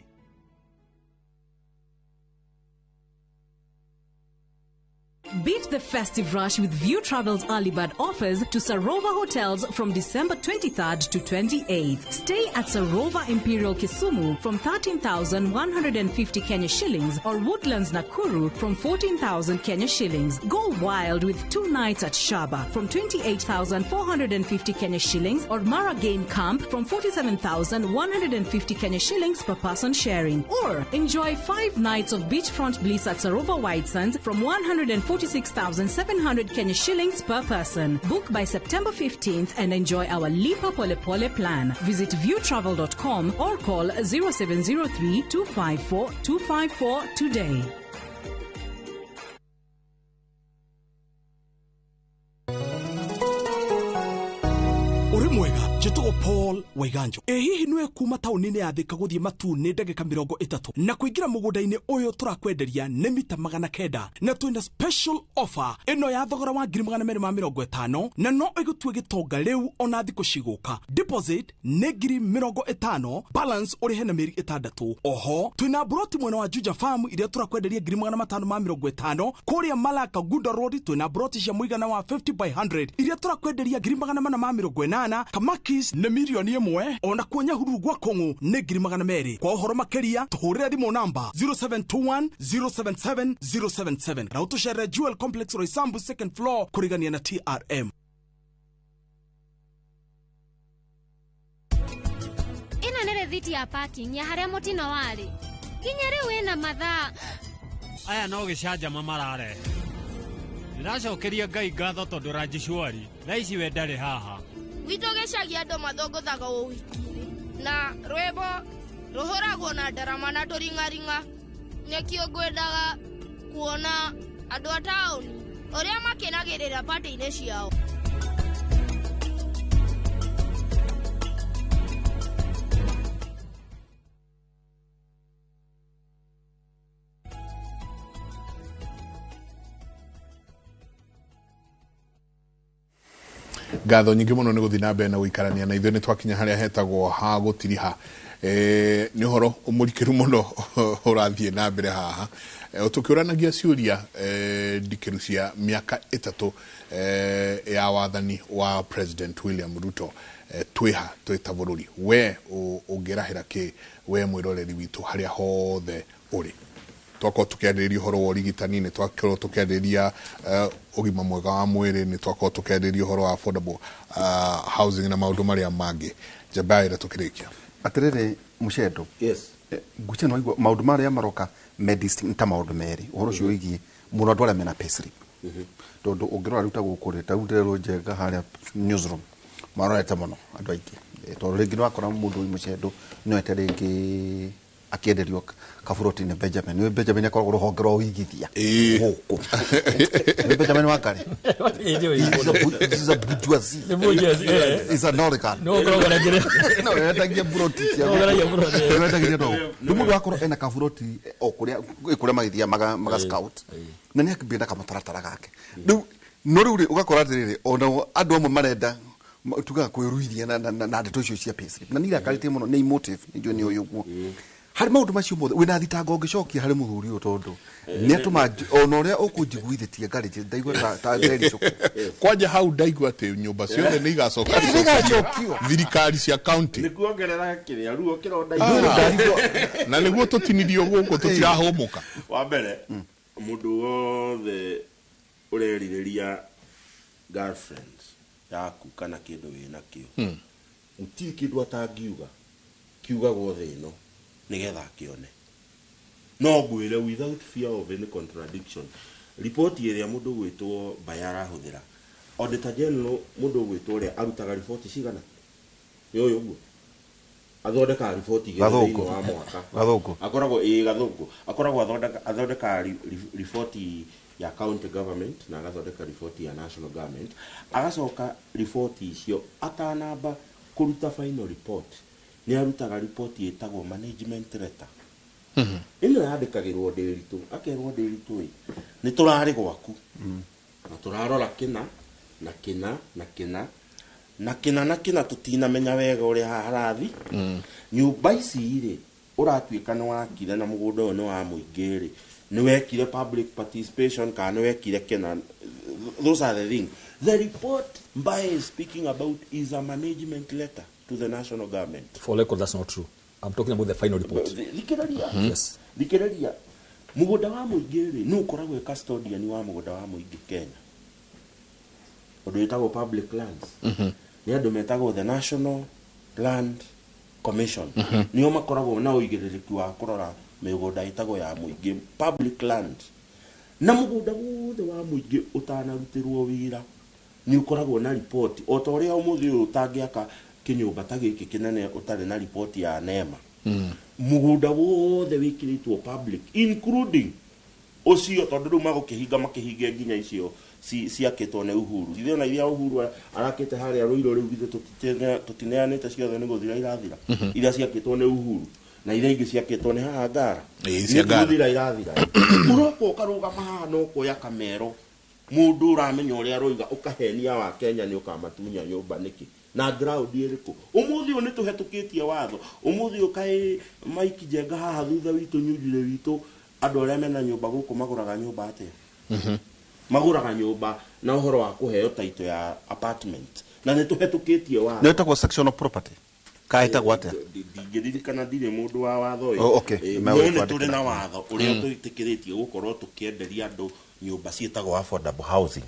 Beat the festive rush with View Travel's early bird offers to Sarova Hotels from December 23rd to 28th. Stay at Sarova Imperial Kisumu from 13,150 Kenya shillings or Woodlands Nakuru from 14,000 Kenya shillings. Go wild with 2 nights at Shaba from 28,450 Kenya shillings or Mara Game Camp from 47,150 Kenya shillings per person sharing. Or enjoy 5 nights of beachfront bliss at Sarova White Sands from 146,700 Kenya shillings per person. Book by September 15th and enjoy our Lipa Pole Pole plan. Visit viewtravel.com or call 0703 254 254 today. Uri mwega njĩtagwo Paul Waiganjo. Ĩ hihi nĩwe kuma taũni-inĩ ya Thika gũthiĩ Matuu nĩ ndagĩka 30 na kũingĩra mũgũnda-inĩ ũyũ tũrakwenderia nĩ mita 900 na twĩna special offer ĩno ya thogora wa 250,000 na no ĩgũtue gĩtonga rĩu ona thikũ cigũka. Deposit nĩ 50,000, balance ũrĩhe na mĩeri 6. Oho twĩna broti mwena wa Juja Farm iria tũrakwenderia 550,000. Kũrĩa Malaka Gunda Road twĩna broti cia mũigana wa 50 by 100 iria tũrakwenderia 480,000. Kamakis nĩ mirioni 1, ona kuo Nyahururu gwa Kong'u nĩ 200,000. Kwa ũhoro makĩria tũhũrĩre thimũ namba 0721 077 077 na ũtũcerere Jewel Complex Roysambu second floor kũrigania na TRM. Ĩno nĩ rĩthiti ya parking ya harĩa mũtino warĩ. Nginya rĩu ĩna mathaa. Aya no gĩcanjama mararehe. Ndĩracokeria Ngai ngatho tondũ Rajishwari thaa ici we ndarĩ haha. Gwitũ gĩcagi andũ mathũngũthaga ũhiki-inĩ na rwĩmbo rũhũragwo na ndarama na tũring'aring'a. Nĩkĩo ngwendaga kuona andũ a taũni ũrĩa makenagĩrĩra party-inĩ ciao. Ngatho nyingĩ mũno nĩ gũthiĩ na mbere na gũikarania na ithuĩ. Nĩ twakinya harĩa hetagwo ha gũtiriha. Nĩ ũhoro mũrikĩru mũno ũrathiĩ na mbere haha, tũkĩũranagia ciũria ndikĩru cia mĩaka 3 ya wathani wa President William Ruto. Twĩha twĩ ta bũrũri, we ũngĩrahĩra kĩ we mwĩroreri witũ harĩa hothe ũrĩ? Twakorwo tũkĩarĩrĩria ũhoro wa ũrigitani, nĩ twakorwo tũkĩarĩrĩria ũgima mwega wa mwĩrĩ, nĩ twakorwo tũkĩarĩrĩria ũhoro wa affordable housing na maũndũ marĩa mangĩ. Njamba ĩra tũkĩrĩkia. Atĩrĩrĩ mũcendo. Yes. Ngucia no igua maũndũ marĩa maroka medicine ta maũndũ merĩ ũhoro ũcio wĩgiĩ mũno andũ arĩa mena payslip. Tondũ ũngĩrora rĩu ta gũkũ rĩ, ta rĩu ndĩrerwo Njenga harĩa newsroom marorete mũno andũ aingĩ, tondũ rĩngĩ nĩwakora mũndũ wĩ mũcendo nĩoete rĩngĩ akĩenderio kaburoti nĩ Benjamin. Nĩ Benjamin akoragwo rũhonge rwa ũigithia gũkũ. Nĩ Benjamin Wangari. Is a bourgeoisie. Is an oligarch. No ũkoragwo na njĩra. No endagia buroti cia. No ũkoragwo buroti. No endagia ndogo. Rĩu mũndũ akorwo ena kaburoti o kũrĩa kũrĩa magĩthiaga maga scout. Na nĩ akĩambia na kamũtaratara gake. Rĩu no rĩu rĩ ũgakora atĩrĩrĩ ona andũ amwe marenda tugaga kwĩruithia na ndeto icio cia payslip. Na nĩ irakarĩtie mũno, nĩ emotive, nĩ njũĩ nĩ ũyũ ũguo. Harĩ maũndũ macio mothe wĩna thitango ũngĩcokia harĩ mũthuri ũyũ tondũ nĩ atũma ona ũrĩa ũkũnjiguithĩtie ngarĩ ndaigua ta ndericũkwo. Kwanja hau ndaigua atĩ nyũmba ciothe nĩ igacoka Nĩ igacokio. Thirikari cia county. Nĩ kuongerera kĩrĩa ruo kĩronda. Na nĩguo tũtinirio gũkũ tũtirahũmũka. Wa mbere, mũndũ wothe ũrerirĩria girlfriend yaku kana kĩndũ wĩnakĩo, gũtirĩ kĩndũ atangiuga kiugagwo thĩ ĩno nĩgetha akĩone. No ngwĩre without fear of any contradiction, riboti ĩrĩa mũndũ gwĩtwo Mbaya arahũthĩra, Auditor General mũndũ gwĩtwo ũrĩa arutaga riboti cigana nĩ ũyũ ũguo athondekaga riboti igĩrĩ Gathũngũ. thĩinĩ wa mwaka. Gathũngũ. Akoragwo ĩ Gathũngũ akoragwo athondekaga riboti ya county government na agathondeka riboti ya national government, agacoka riboti icio atanamba kũruta final report nĩ arutaga riboti ĩtagwo management letter. Ĩno yandĩkagĩrwo Ndĩritũ, akerwo Ndĩritũ ĩ nĩ tũrarĩ gwaku na tũrarora kĩna na kĩna na kĩna na kĩna na kĩna, tũtinamenya wega ũrĩa harathi. Nyũmba ici rĩ ũratuĩka nĩ wakire na mũgũnda ũyũ nĩ wa mũingĩ rĩ, nĩ wekire public participation kana nĩ wekire kĩna. Those are the things. The report Mbae is speaking about is a management letter to the national government. For record, that's not true. I'm talking about the final report. Thikĩrĩria. Yes. Thikĩrĩria, mũgũnda wa mũingĩ rĩ, nĩ ũkoragwo custodian wa mũgũnda wa mũingĩ Kenya, ũndũ wĩtagwo public lands, nĩ andũ metagwo the National Land Commission. Nĩo makoragwo na ũigĩrĩrĩki wa kũrora mĩgũnda ĩtagwo ya mũingĩ, public land. Na mũgũnda wothe wa mũingĩ ũtanarutĩrwo wĩra nĩ ũkoragwo na riboti, o ta ũrĩa ũmũthĩ ũyũ ũtangĩaka kĩnyũmba ta gĩkĩ kĩnene ũtarĩ na riboti ya NEMA. Mũgũnda wothe wĩkĩrĩtwo public, including ũcio, tondũ rĩu magũkĩhinga makĩhinge nginya icio ciakĩtwo nĩ Uhuru. Githĩ ona iria Uhuru arakĩte harĩa Rũirũ rĩu, githĩ tũtineanĩte ciothe nĩ gũthira irathira, iria ciakĩtwo nĩ Uhuru na iria ingĩ ciakĩtwo nĩ haha Ngara? Ĩĩ, cia Ngara. Gũthira irathira. Ũroka ũkarũgama haha na ũkoya kamero, mũndũ ũramenya ũrĩa aroiga, ũkahenia wa Kenya nĩ ũkamatunya nyũmba nĩkĩ na ground ĩrĩkũ? Ũmũthĩ ũyũ nĩ tũhetũkĩtie watho. Ũmũthĩ ũyũ kaĩ Mike Njenga haha thutha witũ nyunjire witũ, andũ arĩa mena nyũmba gũkũ magũraga nyũmba atĩa? Magũraga nyũmba na ũhoro wa kũheo title ya apartment, na nĩ tũhetũkĩtie watho. Nĩ ĩtagwo sectional property ka ĩtagwo atĩa? Ndingĩririkana, ndirĩ mũndũ wa watho ĩ. Oh, okay. No Megũkwandĩkĩra. nĩ tũrĩ na watho ũrĩa tũĩtĩkĩrĩtie gũkorwo tũkĩenderia andũ nyũmba ciĩtagwo affordable housing.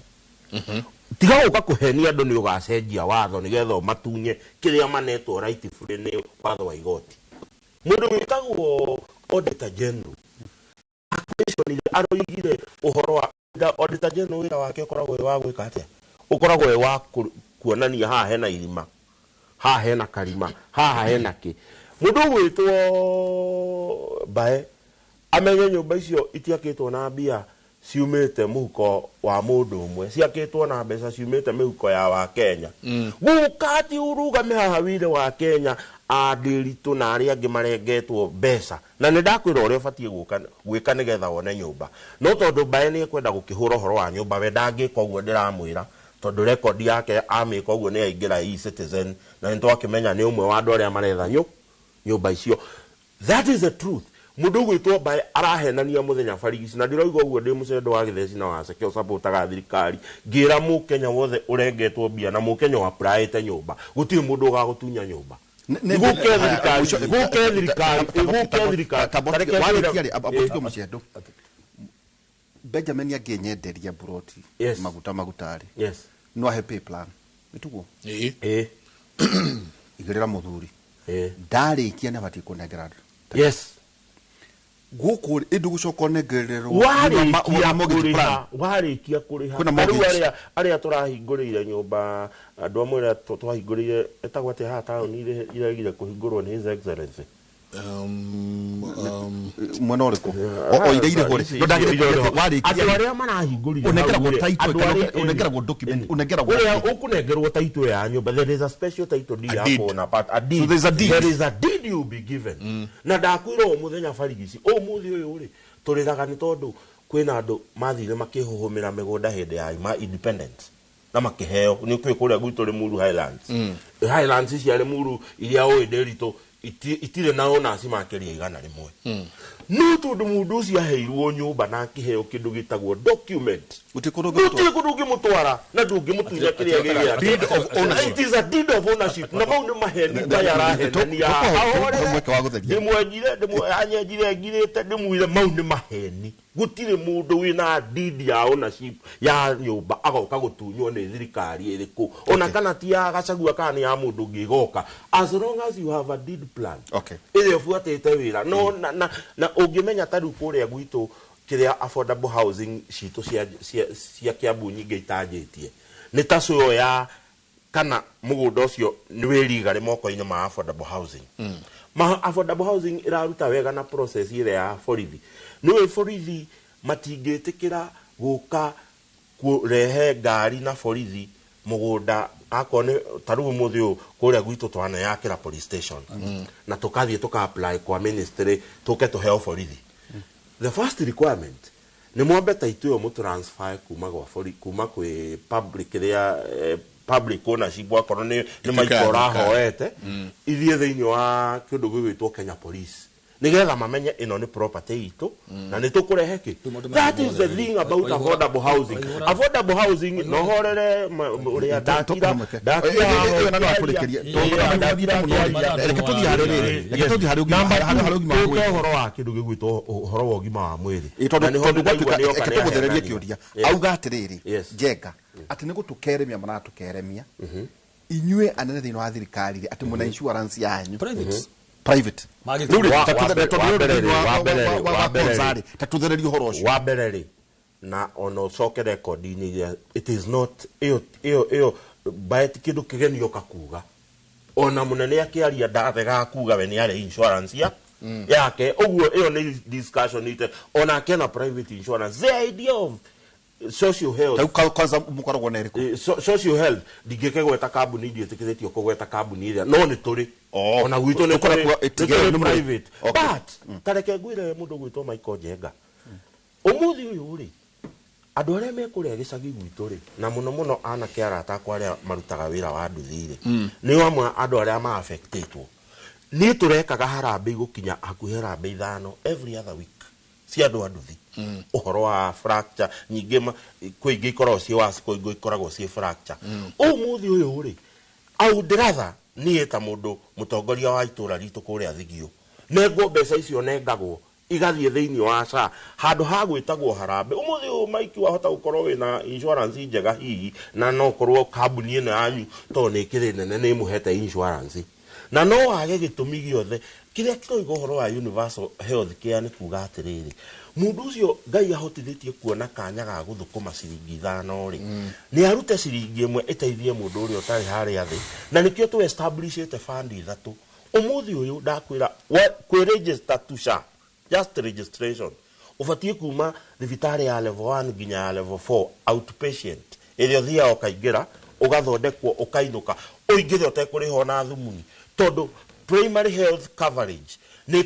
Tiga gũka kũhenia andũ nĩ ũgacenjia watho nĩgetha ũmatunye kĩrĩa manetwo rightfully nĩ watho wa igoti. Mũndũ wĩtagwo Auditor General akwĩconire, aroigire ũhoro wa Auditor General, wĩra wake ũkoragwo wĩ wa gwĩka atĩa? Ũkoragwo wĩ wa kuonania haha hena irima, haha hena karima, haha hena kĩ. Mũndũ ũgwĩtwo Mbae amenye nyũmba icio itiakĩtwo na mbia ciumĩte mũhuko wa mũndũ ũmwe, ciakĩtwo na mbeca ciumĩte mĩhuko ya wa Kenya. Gũka atĩ ũrũgame haha wire wa Kenya andĩritũ na arĩa angĩ marengetwo mbeca, na nĩ ndakwĩra ũrĩa ũbatiĩ gwĩka nĩgetha wone nyũmba. No tondũ Mbae nĩ ekwenda gũkĩhũra ũhoro wa nyũmba, we ndangĩka ũguo ndĩramwĩra, tondũ rekondi yake amĩka ũguo nĩ aingĩra eCitizen, na nĩ twakĩmenya nĩ ũmwe wa andũ arĩa maretha nyũmba icio. That is the truth. Mũndũ ũgwĩtwo Mbae arahenania mũthenya barigici, na ndĩrauga ũguo ndĩ mũcendo wa gĩtheci na waceke ũcapotaga thirikari, ngĩra mũkenya wothe ũrengetwo mbia na mũkenya ũapraĩte nyũmba, gũtirĩ mũndũ ũgagũtunya nyũmba. Gũke thirikari, gũke thirikari, gũke thirikari. Warĩkia rĩ, amba ũtige mũcendo. Benjamin angĩnyenderia buroti maguta maguta rĩ, no ahe pay plan nĩtuguo igĩrĩra mũthuri ndarĩkia nĩ abatiĩ kũnengera. Yes. Gũkũ rĩ ĩndũ gũcoka ũnengererwo warĩkia mortgage plan. kũrĩha, warĩkia kũrĩha. Kwĩna Ta rĩu mortgage. arĩa tũrahingũrĩire nyũmba, andũ amwe arĩa twahingũrĩire ĩtagwo atĩa haha taũni iregire kũhingũrwo nĩ His Excellency? Mwena ũrĩkũ? O iria irĩ ho rĩ, no ndagĩrĩire warĩkia andũ arĩa marahingũrire ũnengeragwo hau rĩ, title andũ kana arĩa- ũnengeragwo document, ũnengeragwo ũrĩa ũkũnengerwo title ya nyũmba, there is a special title deed A deed. ya kuona, but a deed. So there's a deed. There is a deed you will be given. Na ndakwĩra o mũthenya barigici ũmũthĩ ũyũ rĩ tũrĩraga nĩ tondũ kwĩna andũ mathire makĩhũhũmĩra mĩgũnda hĩndĩ ya ma independence na makĩheo. Nĩ kwĩ kũrĩa gwitũ Limuru Highlands. Highlands cia Limuru iria ũĩ Ndĩritũ Itirĩ na owners makĩria 100. No tondũ mũndũ ũcio aheirwo nyũmba na akĩheo kĩndũ gĩtagwo document, gũtirĩ kũndũ ũngĩmũtwara na ndũngĩmũtunya kĩrĩa gĩ Deed of ownership. It is a deed of ownership. Na mau nĩ maheni Ngai arahenania. Mweke wa gũtheria. Ndĩmwenjire, anyenjire ngirĩte, ndĩmwire mau nĩ maheni. Gũtirĩ mũndũ wĩna deed ya ownership ya nyũmba agoka gũtunywo nĩ thirikari ĩrĩkũ, ona kana ti ya Gachagua kana nĩ ya mũndũ ũngĩ ĩgoka, as long as you have a deed plan ĩrĩa ũbuatĩte wĩra. No na ũngĩmenya ta rĩu kũrĩa gwitũ kĩrĩa affordable housing citũ cia Kiambu nyingĩ itanjĩtie nĩ ta cũyo ya kana mũgũnda ũcio nĩ wĩrigare moko-inĩ ma affordable housing. Ma affordable housing ĩraruta wega na process ĩrĩa ya borithi. Nĩũĩ borithi matingĩtĩkĩra gũka kũrehe ngari na borithi mũgũnda akorwo nĩ ta rĩu ũmũthĩ ũyũ kũrĩa gwitũ twaneyakĩra police station na tũkathiĩ tũka apply kwa ministry tũke tũheo borithi. The first requirement nĩ mwambe taitũ ĩyo mũtransfer kuma gwa borithi, kuma kwĩ public ĩrĩa public ownership, akorwo nĩ maiko ũrahoete, ithiĩ thĩinĩ wa kĩndũ gĩgwĩtwo Kenya Police nĩgetha mamenye ĩno nĩ property itũ na nĩ tũkũrehe kĩ. That is the thing about affordable housing. Affordable housing no horere ũrĩa ndakira ndakira ũhoro wa kĩndũ gĩgwĩtwo ũhoro wa ũgima wa mwĩrĩ. Tondũ gwatuĩka tũgũthererie kĩũria auga atĩrĩrĩ Njenga atĩ nĩ gũtũkeremia maratũkeremia inyuĩ anene thĩinĩ wa thirikari atĩ mwĩna insurance yanyu private. Tatuthererie ũhoro ũcio wa mbere rĩ, na ona ũcoke rekondi-inĩ, it is not ĩyo baeti kĩndũ kĩgeni ũka kuga ona mũnene akĩaria ndaregaga kuga we nĩ arĩ insurance ya yake, ũguo ĩyo nĩ discussion ite ona akena private insurance. The idea of social health kwanza mukoragwo na ĩrĩkũ? Social health ndingĩkĩgweta kambuni, ndiĩtĩkĩrĩtio kũgweta kambuni ĩrĩa, no nĩ tũrĩ ona gwitũ nĩ tũrĩ private. But ta reke ngwĩre mũndũ gwĩtwo Michael Njenga, ũmũthĩ ũyũ rĩ, andũ arĩa me kũrĩa gĩcagi gwitũ rĩ, na mũno mũno anake arata akwa arĩa marutaga wĩra wa nduthi rĩ, nĩ amwe andũ arĩa ma-affectĩtwo. Niĩ tũrekaga harambee gũkinya hakuhĩ harambee 5 every other week cia andũ a nduthi, ũhoro wa fracture nyingĩ, kwĩ ingĩ ikoragwo ciĩ worse, kwĩ ingĩ ikoragwo ciĩ fracture. Ũmũthĩ ũyũ rĩ, I would rather niĩ ta mũndũ mũtongoria wa itũra ritũ kũrĩa Thigio nengwo mbeca icio nengagwo igathiĩ thĩinĩ wa SHA handũ ha gwĩtagwo harambee. Ũmũthĩ ũyũ Mike wahota gũkorwo wĩna insurance njega hihi, na no ũkorwo kambuni ĩno yanyu tondũ nĩ ĩkĩrĩ nene nĩ ĩmũhete insurance, na no wage gĩtũmi gĩothe kĩrĩa kĩroiga ũhoro wa universal health care. Nĩ kuga atĩrĩrĩ, mũndũ ũcio Ngai ahotithĩtie kuona kanya ga gũthũkũma ciringi 5 rĩ, nĩ arute ciringi 1 ĩteithie mũndũ ũrĩa ũtarĩ harĩa thĩ, na nĩkĩo tũ establishĩte fund 3. Ũmũthĩ ũyũ ndakwĩra kwĩ register to SHA, just registration ũbatiĩ kuma thibitarĩ ya level 1 nginya ya level 4 outpatient, ĩrĩa ũthiaga ũkaingĩra ũgathondekwo ũkainũka ũingĩre ũtekũrĩha ona thumuni, tondũ primary health coverage nĩ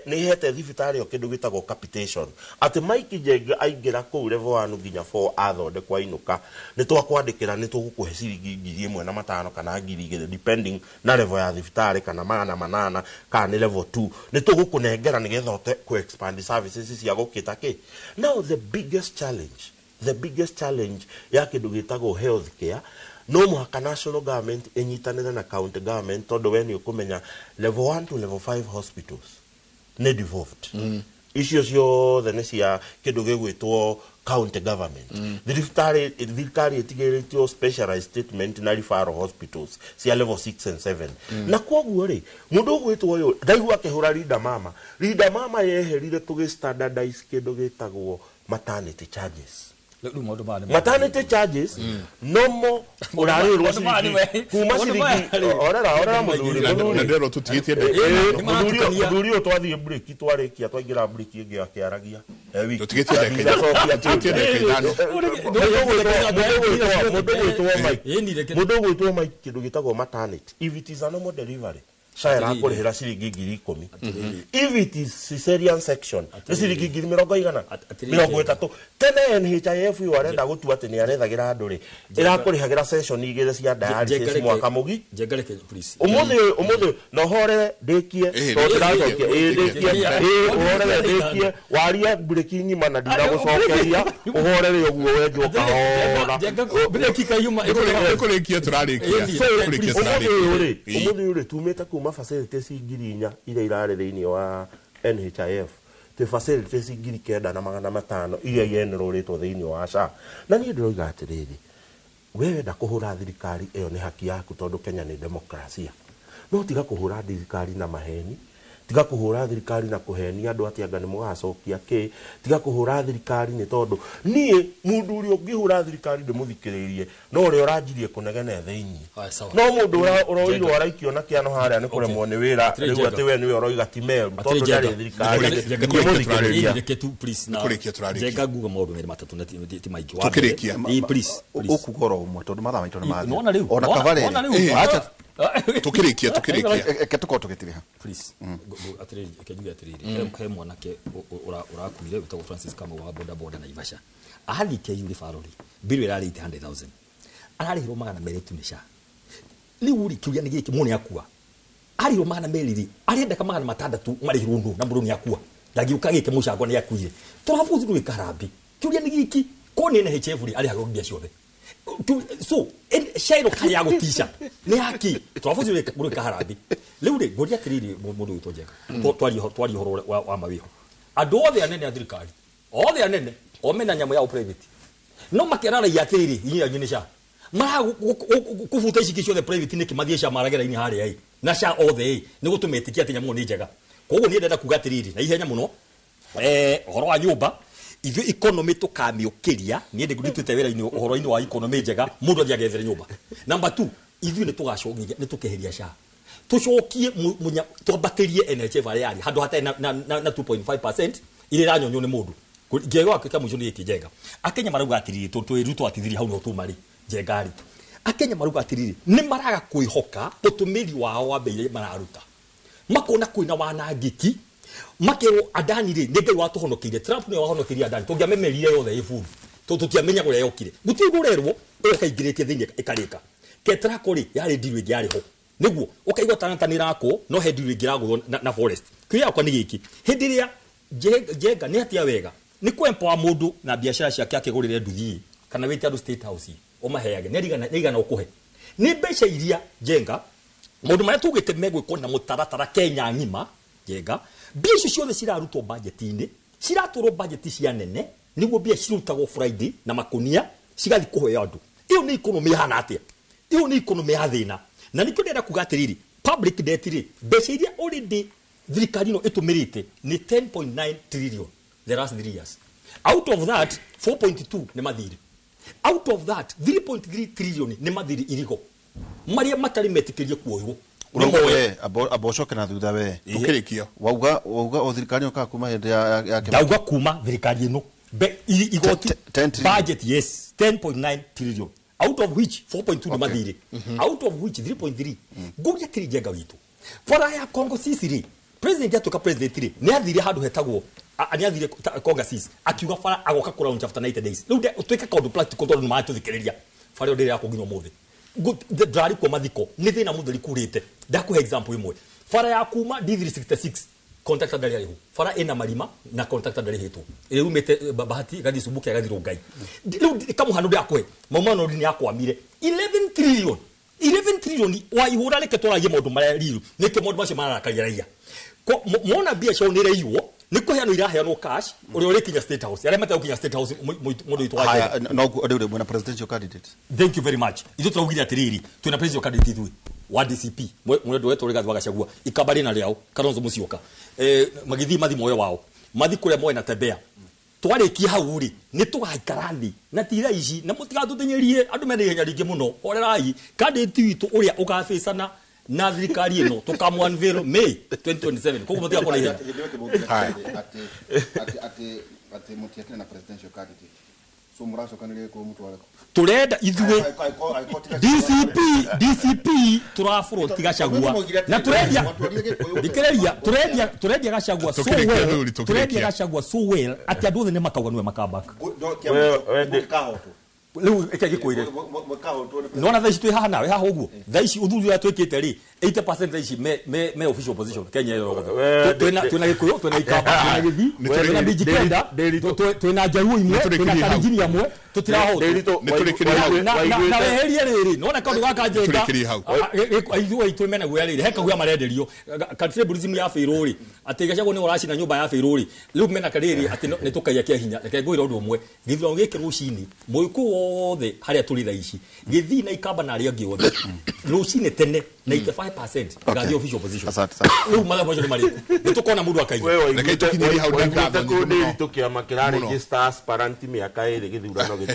ĩhete thibitarĩ ĩyo kĩndũ gĩtagwo capitation, atĩ Mike Njenga aingĩra kũu level 1 nginya 4 athondekwo ainũka, nĩ twakwandĩkĩra nĩ tũgũkũhe ciringi 1500 kana 2000 depending na level ya thibitarĩ, kana 800 kana nĩ level 2, nĩ tũgũkũnengera nĩgetha ũhote kũ expand services cia gũkĩta kĩ. Now the biggest challenge ya kĩndũ gĩtagwo health care, no mũhaka national government ĩnyitanĩre na county government, tondũ we nĩ ũkũmenya level 1 to level 5 hospitals nĩ devolved. Icio ciothe nĩ cia kĩndũ gĩgwĩtwo county government. Thirikari ĩtigĩrĩtio specialized treatment na referral hospitals cia level 6 and 7. Na kwoguo rĩ, mũndũ ũgwĩtwo ũyũ ndaigua akĩhũra Linda Mama. Linda Mama yeherire tũgĩ standardize kĩndũ gĩtagwo maternity charges. Maternity charges nomo urarĩrwo ciringi kuma ciringi orera mũthuri ndero tũtigĩtie mũthuri ũyũ twathiĩ break twarĩkia twaingĩra break ĩngĩ akĩaragia tũtigĩtie ndagĩka ithano. Mũndũ ũgwĩtwo Mike kĩndũ gĩtagwo maternity, if it is a normal delivery SHA ĩrakũrĩhĩra ciringi 10,000. If it is cesarean section nĩ ciringi ngiri mĩrongo igana mĩrongo ĩtatũ. Tene NHIF ĩyo arenda gũtua atĩ nĩ arethagĩra andũ rĩ, ĩrakũrĩhagĩra session igĩrĩ cia dialysis mwaka mũgi. Njenga please. Ũmũthĩ no horere ndĩkie tondũ ndĩracokia ndĩkie ũhorere ndĩkie waria mburĩki ng'ima na ndinagũcokeria ũhorere ũguo wenjwo kahora breki kayuma kũrĩkia tũrarĩkia. Ũmũthĩ ũyũ rĩ tumĩte kuma facilities 4,000 iria irarĩ thĩinĩ wa NHIF tĩ facilities 9,500 iria ienrolĩtwo thĩinĩ wa SHA. Na niĩ ndĩroiga atĩrĩrĩ, we wenda kũhũra thirikari ĩyo nĩ haki yaku tondũ Kenya nĩ demokrasia, no tiga kũhũra thirikari na maheni, tiga kũhũra thirikari na kũhenia andũ atĩ anga nĩ mũgacokia kĩ, tiga kũhũra thirikari nĩ tondũ niĩ mũndũ ũrĩa ũngĩhũra thirikari ndĩmũthikĩrĩrie no ũrĩa ũranjirie kũnegene thĩinĩ, no mũndũ ũroirwo araikio na kĩano harĩa nĩ kũremwo nĩ wĩra rĩu atĩ we nĩwe ũroiga ti meru tondũ ndarĩ thirikari ndĩmũthikĩrĩria. Njenga nguga maũndũ merĩ matatũ na ti maingĩ. Tũkĩrĩkia. Please ũkuga oro ũmwe tondũ mathaa maitũ nĩ mathiĩ. Ona kabarĩ tukirikia eke tukorwo tũgĩtiriha please. Atiriri kenjuge atiriri, he mwanake ũrakuire wĩtagwo Francis Kamau wa boda boda Naivasha, athiĩ KU referral bill ĩrarĩ 800,000 ararĩhirwo 200 tu nĩ SHA. Rĩu rĩ kĩũria nĩ gĩkĩ, mũndũ nĩakua arĩhirwo 200 rĩ, arendeka 600 marĩhirwo nũ na mũndũ nĩakua ndangĩũka gĩke mũcango nĩakuire. Tũrabuthi gwĩka harambĩ, kĩũria nĩ gĩkĩ, ko nĩ NHIF rĩ arĩhagwo mbia ciothe, so shairo kari ya gutisha ni haki twabuzi gwika harambi. Riu ri nguria atiriri mundu witwo Njenga, twari uhoro wa mawiho andu othe anene a thirikari othe anene o mena nyamu yao private no makeraragia atiriri inyuĩ anyu nĩ SHA mara kubuta ici ciothe private niki mathie SHA maragera-inĩ harĩa ĩ na SHA othe ĩ nĩ gũtũmetĩkia atĩ nyamu nĩ njega. Koguo niĩ ndĩrenda kuga atiriri na ihenya mũno ũhoro wa nyũmba ithuĩ economy tũkamĩũkĩria. Niĩ ndĩtwĩte wĩra-inĩ ũhoro-inĩ wa economy njega mũndũ athiĩ agethere nyũmba. Number 2 ithuĩ nĩtũgacokia nĩtũkeheria SHA tũcokie twambatĩrie NHIF harĩa yarĩ handũ hatarĩ na 2.5% iria ĩranyonywo nĩ mũndũ. Ngĩaga gĩka mũico nĩ gĩkĩ Njenga, Akenya marauga atĩrĩrĩ tondũ Ruto atithirie hau no tuma rĩ Njenga rĩ, Akenya marauga atĩrĩrĩ nĩ maraga kwĩhoka ũtũmĩri wao wa mbia iria mararuta, makona kwĩna wanangĩki, makerwo Adani rĩ nĩ Ngai watũhonokeire, Trump nĩwe wahonokeirie Adani tũngĩamemerire yothe ĩburu tondũ tũtiamenya ũrĩa yokire, gũtirĩ ũndũ ũrerwo ũkaingĩrĩtie thĩinĩ ĩkarĩka. Ketraco rĩ yarĩ ndiru ĩngĩ yarĩ ho nĩguo ũkaigua Talanta nĩ ĩrakwo no he ndiru ĩngĩ ĩragũthwo na forest. Kĩũria gĩakwa nĩ gĩkĩ, hĩndĩ ĩrĩa Njenga nĩ atia wega nĩ kũ-empower mũndũ na biacara ciake akĩgũrĩre nduthi kana wĩte andũ State House ũmaheage nĩ igana ũkũhe nĩ mbeca iria Njenga maũndũ marĩa tugĩte megwĩkwo na mũtaratara Kenya ng'ima. Njenga mbia icio ciothe cirarutwo budget-inĩ ciratwarwo budget cia nene nĩguo mbia cirutagwo Friday na makunia cigathiĩ kũheo andũ. Ĩyo nĩ economy ĩhana atĩa? Ĩyo nĩ economy ya thĩna. Na nĩkĩo ndĩrenda kuga atĩrĩrĩ, public debt rĩ mbeca iria already thirikari ĩno ĩtũmĩrĩte nĩ 10.9 trillion the last 3 years. Out of that 4.2 nĩ mathirĩ, out of that 3.3 trillion nĩ mathirĩ irigo marĩa matarĩ metĩkĩrie kuoywo. Amba ũcoke na thutha we Tũkĩrĩkia. Wauga o thirikari ĩno kana kuma hĩndĩ ya ndauga kuma thirikari ĩno igoti budget yes 10.9 trillion out of which 4.2 nĩ mathirĩ, out of which 3.3. Ngũria atĩrĩ Njenga witũ, bara ya Congo Sisi rĩ, president atuĩka president rĩ nĩ athire handũ hetagwo nĩ athire Congo Sisi akiuga bara agoka kũ launch after 90 days. Rĩu twĩke kaũndũ practical tondũ nĩ maratũthikĩrĩria bara ĩyo ndĩrĩ yakwo nginya ũmũthĩ. Ndarĩ kuo mathiko nĩ thĩna mũtheri kurĩte. Ndakũhe example ĩmwe, bara ya kuma D366 contractor ndarĩ arĩhwo, bara ĩna marima na contractor ndarĩhĩtwo, ĩrĩa yumĩte Bahati ĩgathiĩ Subukia ĩgathiĩ Rongai. Rĩu kamũhano ndĩrakũhe Maumano nĩ akwamire 11 trillion 11 trillion wa ihũra. Reke twaragie maũndũ marĩa riru nĩkĩo maũndũ macio mararakaria raia. Mona mbia ciao nĩ iraiywo nĩ kũheanwo iraheanwo cash ũrĩa ũrĩkinya State House arĩa mategũkinya State House mũndũ witũ wa Haya, no rĩu rĩ mwena presidential candidate. Thank you very much. Ithuĩ tũraugire atĩrĩrĩ twĩna presidential candidate ithuĩ wa DCP mwendwa wetwo Rigathi wa Gachagua ikamba rĩna rĩao Kalonzo Musyoka magĩthiĩ mathi moyo wao mathi kũrĩa moe na tembea. Twarĩkia hau rĩ nĩ tũgaikara thĩ na ti thaa ici na mũtigatũteng'erie andũ mena ihenya rĩingĩ mũno. Horerai candidate witũ ũrĩa ũgabĩcana na thirikari ĩno tũkamũ unveil May 2027. Koguo mũtigakorwo na ihenya. Atĩ mũtiakĩrĩ na presidential candidate. So mũracokanĩria gĩkũyũ mũtware kũ? Turenda ithuĩ DCP turafront Gachagua na turendia thikĩrĩria turendia Gachagua so well, turendia Gachagua so well atĩ andũ othe nĩ makauga nĩwe makambaka. Rĩu ĩke gĩkwĩre nona thaa ici twĩ haha nawe haha ũguo thaa ici ũthuthuria twĩkĩte rĩ 80% thaa ici me official position Kenya yothe. Twĩna Gĩkũyũ, twĩna Ikamba, twĩna Gĩthii, twĩna Mijikenda, twĩna Njaruo imwe, twĩna Kalenjin amwe, tũtirahotwo na weherie rĩrĩ nona kaũndũ gaka Njenga ithuĩ aitũ mena guoya rĩrĩ he kaguoya marenderio tribalism ya bĩrũ rĩ atĩ Gachagua nĩwe ũracina nyũmba ya bĩrũ rĩ rĩu mena karĩrĩ atĩ nĩ tũkaiya kĩa hinya. Reke ngwĩre ũndũ ũmwe, gĩthurano gĩkĩ rũcinĩ mũgĩkũyũ wothe harĩa tũrĩ thaa ici Gĩthii na Ikamba na arĩa angĩ othe rũcinĩ tene 95% ĩgathiĩ official position. Rĩu mathabu macio nĩ marĩkũ? Nĩ tũkona mũndũ akaiya. Reke tũkinyĩrie hau nĩ ngatho nyingĩ mũno. Ndĩritũ kĩama kĩraregister aspirant mĩaka ĩrĩ gĩthurano gĩtathirĩte.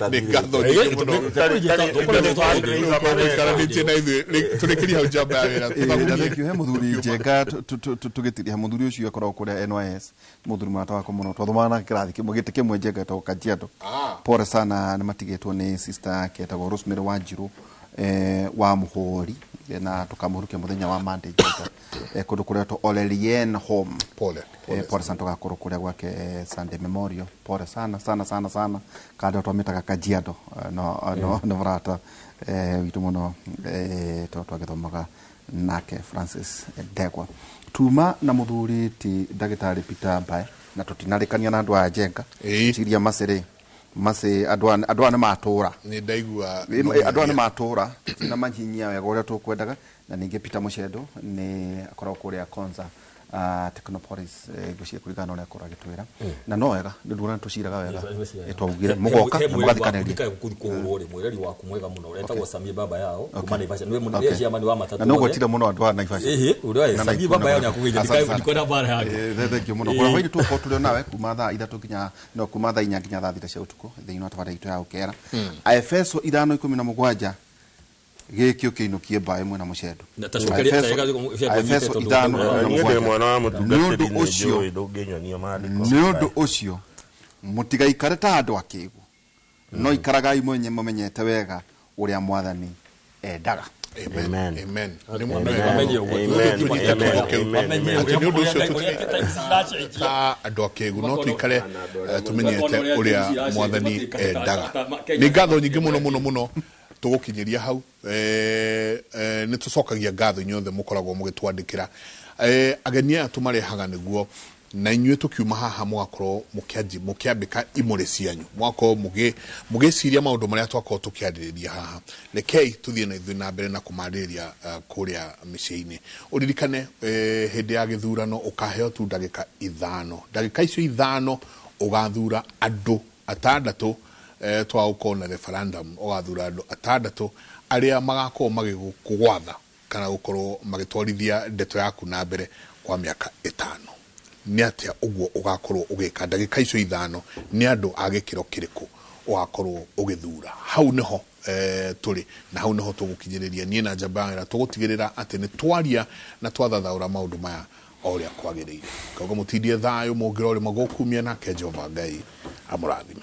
Na ithuĩ tũrĩkĩrie hau njamba ya wĩra. Thank you. He mũthuri Njenga tũgĩtiria mũthuri ũcio akoragwo kũrĩa NYS, mũthuri mũrata wakwa mũno, twathomaga nake kĩrathi kĩmwe gĩtĩ kĩmwe Njenga etagwo Kajiado. Pole sana nĩ matigĩtwo nĩ sister yake etagwo Rosemary Wanjiru wa Mũhũri na tukamũhurukia mũthenya wa Monday Njenga kũndũ kũrĩa to Olelien Home. Pole pole sana tugakorwo kũrĩa gwake Sunday Memorial. Pole sana sana sana sana kando twamĩtaga Kajiado no no no mũrata witũ mũno twagĩthomaga nake Francis Ndegwa. Tuma na mũthuri ti ndagĩtarĩ Peter Mbae na tũtinarĩkania na andũ a Njenga ciria macĩrĩ macĩ andũ aya nĩ matũra nĩ ndaigua andũ aya nĩ matũra na manyinyia wega ũrĩa tũkwendaga. Na ningĩ Peter Mucendo nĩ akoragwo kũrĩa Konza Technopolis ngwĩciria kũringana na ũrĩa akorwo agĩtwĩra na no wega nĩ ũndũ ũrĩa tũciraga wega twaugire mũgoka na mũgathikanĩria. Kũhũrwo rĩ mwĩreri waku mwega mũno ũretagwo Samie baba yao kuma Naivasha nĩwe mũnene chairman wa matatu na no gwetire mũno andũ a Naivasha. Ĩhĩ ũrĩa Samie baba yao nĩakũgeithia ndikwenda mbara yake. Thank you mũno. Kũrĩa hwaĩ-inĩ tũgũkorwo tũrĩ o nawe kuma thaa ithatũ nginya no kuma thaa inya nginya thaa thita cia ũtukũ thĩinĩ wa tabarĩra itũ ya Ũkera. Aefeso 5:17 gĩkĩ ũkĩinũkie mbaĩ mwena Mũcendo. Aefeso 5:17. Nĩ ũndũ ũcio mũtigaikare ta andũ akĩgu no ikaragai mũmenyete wega ũrĩa Mwathani endaga. Amen. Amen. Nĩ ũndũ ũcio ta andũ akĩgu no tũikare tũmenyete ũrĩa Mwathani endaga. Nĩ ngatho nyingĩ mũno mũno mũno tũgũkinyĩria hau. Nĩ tũcokagia ngatho inyuothe mũkoragwo mũgĩtwandĩkĩra. Ageni aya tũmarehaga nĩguo na inyuĩ tũkiuma haha mũgakorwo mũkĩambĩka imũrĩ cianyu, mũgakorwo mũgĩciria maũndũ marĩa twakorwo tũkĩarĩrĩria haha. Rekei tũthiĩ na ithuĩ na mbere na kũmarĩrĩria kũrĩa mĩciĩ-inĩ. Ũririkane hĩndĩ ya gĩthurano ũkaheo tu ndagĩka 5. Ndagĩka icio 5 ũgathura andũ atandatũ twagũkorwo na referendum, ũgathura andũ atandatũ arĩa magakorwo magĩkũgwatha kana gũkorwo magĩtwarithia ndeto yaku na mbere kwa mĩaka 5. Nĩ atĩa ũguo ũgakorwo ũgĩka ndagĩka icio 5? Nĩ andũ a gĩkĩro kĩrĩkũ ũgakorwo ũgĩthura? Hau nĩho tũrĩ na hau nĩho tũgũkinyĩrĩria. Niĩ na njamba ya wĩra tũgũtigĩrĩra atĩ nĩ twaria na twathathaũra maũndũ maya o ũrĩa kwagĩrĩire. Koguo mũtindie thayũ mũngĩrora ũrĩma gũkumia nake Jehova Ngai amũrathime.